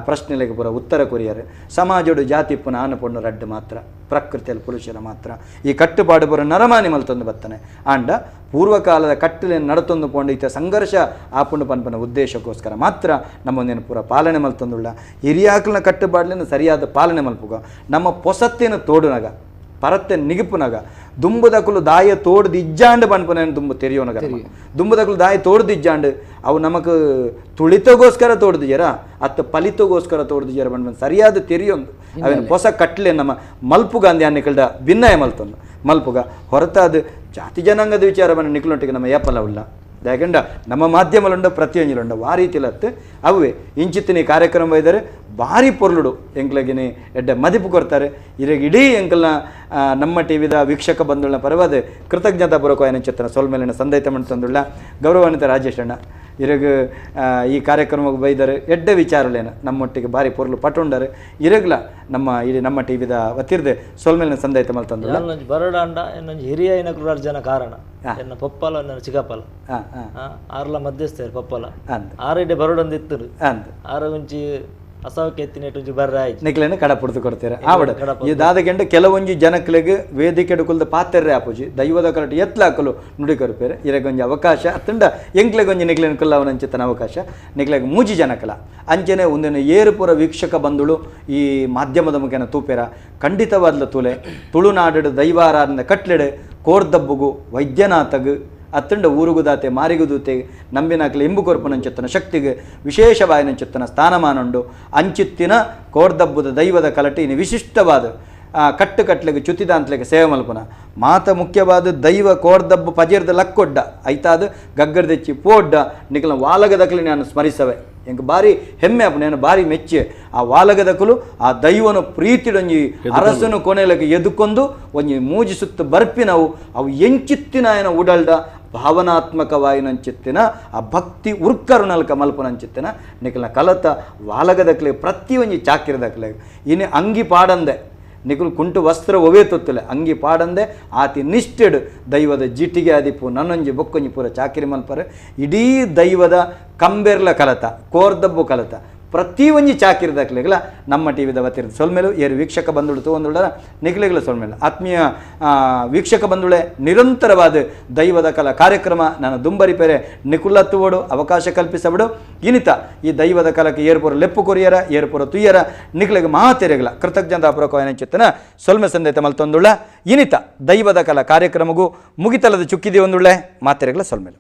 ಪ್ರಶ್ನೆಲೆಗೆ ಪೂರ ಉತ್ತರ ಕೊರಿಯರು. ಸಮಾಜಡು ಜಾತಿ ಪುನ ಆನು ಪೊಣ್ಣು ರಡ್ಡು ಮಾತ್ರ, ಪ್ರಕೃತಿಯಲ್ಲಿ ಪುರುಷರ ಮಾತ್ರ. ಈ ಕಟ್ಟುಪಾಡು ಪೂರ ನರಮಾನಿ ಮಲ್ತೊಂದು ಬತ್ತನೆ. ಆಂಡ ಪೂರ್ವಕಾಲದ ಕಟ್ಟಲೆ ನಡತೊಂದು ಪೋಂಡು ಇತ್ತ ಸಂಘರ್ಷ ಆಪುಂಡು ಪನ್ಪನ ಉದ್ದೇಶಕ್ಕೋಸ್ಕರ ಮಾತ್ರ ನಮ್ಮೊಂದೇನು ಪೂರ ಪಾಲನೆ ಮಲ್ತೊಂದುಳ್ಳ. ಹಿರಿಯಾಕ್ಲನ ಕಟ್ಟುಪಾಡ್ಲಿನ ಸರಿಯಾದ ಪಾಲನೆ ಮಲ್ಪುಗ, ನಮ್ಮ ಪೊಸತ್ತೇನು ತೋಡುನಗ ಪರತ್ತೆ ನಿಗಿಪುನಗ ದುಂಬುದಕುಲು ದಾಯ ತೋಡ್ದು ಇಜ್ಜಾಂಡು ಪನ್ಪುನೇನು ದುಂಬು ತೆರಿಯೋನಗ. ದುಂಬುದಕುಲು ದಾಯ ತೋಡ್ದು ಇಜ್ಜಾಂಡು ಅವು ನಮಕ್ ತುಳಿತಗೋಸ್ಕರ ತೋಡ್ದಿಜರ ಅತ್ತ ಫಲಿತಗೋಸ್ಕರ ತೋಡ್ದಿಜರ ಪನ್ಪನ ಸರಿಯಾದ ತೆರಿಯೊಂದು ಅವೇನು ಹೊಸ ಕಟ್ಲೆ ನಮ್ಮ ಮಲ್ಪುಗಾಂಧಿ ಅನ್ನಿಕಲ್ದ ಭಿನ್ನಯ ಮಲ್ತೊಂದು ಮಲ್ಪುಗ ಹೊರತಾದ ಜಾತಿ ಜನಾಂಗದ ವಿಚಾರ ಬನ್ನ ನಿಕ್ಲೊಟ್ಟಿಗೆ ನಮ್ಮ ಏಪಲ ಉಲ್ಲ. ಯಾಕಂಡ ನಮ್ಮ ಮಾಧ್ಯಮಲುಂಡ ಪ್ರತಿಯೊಂಜಿಲುಂಡ ಆ ರೀತಿಲತ್ತು ಅವೇ ಇಂಚಿತ್ತಿನ ಕಾರ್ಯಕ್ರಮ ಇದ್ದಾರೆ ಭಾರಿ ಪೊರ್ಲುಡು ಎಂಕ್ಲಗಿನಿ ಎಡ್ಡೆ ಮದಿಪು ಕೊರ್ತಾರೆ. ಇರಗ ಇಡೀ ಎಂಕಲ್ನ ನಮ್ಮ ಟಿ ವಿದ ವೀಕ್ಷಕ ಬಂಧುಗಳನ್ನ ಪರವಾದ ಕೃತಜ್ಞತಾ ಪೂರ್ವಕ ಚಿತ್ತನ ಸೊಲ್ಮೇಲಿನ ಸಂದೈತ ತಂದುಳ್ಳ ಗೌರವಾನ್ವಿತ ರಾಜೇಶ್ ಅಣ್ಣ ಇರಗ ಈ ಕಾರ್ಯಕ್ರಮಕ್ಕೆ ಬೈದರೆ ಎಡ್ಡೆ ವಿಚಾರಲೇನ ನಮ್ಮೊಟ್ಟಿಗೆ ಭಾರಿ ಪೊರ್ಲು ಪಟುಂಡರು. ಇರಗ್ಲ ನಮ್ಮ ಇಡೀ ನಮ್ಮ ಟಿ ವಿದ ವತಿರ್ದೆ ಸೊಲ್ಮೇಲಿನ ಸಂದೈತ ಮಲ್ತಂದುಳ್ಳ. ಬರಡಾಂಡ ಇನ್ನೊಂದು ಹಿರಿಯ ಅರ್ಜನ ಕಾರಣ ಎನ್ನ ಪಪ್ಪಲ ನನ್ನ ಚಿಕ್ಕಪ್ಪಲ ಆರ್ಲ ಮಧ್ಯಸ್ಥರು ಪಪ್ಪಲ ಆರೆಡ್ಡೆ ಬರಡೊಂದಿತ್ತು ಆರ ಒಂಜಿ ಅಸವಕ್ಕೆ ಎತ್ತಿನ ಬರ್ರ ಆಯ್ತು ನಿಕ್ಲೇನ ಕಡಪುಡ್ದು ಕೊಡ್ತೀರ ಆವಡ ಈ ದಾದಗೆಂಡ ಕೆಲವೊಂಜಿ ಜನಕ್ಲೆಗ್ ವೇದಿಕೆ ಕುಲ್ದ ಪಾತೆರ್ರೆ ಆಪುಜಿ ದೈವದ ಕರಟ್ ಎತ್ಲಾಕಲು ನುಡಿ ಕೊರ್ಪೇರೆ. ಇರಗೊಂಜಿ ಅವಕಾಶ ಅತ್ತಂಡ ಎಂಕ್ಲೆಗೊಂಜಿ ನಿಕ್ಲೇನ ಕುಲ್ಲವನಂಚಿತನ ಅವಕಾಶ ನಿಕ್ಲೆಗ್ ಮೂಜಿ ಜನಕಲ ಅಂಚನೆ ಒಂದಿನ ಏರುಪುರ ವೀಕ್ಷಕ ಬಂಧುಳು ಈ ಮಾಧ್ಯಮದ ಮುಖೇನ ತೂಪೇರ ಖಂಡಿತವಾದ್ಲ ತೂಲೆ ತುಳುನಾಡು ದೈವಾರಾಧನೆ ಕಟ್ಲೆಡೆ ಕೋರ್ದಬ್ಬುಗು ವೈದ್ಯನಾಥಗ್ ಅತ್ತಂಡ ಊರುಗುದಾತೆ ಮಾರಿಗುದೂತೆ ನಂಬಿನಾಕ್ಲೆ ಇಂಬು ಕೊರ್ಪುನಂಚಿತ್ತನ ಶಕ್ತಿಗೆ ವಿಶೇಷವಾಯಿನಂಚಿತ್ತನ ಸ್ಥಾನಮಾನುಂಡು. ಅಂಚಿತ್ತಿನ ಕೋರ್ದಬ್ಬುದ ದೈವದ ಕಲಟಿ ಇನ್ನು ವಿಶಿಷ್ಟವಾದ ಕಟ್ಟು ಕಟ್ಲೆಗೆ ಚುತಿದಾಂತ್ಲೆಗೆ ಸೇವೆ ಮಲ್ಪುನ ಮಾತ ಮುಖ್ಯವಾದ ದೈವ ಕೋರ್ದಬ್ಬು ಪಜೇರ್ದ ಲಕ್ಕೊಡ್ಡ ಐತಾದ ಗಗ್ಗರ್ದೆಚ್ಚಿ ಪೋಡ್ಡ ನಿಕಲ ವಾಲಗದಕ್ಲಿ ನಾನು ಸ್ಮರಿಸವೆ. ಎಂಕ್ ಬಾರಿ ಹೆಮ್ಮೆ ಅಪ್ಪು ನಾನು ಬಾರಿ ಮೆಚ್ಚೆ ಆ ವಾಲಗದಕಲು ಆ ದೈವನ ಪ್ರೀತಿಡೊಂಜಿ ಅರಸನು ಕೊನೆಲಕ್ಕೆ ಎದುಕೊಂದು ಒಂಜಿ ಮೂಜಿ ಸುತ್ತ ಬರ್ಪಿನವು ಅವು ಎಂಚಿತ್ತಿನ ಉಡಲ್ಡ ಭಾವನಾತ್ಮಕವಾಯಿನಂಚಿತ್ತಿನ ಆ ಭಕ್ತಿ ಉರ್ಕರುನಲ್ಕ ಮಲ್ಪನಂಚಿತ್ತಿನ ನಿಕಲ್ನ ಕಲತ ವಾಲಗದಕ್ಲೆ ಪ್ರತಿಯೊಂಜಿ ಚಾಕಿರದಕ್ಲೆ ಇನ್ನು ಅಂಗಿ ಪಾಡಂದೆ ನಿಕುಲು ಕುಂಟು ವಸ್ತ್ರ ಒವೇ ತೊತ್ತಲೆ ಅಂಗಿ ಪಾಡಂದೆ ಆತಿ ನಿಷ್ಠೆಡು ದೈವದ ಜಿಟಿಗೆ ಆದಿಪ್ಪು ನನ್ನೊಂಜಿ ಬೊಕ್ಕೊಂಜಿ ಪೂರ ಚಾಕಿರಿ ಮಲ್ಪರೆ. ಇಡೀ ದೈವದ ಕಂಬೆರ್ಲ ಕಲತ ಕೋರ್ದಬ್ಬು ಕಲತ ಪ್ರತಿ ಒಂಜಿ ಚಾಕಿರದಕ್ಲೆಗ್ಲ ನಮ್ಮ ಟಿ ವಿದ ವತಿರ್ದು ಸೊಲ್ಮೇಲು ಏರು ವೀಕ್ಷಕ ಬಂಧುಳು ತೂವೊಂದುಳ್ಳ ನಿಕ್ಲೆಗ್ಲ ಸೊಲ್ಮೇಲು. ಆತ್ಮೀಯ ವೀಕ್ಷಕ ಬಂಧುಳೆ ನಿರಂತರವಾದ ದೈವದ ಕಲಾ ಕಾರ್ಯಕ್ರಮ ನಾನು ದುಂಬರಿ ಪೇರೆ ನಿಕುಲ್ಲ ತೂವಡು ಅವಕಾಶ ಕಲ್ಪಿಸಬಿಡು. ಇನಿತ ಈ ದೈವದ ಕಲಕ್ಕೆ ಏರ್ಪುರ ಲೆಪ್ಪು ಕೊರಿಯರ ಏರ್ಪುರ ತುಯ್ಯರ ನಿಕ್ಲೆಗ್ ಮಾತೆರೆಗ್ಲ ಕೃತಜ್ಞತಾ ಪೂರ್ವಕವಾಯಿನಂಚಿತ್ತನ ಸೊಲ್ಮೆ ಸಂದೇತ ಮಲ್ತೊಂದುಳ್ಳ. ಇನಿತ ದೈವದ ಕಲಾ ಕಾರ್ಯಕ್ರಮಗೂ ಮುಗಿತಲದ ಚುಕ್ಕಿದಿ ಒಂದುಳ್ಳೆ ಮಾತೆರೆಗ್ಲ ಸೊಲ್ಮೇಲು.